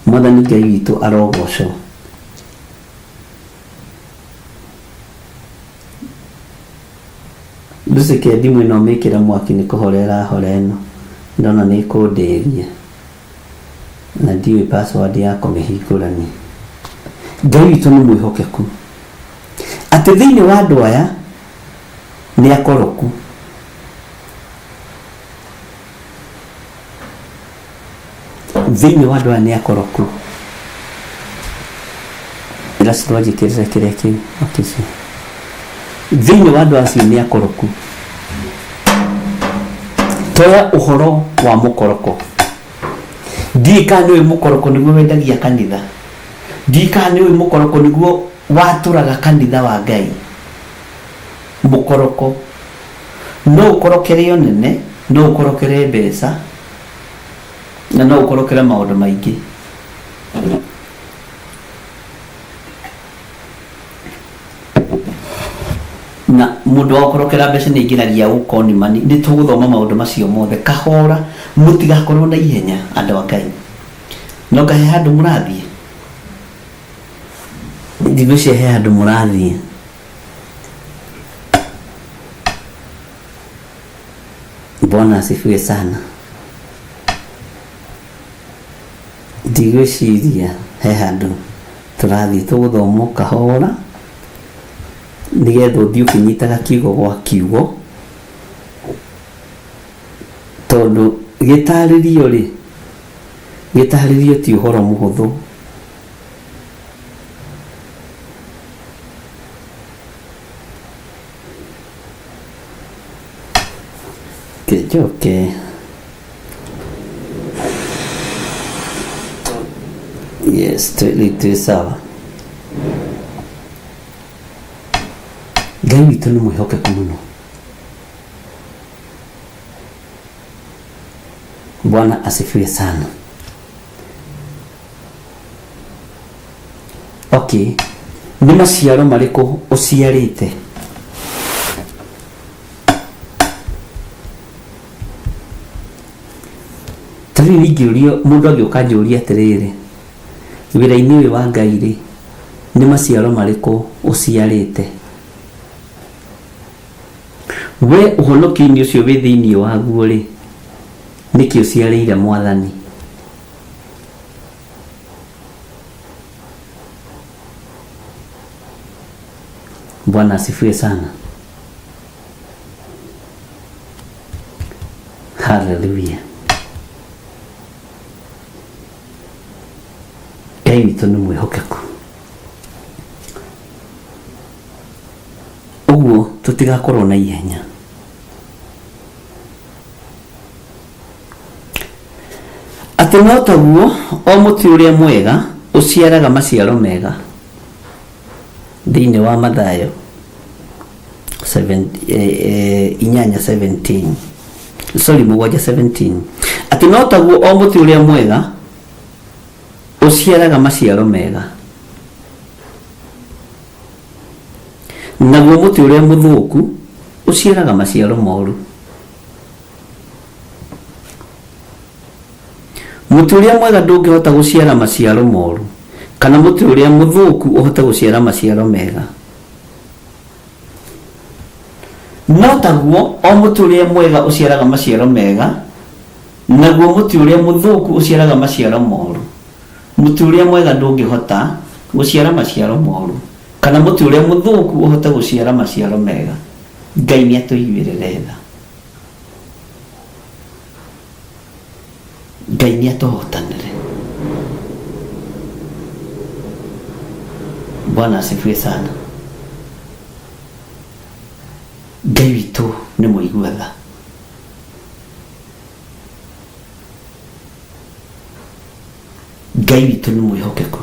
Mwathani Ngai witũ arogocwo. Lucy ke thimũ ĩno mĩkĩre mwaki nĩ kũhora ĩrahora ĩno. Ndona nĩ ĩkũndĩria. Na ndiũĩ password ya kũmĩhingũra nĩ. Ngai witũ nĩ mwĩhokeku. Atĩ thĩinĩ wa andũ aya nĩ akoroku. Thĩinĩ wa andũ aya nĩ akoroku. Ĩra Ciro anjĩkĩrĩre kĩrĩa kĩu wakĩcio. Thĩinĩ wa andũ acio nĩ akoroku. Toya ũhoro wa mũkoroko. Ndiũĩ kana nĩũĩ mũkoroko nĩguo wendagia kanitha. Ndiũĩ kana nĩũĩ mũkoroko nĩguo watũraga kanitha wa Ngai. Mũkoroko no ũkorokere ũnene, no ũkorokere mbeca, na no ũkorokere maũndũ maingĩ. Na mũndũ wa gũkorokera mbeca nĩ aingĩragia ũkoni mani. Nĩ tũgũthoma maũndũ macio mothe kahora, mũtigakorwo na ihenya andũ a Ngai. No ngahe handũ mũrathiĩ. Ndigwĩciria he handũ mũrathiĩ. Bwana asifiwe sana. Ndigwĩciria he handũ tũrathiĩ, tũgũthoma o kahora nĩgetha ũthiĩ ũkĩnyitaga kiugo gwa kiugo, tondũ gĩtarĩrio rĩ, gĩtarĩrio ti ũhoro mũhũthũ. Njoke yes, twĩ sawa. Ngai witũ nĩ mwĩhokeku mũno. Bwana asifiwe sana. Okay, nĩ maciaro marĩkũ ũciarĩte? Ta rĩu ingĩũrio, mũndũ angĩũka anjũrie atĩrĩrĩ, wĩra-inĩ ũyũ wa Ngai rĩ, nĩ maciaro marĩkũ ũciarĩte? We ũhonokio-inĩ ũcio wĩ thĩinĩ waguo rĩ, nĩkĩ ũciarĩire Mwathani? Bwana asifiwe sana. Hallelujah. Ngai witũ nĩ mwĩhokeku. Ũguo tũtigakorwo na ihenya. Atĩ no taguo o mũtĩ ũrĩa mwega ũciaraga maciaro mega. Thĩinĩ wa Mathayo 8:17, sorry, 7:17, atĩ no taguo o mũtĩ ũrĩa mwega ũciaraga maciaro mega, naguo mũtĩ ũrĩa mũthũku ũciaraga maciaro moru. Mũtĩ ũrĩa mwega ndũngĩhota gũciara maciaro moru, kana mũtĩ ũrĩa mũthũku ũhote gũciara maciaro mega. No taguo o mũtĩ ũrĩa mwega ũciaraga maciaro mega, naguo mũtĩ ũrĩa mũthũku ũciaraga maciaro moru. Mũtĩ ũrĩa mwega ndũngĩhota gũciara maciaro moru, kana mũtĩ ũrĩa mũthũku ũhote gũciara maciaro mega. Ngai nĩ atũiguĩrĩre tha. Ngai nĩ atũhotanĩre. Bwana asifiwe sana. Ngai witũ nĩ mũigua tha. Ngai witũ nĩ mwĩhokeku.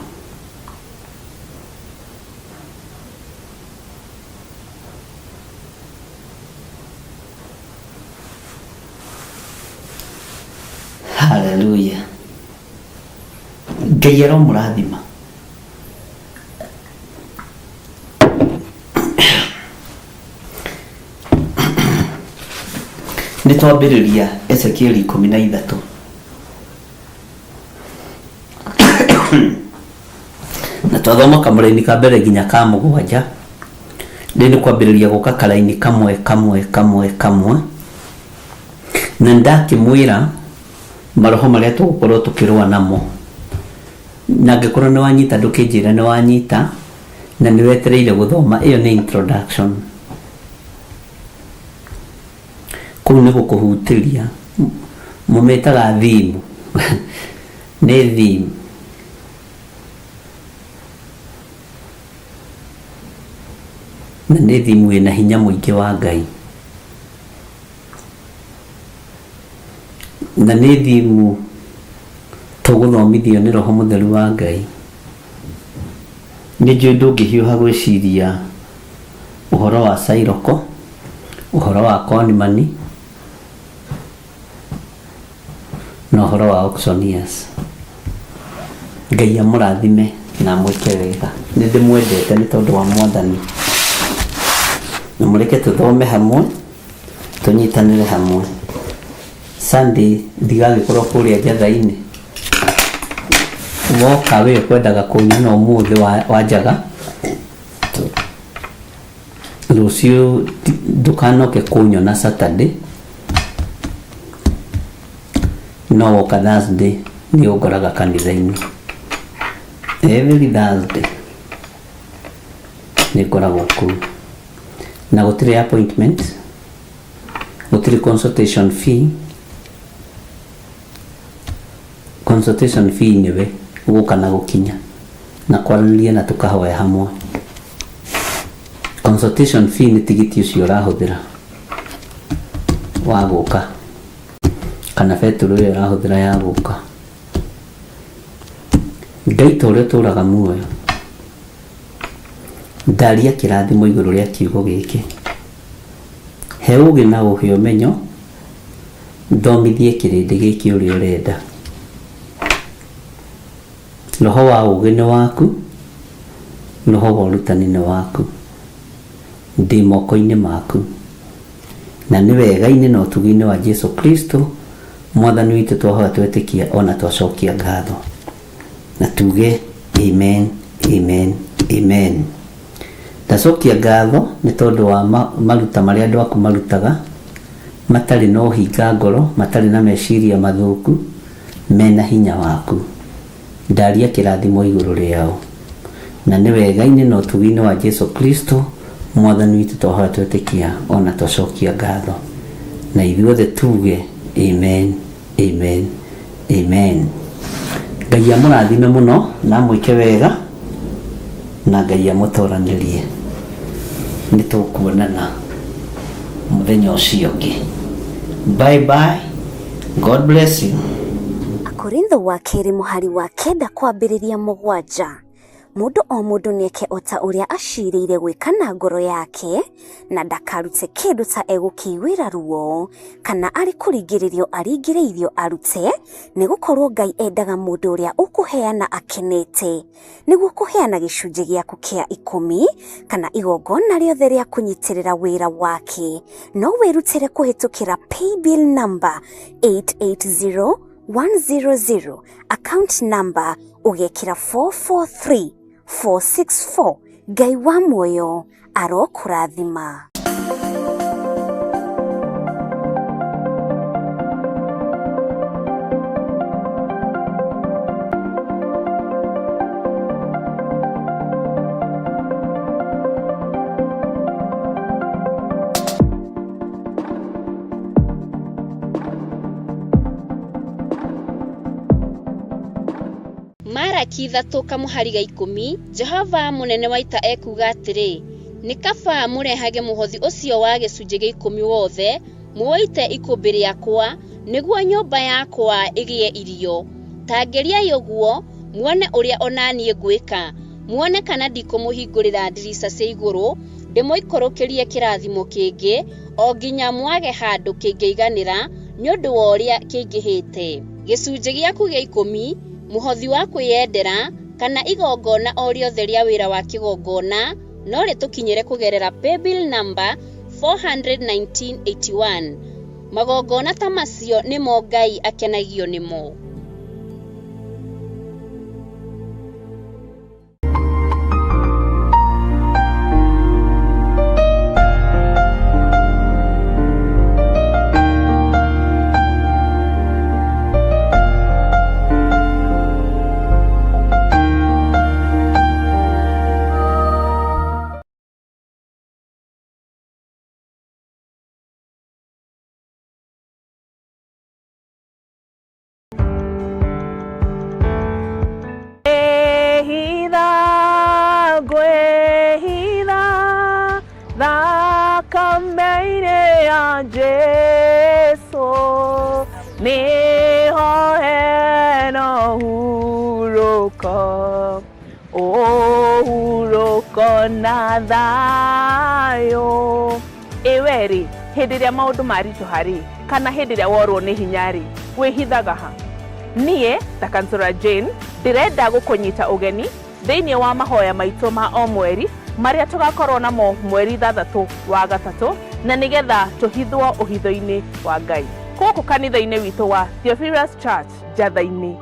Haleluya. Ngai aromũrathima. Nĩ twambĩrĩria Ezekieli 13. Na twathoma kamũraini ka mbere nginya ka mũgwanja. Rĩu nĩ kwambĩrĩria gũka karaini kamwe kamwe kamwe kamwe. Na nĩndakĩmwĩra maroho marĩa tũgũkorwo tũkĩrũa namo. Na angĩkorwo nĩ wanyita ndũkĩnjĩre nĩ wanyita, na nĩ wetereire gũthoma, ĩyo nĩ introduction. Kũu nĩ gũkũhutĩria, mũmĩtaga theme, nĩ theme. Na nĩ theme ĩna hinya mũingĩ wa Ngai. Na nĩ thimu tũgũthomithio nĩ Roho Mũtheru wa Ngai. Nĩ njũĩ ndũngĩhiũha gwĩciria ũhoro wa cairoko, ũhoro wa conman, na ũhoro wa auctioneers. Ngai amũrathime na amwĩke wega. Nĩ ndĩmwendete nĩ tondũ wa Mwathani. Na mũreke tũthome hamwe, tũnyitanĩre hamwe. Sunday ndigagĩkorwo kũrĩa njatha-inĩ. Woka we ũkwendaga kũnyona ũmũthĩ wa njaga, rũciũ ndũkanoke kũnyona Saturday, no woka Thursday nĩ ũngoraga kanitha-inĩ. Every Thursday nĩ ngoragwo kũu, na gũtirĩ appointment, gũtirĩ consultation fee. Consultation fee nĩwe gũka na gũkinya na kwaranĩria na tũkahoya hamwe. Consultation fee nĩ tigiti ũcio ũrahũthĩra wa gũka, kana betũrũ ĩyo ũrahũthĩra ya gũka. Ngai ta ũrĩa ũtũraga muoyo, ndaria kĩrathimo igũrũ rĩa kiugo gĩkĩ. He ũgĩ na ũhe ũmenyo, thomithie kĩrĩndĩ gĩkĩ ũrĩa ũrenda. Roho wa ũgĩ nĩ waku, roho wa ũrutani nĩ waku. Ndĩ moko-inĩ maku, na nĩ wega-inĩ na ũtugi-inĩ wa Jesu Kristo Mwathani witũ twahoya twetĩkia ona twacokia ngatho, na tuge amen, amen, amen. Ndacokia ngatho nĩ tondũ wa maruta marĩa andũ aku marutaga matarĩ na ũhinga ngoro, matarĩ na meciria mathũku, mena hinya waku. Ndaria kĩrathimo igũrũ rĩao, na nĩ wega-inĩ na ũtugi-inĩ wa Jesu Kristo Mwathani witũ twahoya twetĩkia ona twacokia ngatho, na ithuothe tuge amen, amen, amen. Ngai amũrathime mũno na amwĩke wega, na Ngai amũtoranĩrie. Nĩ tũkuonana mũthenya ũcio ũngĩ. Bye bye, God bless you. Akorintho wa kerĩ mũhari wa kenda kwambĩrĩria mũgwanja. Mũndũ o mũndũ nĩeke o ta ũrĩa aciirĩire gwĩka na ngoro yake, na ndakarute kĩndũ ta egũkĩiguĩra ruo, kana arĩ kũringĩrĩrio aringĩrĩirio arute, nĩ gũkorwo Ngai endaga mũndũ ũrĩa ũkũheana akenete. Nĩguo kũheana gĩcunjĩ gĩaku kĩa ikũmi, kana igongona rĩothe rĩa kũnyitĩrĩra wĩra wake, no wĩrutĩre kũhĩtũkĩra paybill number 880100, account number ũgekĩra 443464. Ngai wa muoyo arokũrathima. Maraki 3 kamũhari ga ikũmi, Jehova mũnene wa ita ekuuga atĩrĩ, Nĩ kaba mũrehage mũhothi ũcio wa gĩcunjĩ gĩa ikũmi wothe, mũũite ikũmbĩ rĩakwa, nĩguo nyũmba yakwa ĩgĩe irio. Ta ngeriai ũguo, muone ũrĩa o na niĩ ngwĩka, muone kana ndikũmũhingũrĩra ndirica cia igũrũ, ndĩmũikũrũkĩrie kĩrathimo kĩngĩ, o nginya mwage handũ kĩngĩiganĩra nĩ ũndũ wa ũrĩa kĩingĩhĩte. Gĩcunjĩ gĩaku gĩa ikũmi, mũhothi wa kwĩyendera, kana igongona o rĩothe rĩa wĩra wa kĩgongona no rĩtũkinyĩre kũgerera paybill number 41981. Magongona ta macio nĩmo Ngai akenagio nĩmo. Ngwĩhitha, ngwĩhitha thakame-inĩ ya Jesu. Nĩho hena ũhurũko, ũhurũko na thayũ. Ĩ we rĩ, hĩndĩ ĩrĩa maũndũ maritũha rĩ, kana hĩndĩ ĩrĩa worwo nĩ hinya rĩ, wĩhithaga ha? Niĩ ta Kansũra Jane ndĩrenda gũkũnyita ũgeni thĩinĩ wa mahoya maitũ ma o mweri marĩa tũgakorwo namo mweri ithathatũ wa gatatũ na nĩgetha tũhithwo ũhitho-inĩ wa Ngai gũkũ kanitha-inĩ witũ wa Theophilus Church Njatha-inĩ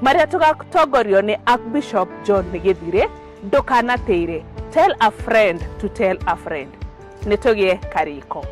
marĩa tũgatongorio nĩ Archbishop John Gĩthirĩ. Ndũkanatĩre, tell a friend to tell a friend. Nĩ tũgĩe karĩko.